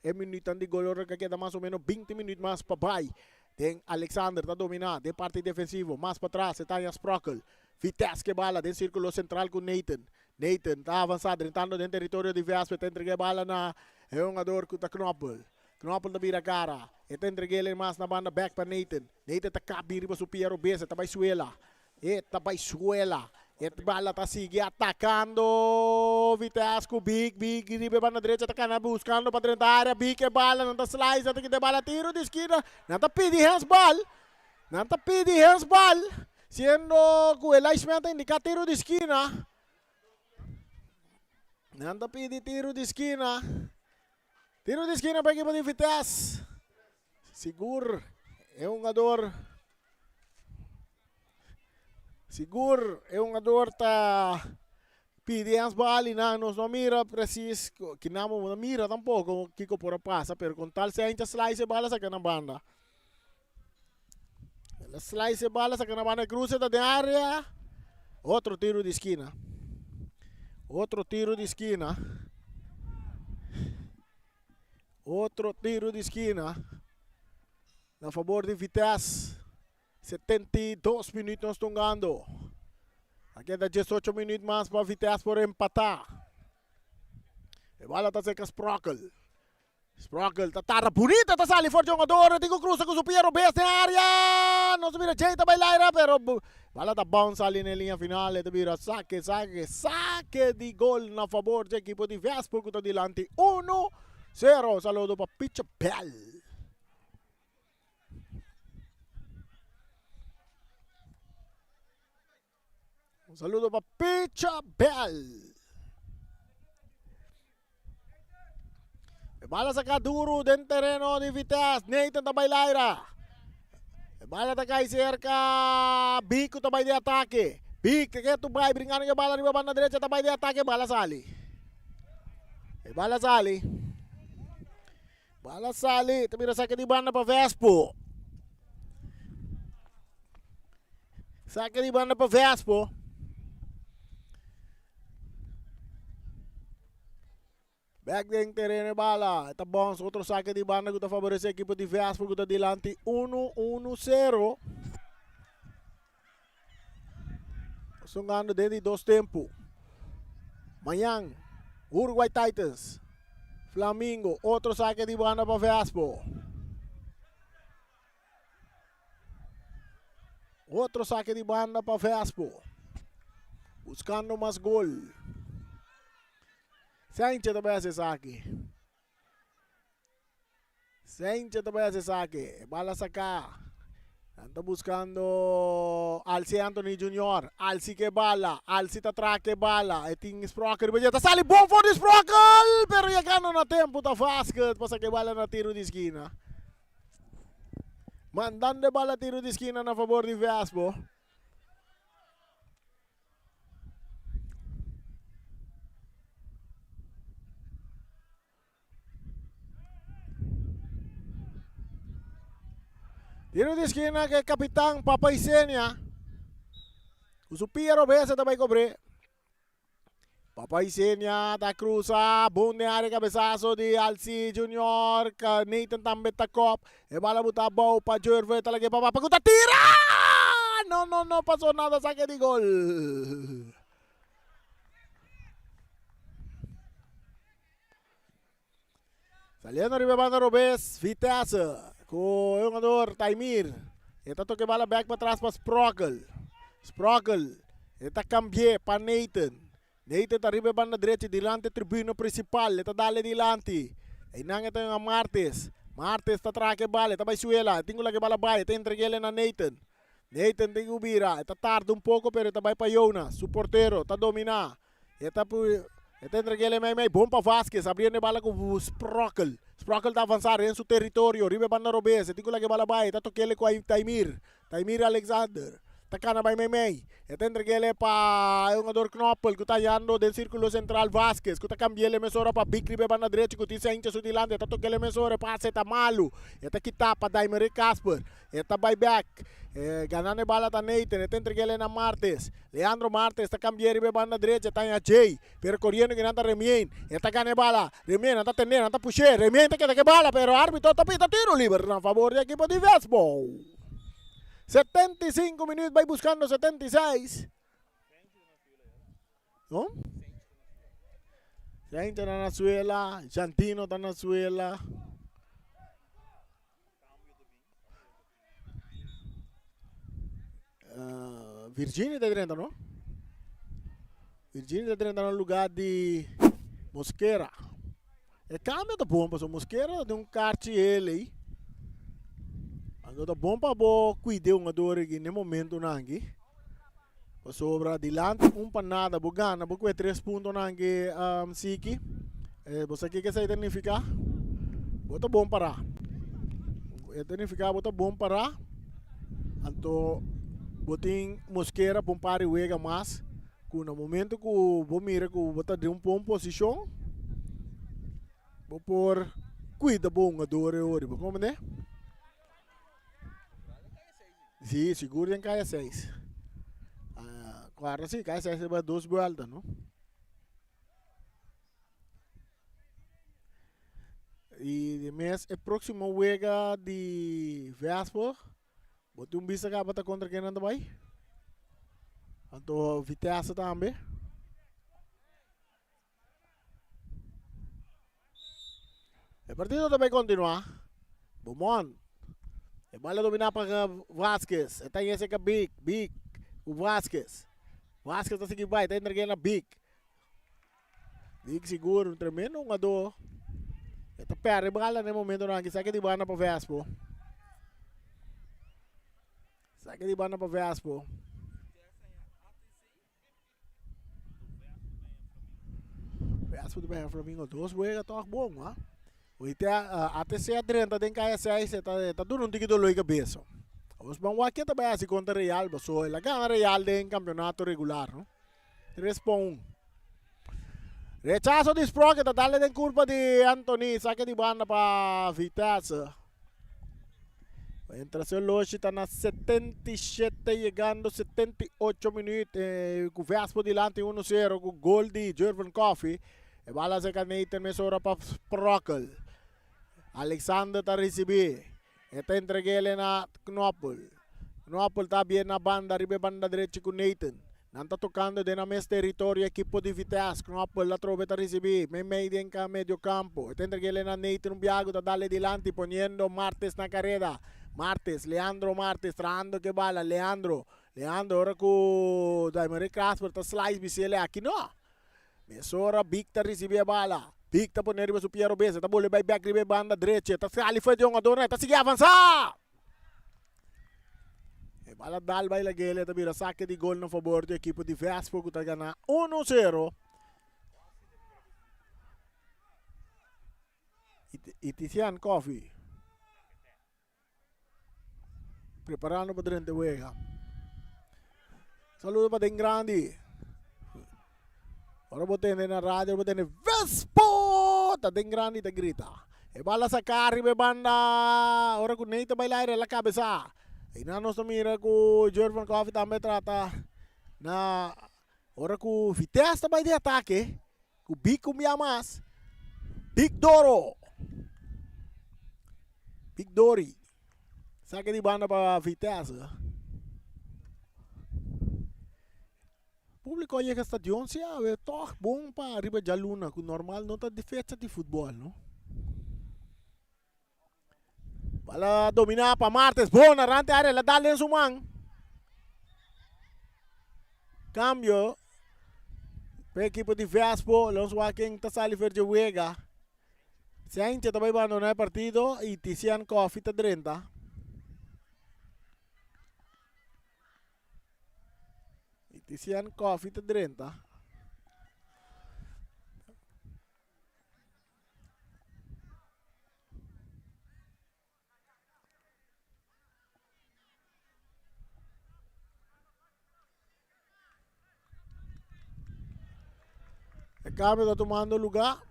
e minuutnan di gol ora ku a keda mas o menos binti minuut mas pa bai. Den Alexander ta domina den parti defensivo. Mas patras e ta haña Sprockel. Vitesse ke bala den sirkulo sentral ku Nathan. Nathan ta avansa drentando den teritorio di Vespe ta entrega e bala na e hungador ku ta Knoppel. Knoppel ta bira kara. E ta entrega el mas na banda bek pa Nathan. Nathan ta kap bin riba su pia robes e ta bai suela. E ta bai suela. E bala ta sigui atakando Vitesse ku Big. Big riba e banda drecha ta kana buskando pa drenta area. Big e bala nan ta slice nan ta kita e bala tiro di skina. Nan ta pidi handsbal. Nan ta pidi handsbal siendo ku e linesman ta indiká tiro di skina. Nan ta pidi tiro di skina. Tiro di skina pa ekipo di Vitesse. Sigur e hungador Sigur e hungador ta pidi handsbal y nan nos no mira precies kinan bo no mira tampoco kiko por a pasa pero con tal sea hincha slice e bala saka na banda. El a slice e bala saka na banda e cruce ta den area. Otro tiro di skina. Otro tiro di skina. Otro tiro di skina. Na favor di Vitesse. 72 minuut nos tungando. A keda 18 minuut mas pa Vitesse por empata. E bala ta cerca Sprockel. Sprockel ta tarda bunita ta sali for jongador tin ku krusa ku su pia robes den area. Nos ta mira Jay ta bai laira pero bala ta bounce sali na e liña final e ta bira sake sake sake di gol na fabor dje ekipo di Vespo ku ta dilanti 1-0. Saludo pa Picha Bell. Un saludo pa Picha Bell. E bala saca duro den tereno di Vitesse. Nathan ta bai laira. E bala ta cai cerca. Bico ta bai de ataque. Bico que tu bai brincando e bala riba banda derecha ta bai de ataque. Bala sali. E bala sali. Bala sali. Ta mira saca di banda pa Vespo. Saka di banda pa Vespo. Back den tereno e bala. Ta bons otro saka di banda ku ta favorece ekipo di Vespo ku ta dilanti 1-1-0. Sungando den di dos tempo. Mañan Uruguay Titans. Flamingo otro saka di banda pa Vespo. Otro sake di banda pa Vespo. Buscando mas gol. Sanchez ta bai haci esaki. Sanchez ta bai haci esaki. Bala saca. Nan ta buscando Alci Anthony Junior. Alci ke bala. Alci ta traha ke bala. E tin Sprokel riba dje. Ta sali bon for di Sprokel! Pero yegando na tempo ta Vasquez pa saka e bala na tiro di skina. Mandando e bala tiro di skina na favor di Vespo. Tiro di skina ke kapitan Papa Isenia. Ku su pia robes e ta bai kobr'é. Papa Isenia ta cruza, bon den área cabezazo di Alci Junior, Nathan tambe ta kop, e bala buta abou pa Jurve, ta lag'é pa Papa ku ta tira! No, no, no pasó nada, sake di gol. Saliendo riba e banda robes, Vitesse ku e hungador Taimir. E ta toka e bala bek patras pa Sprockel. Sprockel e ta kambi'é pa Nathan. Nathan ta riba e banda drechi dilanti e tribuna prinsipal. E ta dal e dilanti. Einan e ta yama Martes. Martes ta traha ku e bala, e ta bai suela. E tin ku laga e bala bai, e ta entreg'el na Nathan. Nathan tin ku bira. E ta tarda un poko pero e ta bai pa Jonas, su portero. Ta dominá. E ta e ta entreg'el e meimei bon pa Vasquez, abriendo e bala ku Sprockel. Sprockel ta avansa den su teritorio riba e banda robes. E tin ku laga e bala bai. E ta tok'el ku Taimir. Taimir Alexander ta kana bai meimei. E ta entreg'el e pa e hungador Knoppel ku ta yando den sirkulo sentral. Vasquez ku ta kambi'el e mesora pa Bik riba e banda drechi ku tin Sanchez su dilanti. E ta tok'el e mesora. E pase ta malu. E ta kita pa Daimerick Kasper. E ta bai bek. E ganando e bala ta Nathan. E ta entreg'el e na Martes. Leandro Martes ta cambi'é riba e banda drecha. E ta haña Jay. Pero coriendo kinan ta Remien. E ta gana e bala. Remien nan ta tend'é, nan ta push'é. Remien ta keda ku e bala, pero arbitro ta pita tiro liber na fabor di ekipo di Vesbo. 75 minuut bai buscando 76. No? Saincha ta na suela, Jantino ta na suela. Virginia ta drenta no? Virginia ta drenta na lugar di Mosquera. E cambio ta bon pasobra Mosquera ta den un karchi hel ei. Anto ta bon pa bo cuida e hungador aki na e momentonan aki. Pasobra dilanti un pa nada bo gana bo kue tres puntonan aki Siki. Bo sa kiko esei ta nifiká? Bo ta bon pará. E ta nifiká bo ta bon pará, anto bo tin Mosquera pa un par di wega mas ku na momento ku bo mira ku bo ta den un bon posishon bo por kuida bo hungador e ora. Bo komprende? Sí, sigur den kaya seis. Kuarta sí, kaya seis riba dos buelta, no? I di mes e próksimo wega di Vespo, bo tin un bista kaba ta kontra ken nan ta bai? Anto Vitesse tambe. E partido ta bay continua. Beaumont. E bala domina pa Vasquez. E ta yese ka Big. Big ku Vasquez. Vasquez ta sigui bay. Ta entrega na Big. Big sigur un tremendo hungador. E ta perde bala na e momentonan aki. Saki di banda pa Vespo. Saki di banda pa Vespo. Vespo ta baya Flamingo dos wega tòg bon wa. Oite ATC a drenta den kaya seis e ta e ta duna un tiki doló di kabesa. Nos ban wak ke ta bai hasi kontra Real paso el a gana Real den kampeonato regular no. Tres pa un. Rechaso di Sprocket ta dale den kurpa di Anthony sake di banda pa Vitesse. Mientras e loshi ta na 77 yegando 78 minuut eh, ku Vespo dilanti 1-0 ku gol di Jervin Coffee. E bala serka Nathan mesora pa Sprockel. Alexander ta risibi. E ta entreg'é na Knoppel. Knoppel ta bien na banda riba e banda drechi ku Nathan. Nan ta tokando den nan mes teritorio ekipo di Vitesse. Knoppel atrobe ta risibí meimei den medio kampo. E ta entreg'é na Nathan un biaha ku ta dal e dilanti poniendo Martes na kareda. Martes, Leandro Martes trahando ke bala, Leandro, Leandro ora ku Daimary Kasper ta slice bisele aki no. Mesora Big ta ricibi e bala. Big ta pone riba su pia robes, e ta bolbe bay bek riba e banda drechi, e ta sali for di hungadornan, e ta sigui avansa! E bala dal bay lag'el, e ta bira sake di gol na fabor di ekipo di Vespo ku ta gana uno sero. Itisian Coffee preparando pa drenta e wega. Saludo pa den grandi. Ora bo tende na radio bo tende Vespo! Ta den grandi ta grita. E bala saca riba e banda. Ora cu Ney ta baila aire la cabeza. Y nan nos ta mira cu Jervan Coffee tambe trata na ora cu Vitesse ta bay di atake. Ku big un bia mas. Big Doro. Big Dori. Sake di banda pa Vitesse. Publico a yega stadion si awe toch bon pa riba djaluna ku normal no ta di fecha di futbol no. Bala domina pa Martes. Bon arante area la dal den su man. Cambio pa equipo di Vespo. Los wak ken ta sali for dje wega. Saintje ta bai bandona e partido y Tician Coffee ta drenta. Y Tician Coffee ta drenta. E cambio ta tomando lugar.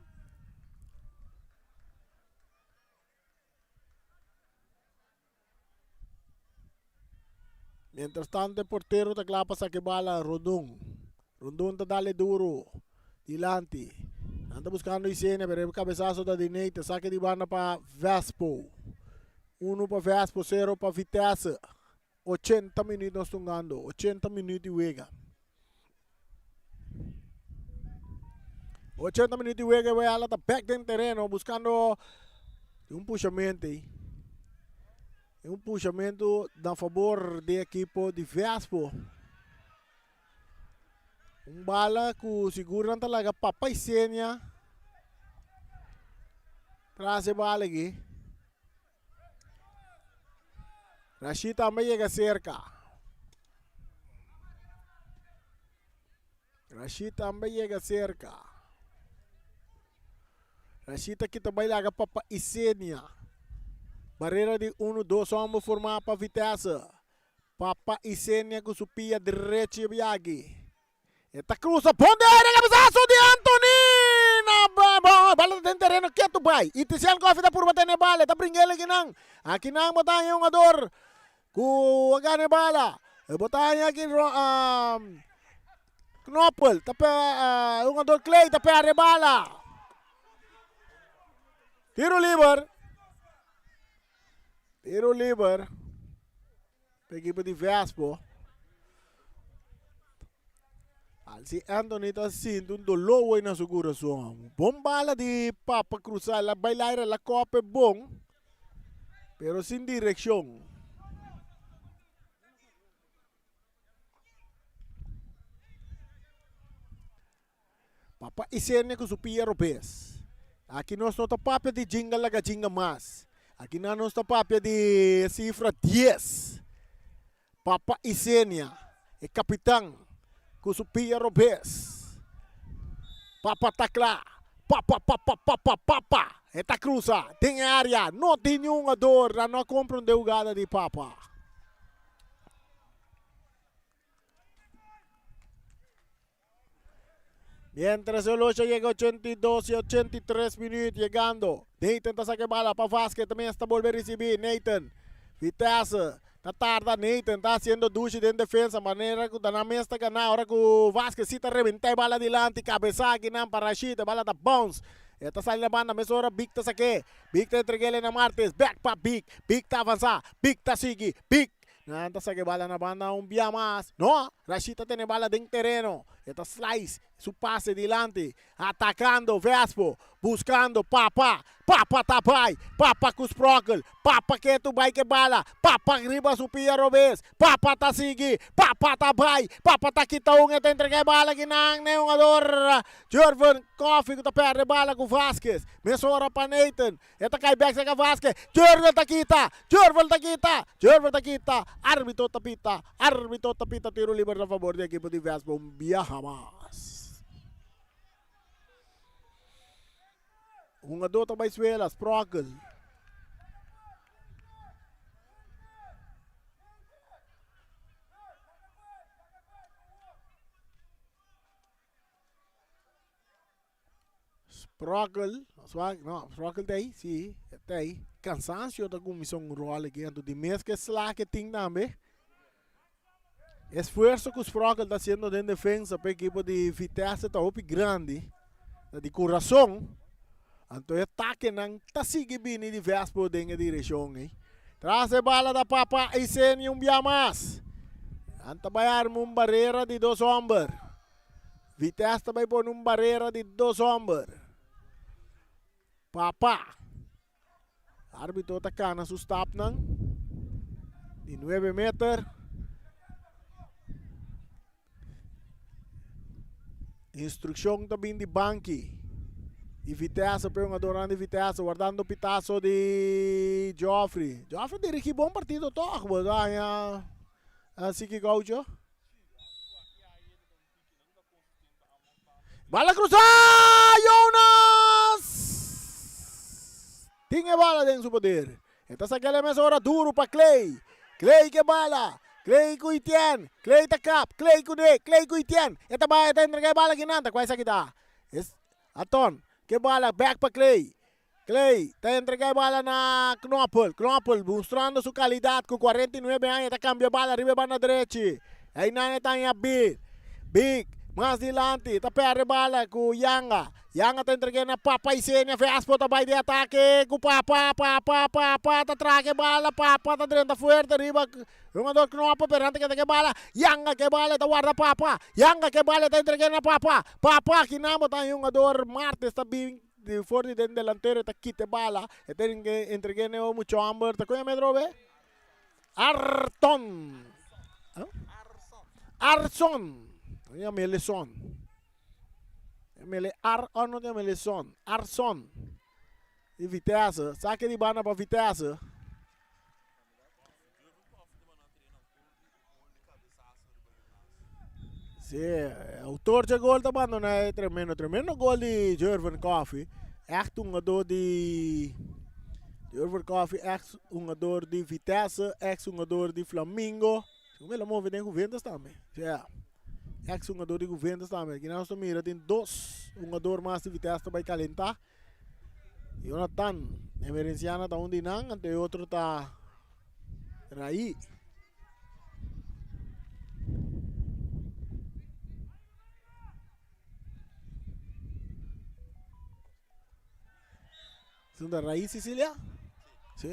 Mientras tanto e portero ta kla pa saka e bala Rondon. Rondon ta dale duro dilanti. Nan ta buskando Isenia pero e kabesaso ta di Nathan. Sake di banda pa Vespo. Uno pa Vespo, sero pa Vitesse. 80 minuut nos tungando. 80 minuut di wega. 80 minuut di wega e ta back den tereno buscando un pushamento ahí. Un pushamento na favor di equipo di Vespo. Un bala ku sigur nan ta laga Papa Isenia tras e bala aki. Rashid tambe yega cerca. Rashid tambe yega cerca. Rashid ta kita bai laga Papa Isenia. Barrera di 1, 2 homber formá pa Vitesse. Papa Isenia ku su pia drechi biagi. E ta cruza pon de aire cabezazo di Anthony na bala ta den tereno ketu bai. Y Tician Coffee ta purba tene bala, e ta bringel akinan. Akinan bo ta haña un jugador ku a gana e bala. E bo ta haña aki Knoppel ta pe un jugador Clay ta perde e bala. Tiro liber. Tiro liber. Pa ekipo di Vespo. Al si Anthony ta sinti un dolor hoy na su corazon. Bon bala di Papa Cruzal. La bailaira la kope bon. Pero sin direccion. Papa Isenia ku su pia robes. Aki nos no ta papia di jinga laga jinga mas. Aki nan nos ta papia di sifra dies. Papa Isenia, e kapitan, ku su pia robes. Papa ta kla. Papa, papa, papa, papa. E ta krusa den e area. No tin niun hungador. Nan no a komprondé hugada di Papa. Mientras el ocho llega 82 y 83 minuut llegando. Nathan ta saca bala pa Vasquez también está volver a recibir. Nathan. Vitesse. Ta tarda Nathan ta haciendo dushi den defensa. Manera que ta na mesa gana. Ahora que Vasquez sí ta reventa bala adelante. Cabeza aquí nan para Rashid. Bala ta bounce. Esta sale la banda. Mesora Big ta saque. Big ta entreguele na Martes. Back pa Big. Big ta avanza. Big ta sigui. Big. Nan ta saque bala na banda un bia mas. No. Rashid ta tene bala den tereno. E ta slice su pase dilanti. Atacando Vespo. Buscando Papa. Papa ta bai. Papa cu Sprockel. Papa ketu bai ke bala. Papa riba su pia robes. Papa ta sigui. Papa ta bai. Papa ta kita un e ta entrega e bala kinan na e hungador Jervin Coffie cu ta perde bala cu Vasquez. Mesora pa Nathan. E ta kai bek seka Vasquez. Jervin ta kita. Jervin ta kita. Jervin ta kita. Arbitro ta pita. Arbitro ta pita tiro liber na fabor di ekipo di Vespo un biaha mas. Hungador ta bai suela, Sprockel. Sprockel, no, Sprockel ta ei, si, ta ei. Cansancio ta cuminsa un rol aki, anto di mes ke sla ke tin tambe. Esfuerso ku Sprockel ta haciendo den defensa pa ekipo di Vitesse ta hopi grandi, ta di curason. Anto e atakenan ta sigui bini di Vespo den e direccion ei. Tras e bala ta Papa Iseni un bia mas. Nan ta bai arma un barera di dos homber. Vitesse ta bai pone un barera di dos homber. Papa. Arbitro ta cana su stapnan di nuebe meter. Instruccion ta bin di banki di Vitesse pa e hungadornan di Vitesse wardando pitazo di Geoffrey. Geoffrey dirigi bon partido toch bo ta haña Siki Gaucho. Bala cruzá! Jonas! Tin e bala den su poder. E ta saca el mesora duro pa Clay. Clay ke bala. Clay ku Etienne. Clay ta kap. Clay ku ne. Clay ku Etienne. E ta bai, e ta entrega e bala kinan. Ta kua esaki ta? Es Aton ke bala back pa Clay. Clay ta entrega e bala na Knoppel. Knoppel mostrando su calidad cu 49 aña ta cambia e bala riba e banda drechi. Einan e ta haña Big. Big mas dilanti ta perde bala cu Yanga. Yanga ta entrega na Papa Isenia. Vespo ta bay di atake cu Papa. Papa, Papa ta traga e bala. Papa ta drenta fuerte riba hungador Knoppel pero nan ta keda ke bala. Yanga ke bala e ta warda Papa. Yanga ke bala e ta entrega na Papa. Papa kinan bo ta haña hungador Martes ta bin. Di for di den delantero e ta kita e bala. E ta entreg'é n'e mucho homber. Ta kon yama e drobe? Arton. Arson. Ta yama el son. Yama el ar o no ta yama el son. Arson. Di Vitesse. Sake di banda pa Vitesse. Sí, autor dje gol ta bandona e tremendo, tremendo gol di Jervin Coffee. Echt un jugador di Jervin Coffee, ex jugador di Vitesse, ex jugador di Flamingo. Como el a move den Juventus tambe. Sí, ex jugador di Juventus tambe. Aquí nos ta mira tin dos jugador mas di Vitesse ta bay calenta. Jonathan Emerenciana ta un di nan, anto e otro ta Raí. Esun ta Raí Cecilia? Sí.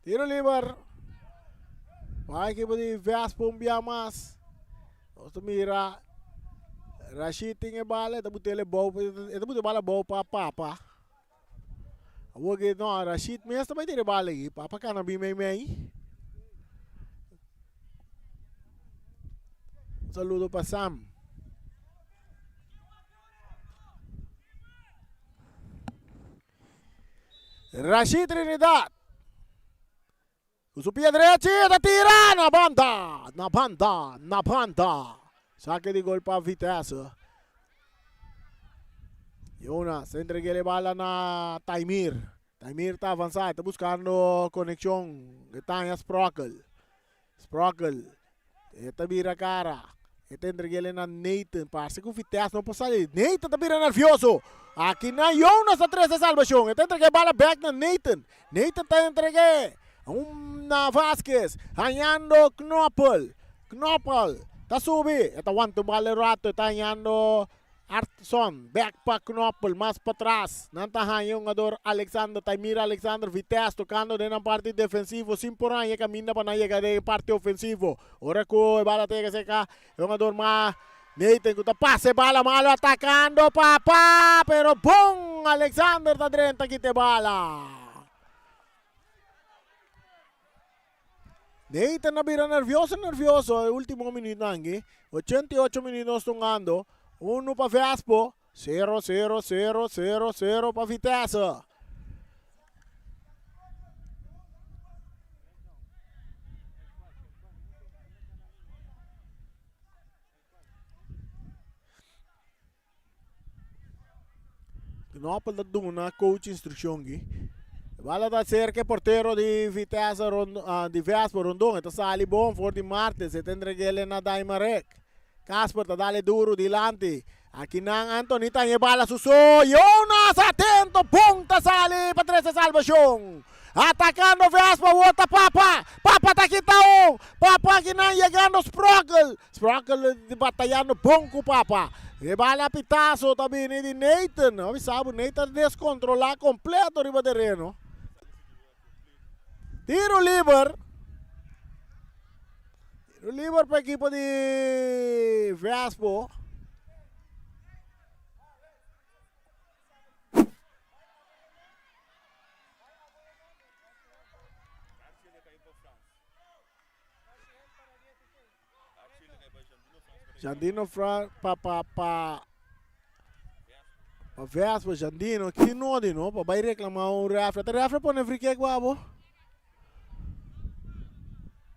Tiro liber. Pa ekipo di Vespa un bia mas. Nos ta mira Rashid tin e bala, e ta but'el e bou, e ta buta e bala bou pa Papa. Awor ke no, Rashid mes ta bai tira e bala aki. Papa kana bin mei mei. Un saludo pa Sam. Rashid Trinidad. Ku su pia drechi ta tira na banda, na banda, na banda. Sake di gol pa Vitesse. Jonas entrega e bala na Taimir. Taimir ta avansa, ta buscando conexion. Tanya Sprockel. Sprockel E ta bira cara. E ta entreg'el na Nathan. Parse cu Vitesse no por sali. Nathan ta bira nervioso. Aki na Jonas ta trece salvacion. E ta entrega e bala back na Nathan. Nathan ta entreg'e na Vasquez. Hañando Knoppel. Knoppel ta subi. E ta wanta un bala e rato. E ta hañando. Artson bek pa Knoppel mas patras. Nan ta haña hungador Alexander Taimir Alexander Vitesse tocando den nan parti defensivo sin por haña caminda pa nan yega den e parti ofensivo. Ora cu e bala ta yega cerca e hungador ma Nathan cu ta pasa e bala malo atacando Papa pero bon Alexander ta drenta kita e bala. Nathan a bira nervioso nervioso e ultimo minuutnan aki. 88 minuut nos tungando. Uno pa Vespo. 0, 0, 0, 0, 0 pa Vitesse. Knoppel ta duna coach instruccion ki. Bala ta cerca e portero di Vitesse Rond uh, di Vespo Rondon. E ta sali bon for di Martens. E ta entregele na Daimarek. Casper ta dale duro dilanti. Aki nan Anthony ta e bala su so. Jonas atento. Bon ta sali pa trece salvacion. Atacando Vespo. Awor ta Papa. Papa ta kita un. Papa aki nan yegando Sprockel. Sprokel batayando bon ku Papa. E bala pitazo ta bini di Nathan. A bisa bo Nathan descontrola completo riba tereno. Tiro liber. Tiro liber pa ekipo di Vespo. Jandino Fra pa pa pa pa Vespa Jandino ki nodi no pa bai reclama un refre ta refre pone free kick babo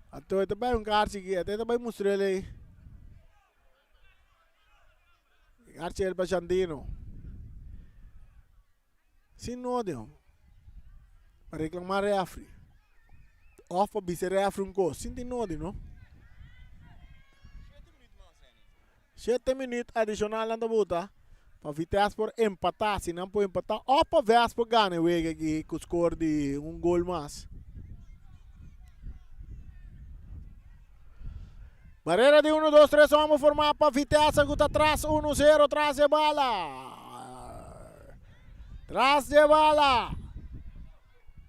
anto e ta bai un karchi ki e ta bai mustrele ei karchi el pa Jandino Sin nodi hom. Pa reclama refri. Of pa bisa refri un cos. Sin tin nodi no. Shete minuut adicional nan ta buta. Pa Vitesse por empata. Si nan por empata of pa Vest por gana e wega aki cu score di un gol mas. Barrera di 1, 2, 3 homber forma pa Vitesse cu ta tras 1-0 tras e bala. Tras de bala.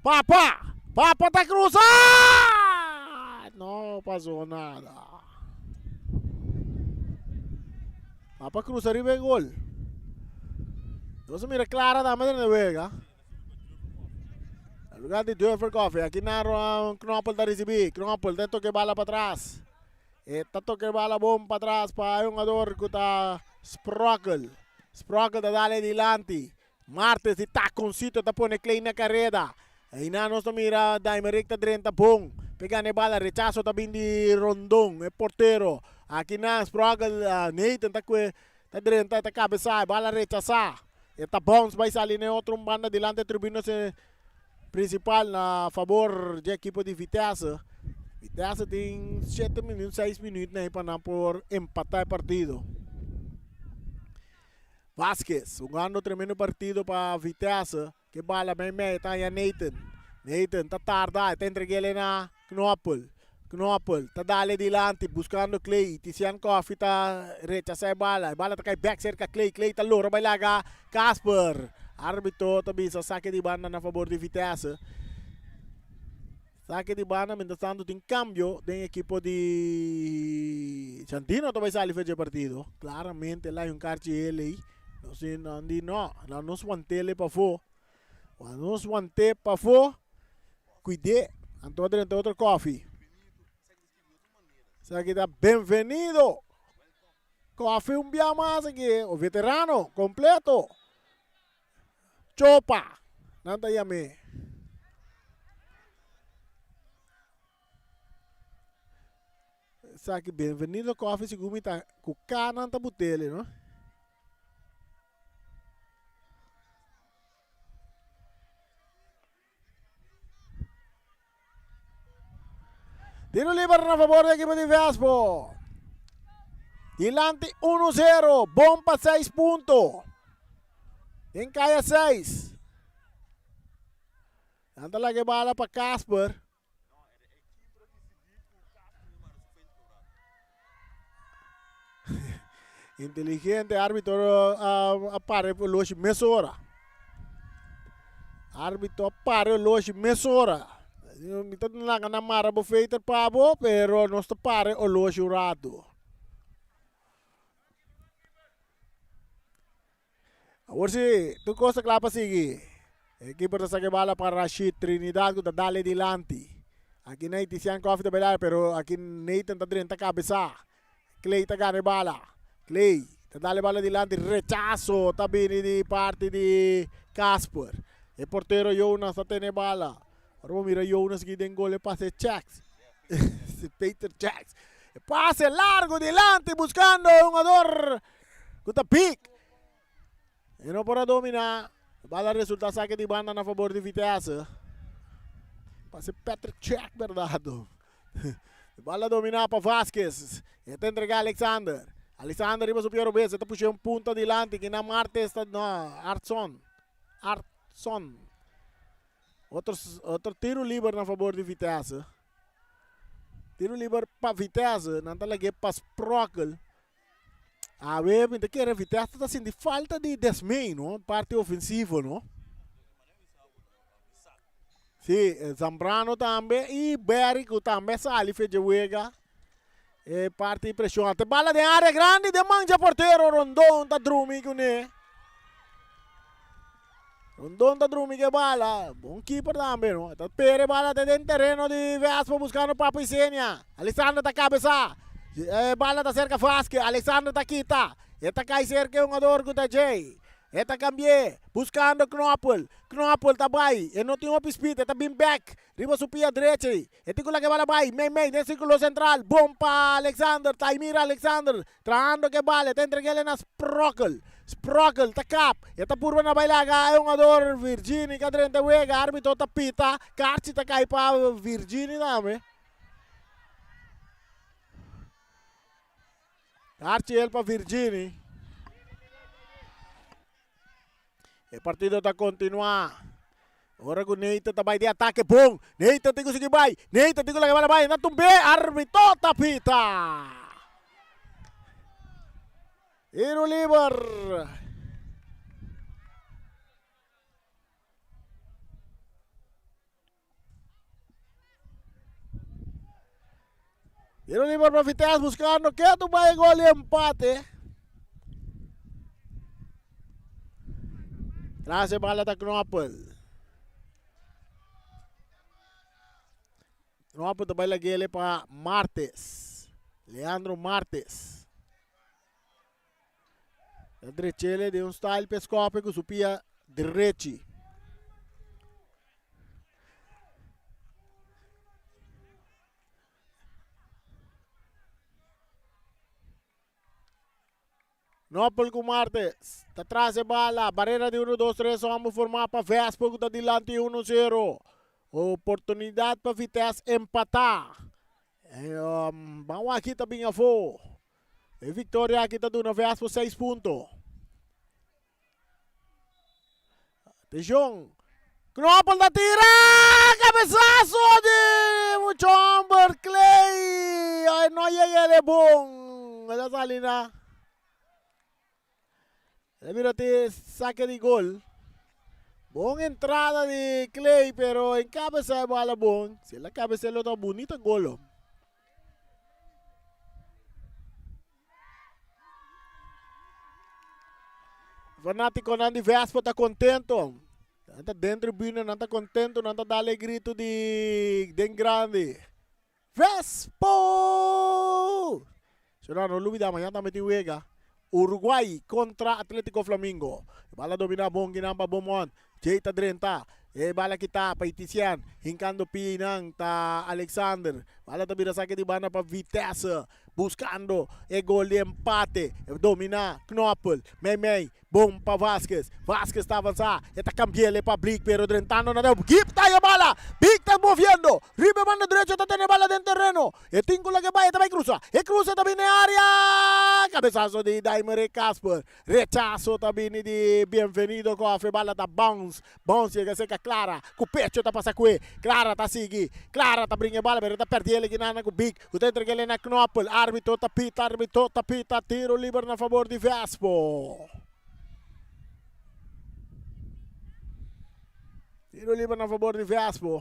Papa! Papa ta cruza! No pasó nada. Papa cruza riba e gol. Nos mira clara tambe den e wega. Na lugar di Durfer Coffee, aki na Knoppel ta ricibi. Knoppel ta toke bala patras. E ta toke bala bon patras pa e hungador cu ta Sprockel. Sprockel ta dale dilanti. Martes di taconcito ta pone Clay na careda. Eynan nos ta mira Daimerick ta drenta bon. Pe gana e bala, rechazo ta bin di Rondon, e portero. Aki nan Sprockel, Nathan ta cue ta drenta, ta cabeza, e bala rechasa. E ta bounce bai sali na e otro un banda dilanti e tribuna principal na fabor dje ekipo di Vitesse. Vitesse tin shete minuut, seis minuut na pa nan por empata e partido. Vasquez jugando tremendo partido pa Vitesse. Ke bala mei mei ta haña Nathan. Nathan ta tarda, e ta entreg'é na Knoppel. Knoppel ta dale dilanti buscando Clay. Tician Coffee ta rechasa e bala. E bala ta kai bek serka Clay. Clay ta lora bai laga Casper. Arbitro ta bisa sake di banda na fabor di Vitesse. Sake di banda mientras tanto tin cambio den ekipo di Chantino ta bai sali for dje partido. Claramente el a hay un karchi hel ey. Nos di nan di no, nan nos wantele pafó. Cuando nos wante pafó, cuid'é. Anto a drenta otro koffie. Esaki ta bienvenido. Koffie un bia mas aki, o veterano completo. Chopa, nan ta yam'é. Esaki Bienvenido Coffee segun mi ta ku K nan ta butele no. Tiro liber na favor di ekipo di Vespo. Dilanti 1-0. Bon pa 6 punto. Den kaya 6. Nan ta laga e bala pa Casper. Inteligente arbitro a para e oloshi mesora. Arbitro a para e oloshi mesora. Mi ta laga nan mara bo feter pa bo, pero nos ta para e oloshi un rato. Awor si, tur kos ta kla pa sigui. E keeper ta saka e bala pa Rashid Trinidad ku ta dale dilanti. Aki na Itisian Coffee ta bai pero aki Nathan ta drenta kabesa. Clay ta gana e bala. Clay ta dale bala dilanti. Rechaso ta bini di parti di Casper. E portero Jonas ta tene e bala. Ora bo mira Jonas aki den gol e pase Checks. Peter Checks. E pase largo dilanti buscando e hungador ku ta pik. E no por a dominá. Bala resulta sake di banda na fabor di Vitesse. Pase Patrick Cech berdad. Bala dominá pa Vasquez. E ta entrega Alexander. Alexander riba su pie robes. E ta pusha un punta dilanti. Kina Martes ta no Artson. Artson. Otro otro tiro liber na fabor di Vitesse. Tiro liber pa Vitesse. Nan ta lag'é pa Sprockel. Awe mi ta kere Vitesse ta sinti falta di Desmay no, parti ofensivo no. Si, Zambrano tambe y Berry ku tambe a sali fe dje wega. E parti presion ante bala den area grandi den man dje portero Rondon ta drumi kuné. Rondon ta drumi ke bala. Bon keeper tambe no. Ta pere bala te den tereno di Vespa buscando Papo Isenia. Alexander ta cabeza. E bala ta cerca Vasquez. Alexander ta kita. E ta cai cerca e hungador cu ta Jay. E ta cambié. Buscando Knoppel. Knoppel ta bay. E no tin hopi speed. E ta bin back. Riba su pia drechi. E tin cu laga e bala bay. Mei mei den circulo central. Bon pa Alexander. Taimir Alexander. Trahando cu e bala. E ta entreg'el na Sprockel. Sprockel ta kap. E ta purba na bay laga e hungador Virgini ca drenta e wega. Arbitro ta pita. Karchi ta cay pa Virgini tambe. Karchi el pa Virgini. E partido ta continua. Ora cu Nathan ta bay di atake bon. Nathan tin cu sigui bay. Nathan tin cu laga bala bay. Na tumbe. Arbitro ta pita. Tiro liber. Tiro liber pa Vitesse buscando ketu bay gol di empate. Tras e bala ta Knoppel. Knoppel ta bay lagele pa Martes. Leandro Martes. Ta drechele den un style pe scope cu su pia drechi. Noppel cu Martes ta tras e bala. Barrera di 1, 2, 3 homber forma pa Vespa cu ta dilanti 1-0. Oportunidad pa Vitesse empata. Um, ban aki ta bin afo. E victoria aki ta duna Vespo 6 punto. Atencion. Knoppel ta tira! Cabezazo di mucho homber Clay. Ay, no llega el bon. El a sali na. El a mira te saque di gol. Bon entrada di Clay, pero en cabeza e bala bon. Si el a cabeza lo ta bonita gol. Fanaticonan di Vespa ta contento. Nan ta den tribuna, nan ta contento, nan ta dale grito di den grandi. Vespo! Señora, no lubida, mañana tambe tin wega. Uruguay contra Atletico Flamingo. Bala domina bon kinan pa Beaumont. Jay ta drenta. E bala kita pa Itisian. Hincando pinan ta Alexander. Bala ta bira saque di banda pa Vitesse. Buscando e gol di empate. Domina Knoppel. Mei mei. Bon pa Vasquez. Vasquez ta avansa. E ta cambiele pa Blik pero drentando na Gip ta e bala. Bik ta moviendo. Riba e banda derecho ta tene bala den terreno. E tin cu laga e bai e ta bai cruza. E cruza ta bini area. Cabezazo di Daimere Casper. Rechazo ta bini di Bienvenido Cofre. Bala ta bounce. Bounce yega cerca Clara. Cu pecho ta pasa cue. Clara ta sigui. Clara ta bringa e bala pero ta perde. hasié kinana ku Big, ku ta entreg'é na Knoppel. Árbitro ta pita, árbitro ta pita, tiro liber na fabor di Vespo. Tiro liber na fabor di Vespo.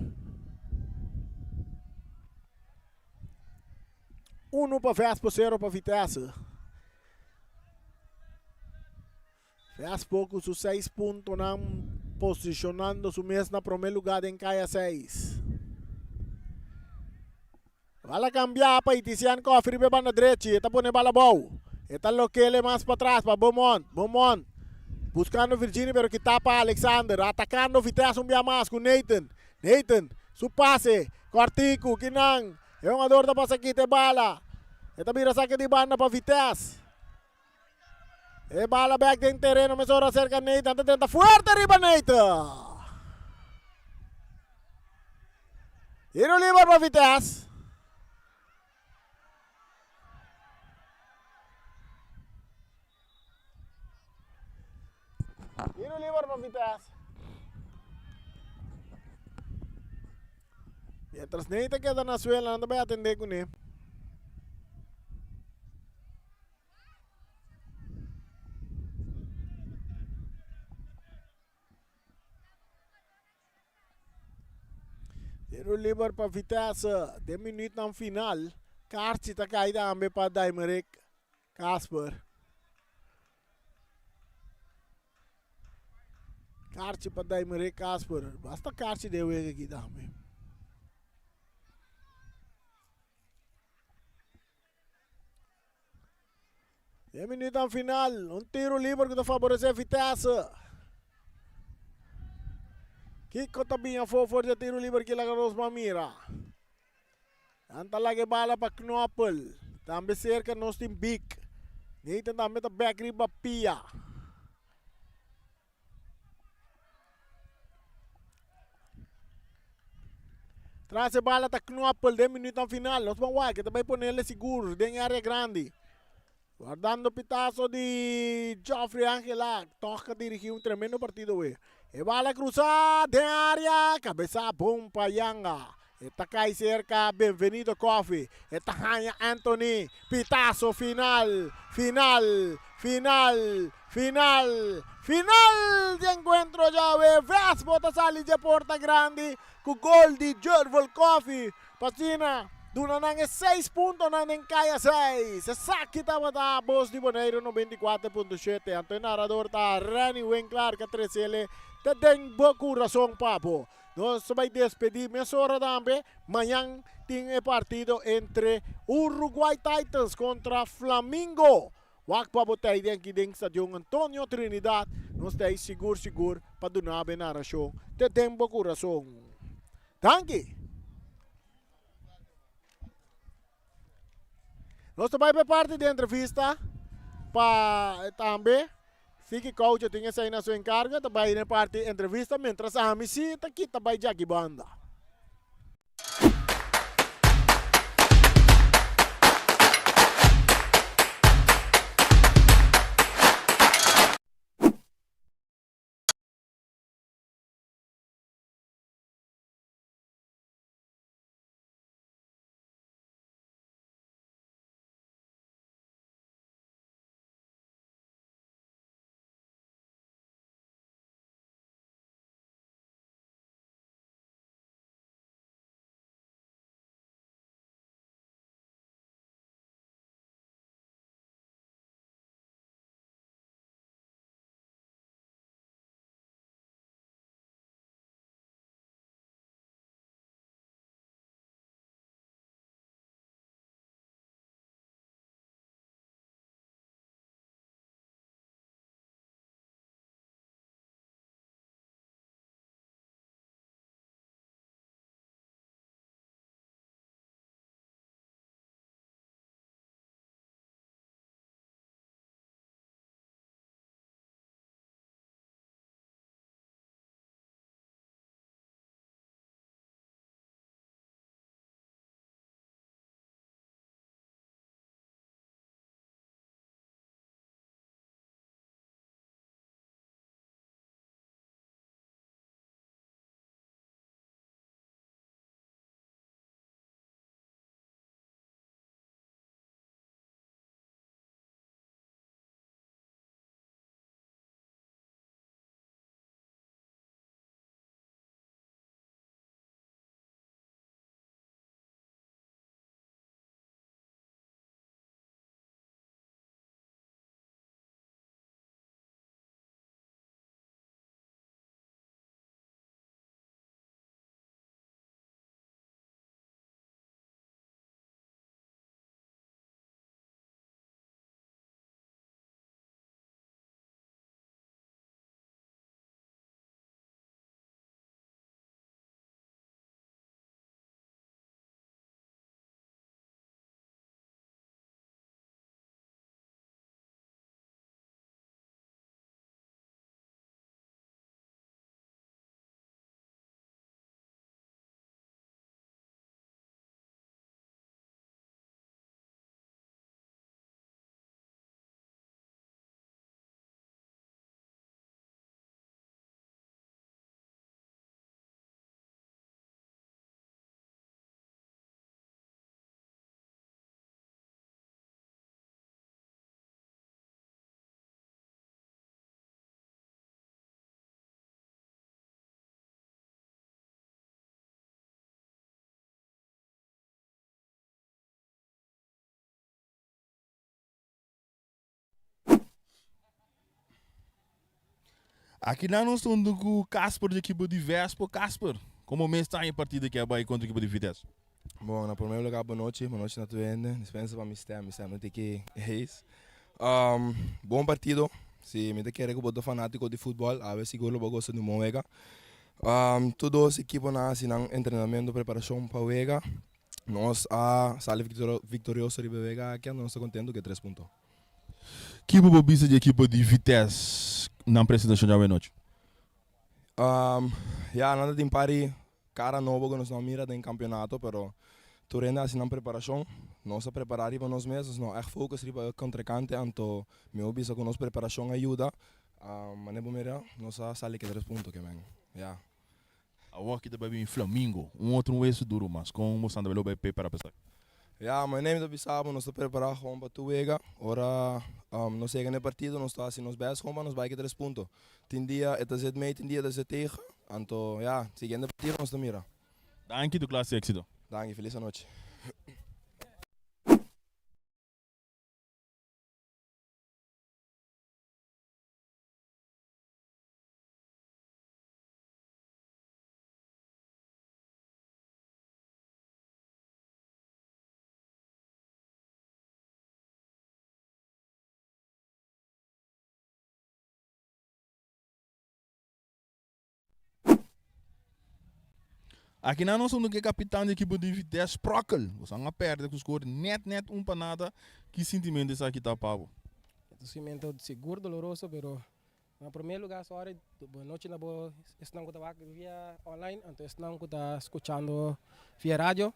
1 pa Vespo, 0 pa Vitesse. Vespo ku su 6 puntonan posicionando su mes na promé lugá den kaya 6. Bala kambia pa Itisian Koffie riba e banda drechi. E ta pone bala abou. E ta lokele mas patras pa Beaumont. Beaumont buskando Virginie pero kita pa Alexander. Atakando Vitesse un bia mas ku Nathan. Nathan su pase kòrtiku kinan e hungador ta pasa kita e bala. E ta bira sake di banda pa Vitesse. E bala bek den tereno mesora serka Nathan ta tenta fuerte riba Nathan. Tiro liber pa Vitesse. Tiro liber pa Vitesse. Mientras Nathan keda na suela, nan ta bai atende kuné. Tiro liber pa Vitesse den minuutnan final. Kaartje ta kai tambe pa Daimerik Kasper. Kaartje pa Daimerik Kasper. Basta kaartje den wega aki tambe. Den minuutnan final, un tiro liber ku ta faboresé Vitesse. Kiko ta bin afó for di e tiro liber ki laga nos ban mira. Nan ta laga e bala pa Knoppel. Tambe serka nos tin Bik. Nathan tambe ta bek riba pia. Tras e bala ta Knoppel den minuutnan final. Nos ban wak, e ta bai ponele sigur den e area grandi. Guardando pitazo di Geoffrey Angela. Toch a dirigi un tremendo partido we. E bala cruza den area. Cabeza bon pa Yanga. E ta kai serka Benvenido Coffee. E ta haña Anthony. Pitazo final, final, final, final, final di enkuentro djawe. Vespo ta sali dje porta grandi ku gol di Jervel Coffee pa asina duna nan e seis puntonan den kaya seis. Esaki tabata Bos di Boneiru 94.7. Anto e narador ta Renny Winklaar ku a tresele te den bo kurason papo. Nos ta bai despedí mesora tambe. Mañan tin e partido entre Uruguay Titans kontra Flamingo. Wak pa bo ta ei den aki den Stadion Antonio Trinidad. Nos ta ei sigur sigur pa duna bo e narashon te den bo kurason. Danki! Nos ta bai pa e parti di entrevista pa tambe Siki Coucho tin esei na su enkargo ta bai na e parti entrevista mientras ami si ta kita bai djaki banda. Akinan nos ta huntu ku Casper di ekipo di Vespo. Casper, komo mes ta e partido ki a bai kontra ekipo di Vitesse? Bon, na prome lugar bon nochi, bon nochi na tur hende. Dispensa pa mi stem, mi stem no tiki hees. Bon partido, si mi ta kere ku bo ta fanatiko di futbol, awe sigur lo bo gosa di un bon wega. Tur dos ekiponan a hasi nan entrenamento, preparashon pa wega. Nos a sali viktorioso riba e wega aki, anto nos ta kontento ku e tres punto. Ki bo por bisa di ekipo di Vitesse nan presentashon djawe anochi? Ya, nan ta tin par di kara nobo ku nos no a mira den kampionato, pero tur hende a hasi nan preparashon. Nos a prepará riba nos mes, nos no a ègt focus riba e kontrekante, anto mi por bisa ku nos preparashon a yuda. Manera bo mira, nos a sali ku e tres punto ke men. Ya. Awor ki ta bai bini Flamingo, un otro un wesu duru mas. Kon bo santa lo bai prepara pa esaki? Ya, manera mi ta bisa bo, nos ta prepara gewoon pa tur wega. Ora nos yega na e partido nos ta hasi nos best gewoon pa nos bai ki tres punto. Tin dia e ta zit mee, tin dia e ta zit tegen. Anto ya, siguiente partido nos ta mira. Danki, tur klas di éxito. Danki, felis anochi. Aki nan nos unda ke kapitan di ekipo di Vitesse Sprokkel. Bosan a perde ku skor net net un pa nada. Ki sintimento esaki ta pa bo? E ta un sintimento sigur doloroso pero Na prome lugar sorry, bon nochi na bo esnan ku ta wak via online anto esnan ku ta skuchando via radio.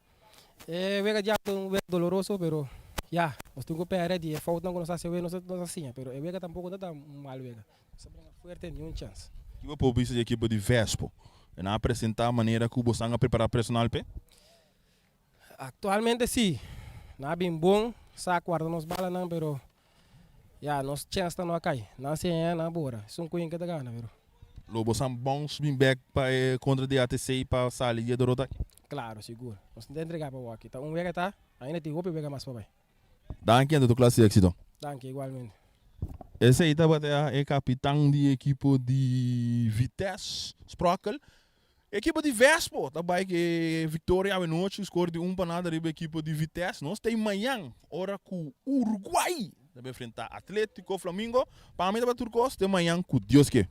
E wega dja ta un wega doloroso pero ya nos tin ku pèrdè di e foutnan ku nos a hasi awe nos a siña pero e wega tampoko no ta un mal wega. Nos a bringa fuerte ni un chèns. Ki bo por bisa di ekipo di Vespo? Nan a presentá manera ku bosan a prepará personal p'e? Aktualmente si, nan a bin bon sa kuarda nos balanan pero Ya, nos chens ta no a kai. Nan siña, nan a bora. Esun ku hinka ta gana, pero. Lo bo san bounce bin bek pa e kontra di ATC pa sali di e derota aki? Klaro, sigur. Nos no ta entrega pa wòki. Ta un wega ta, ainda tin hopi wega mas pa bai. Danki anto tur klas di éksito. Danki, igualmente. Esei tabata e kapitan di ekipo di Vitesse, Sprokkel. Ekipo di Vespo ta bai ku e viktoria awe nochi, skor di un pa nada riba ekipo di Vitesse. Nos ta e mañan ora ku Uruguay ta bai enfrenta Atletico Flamingo. Pa mi tabata tur kos, te mañan ku Dios ke.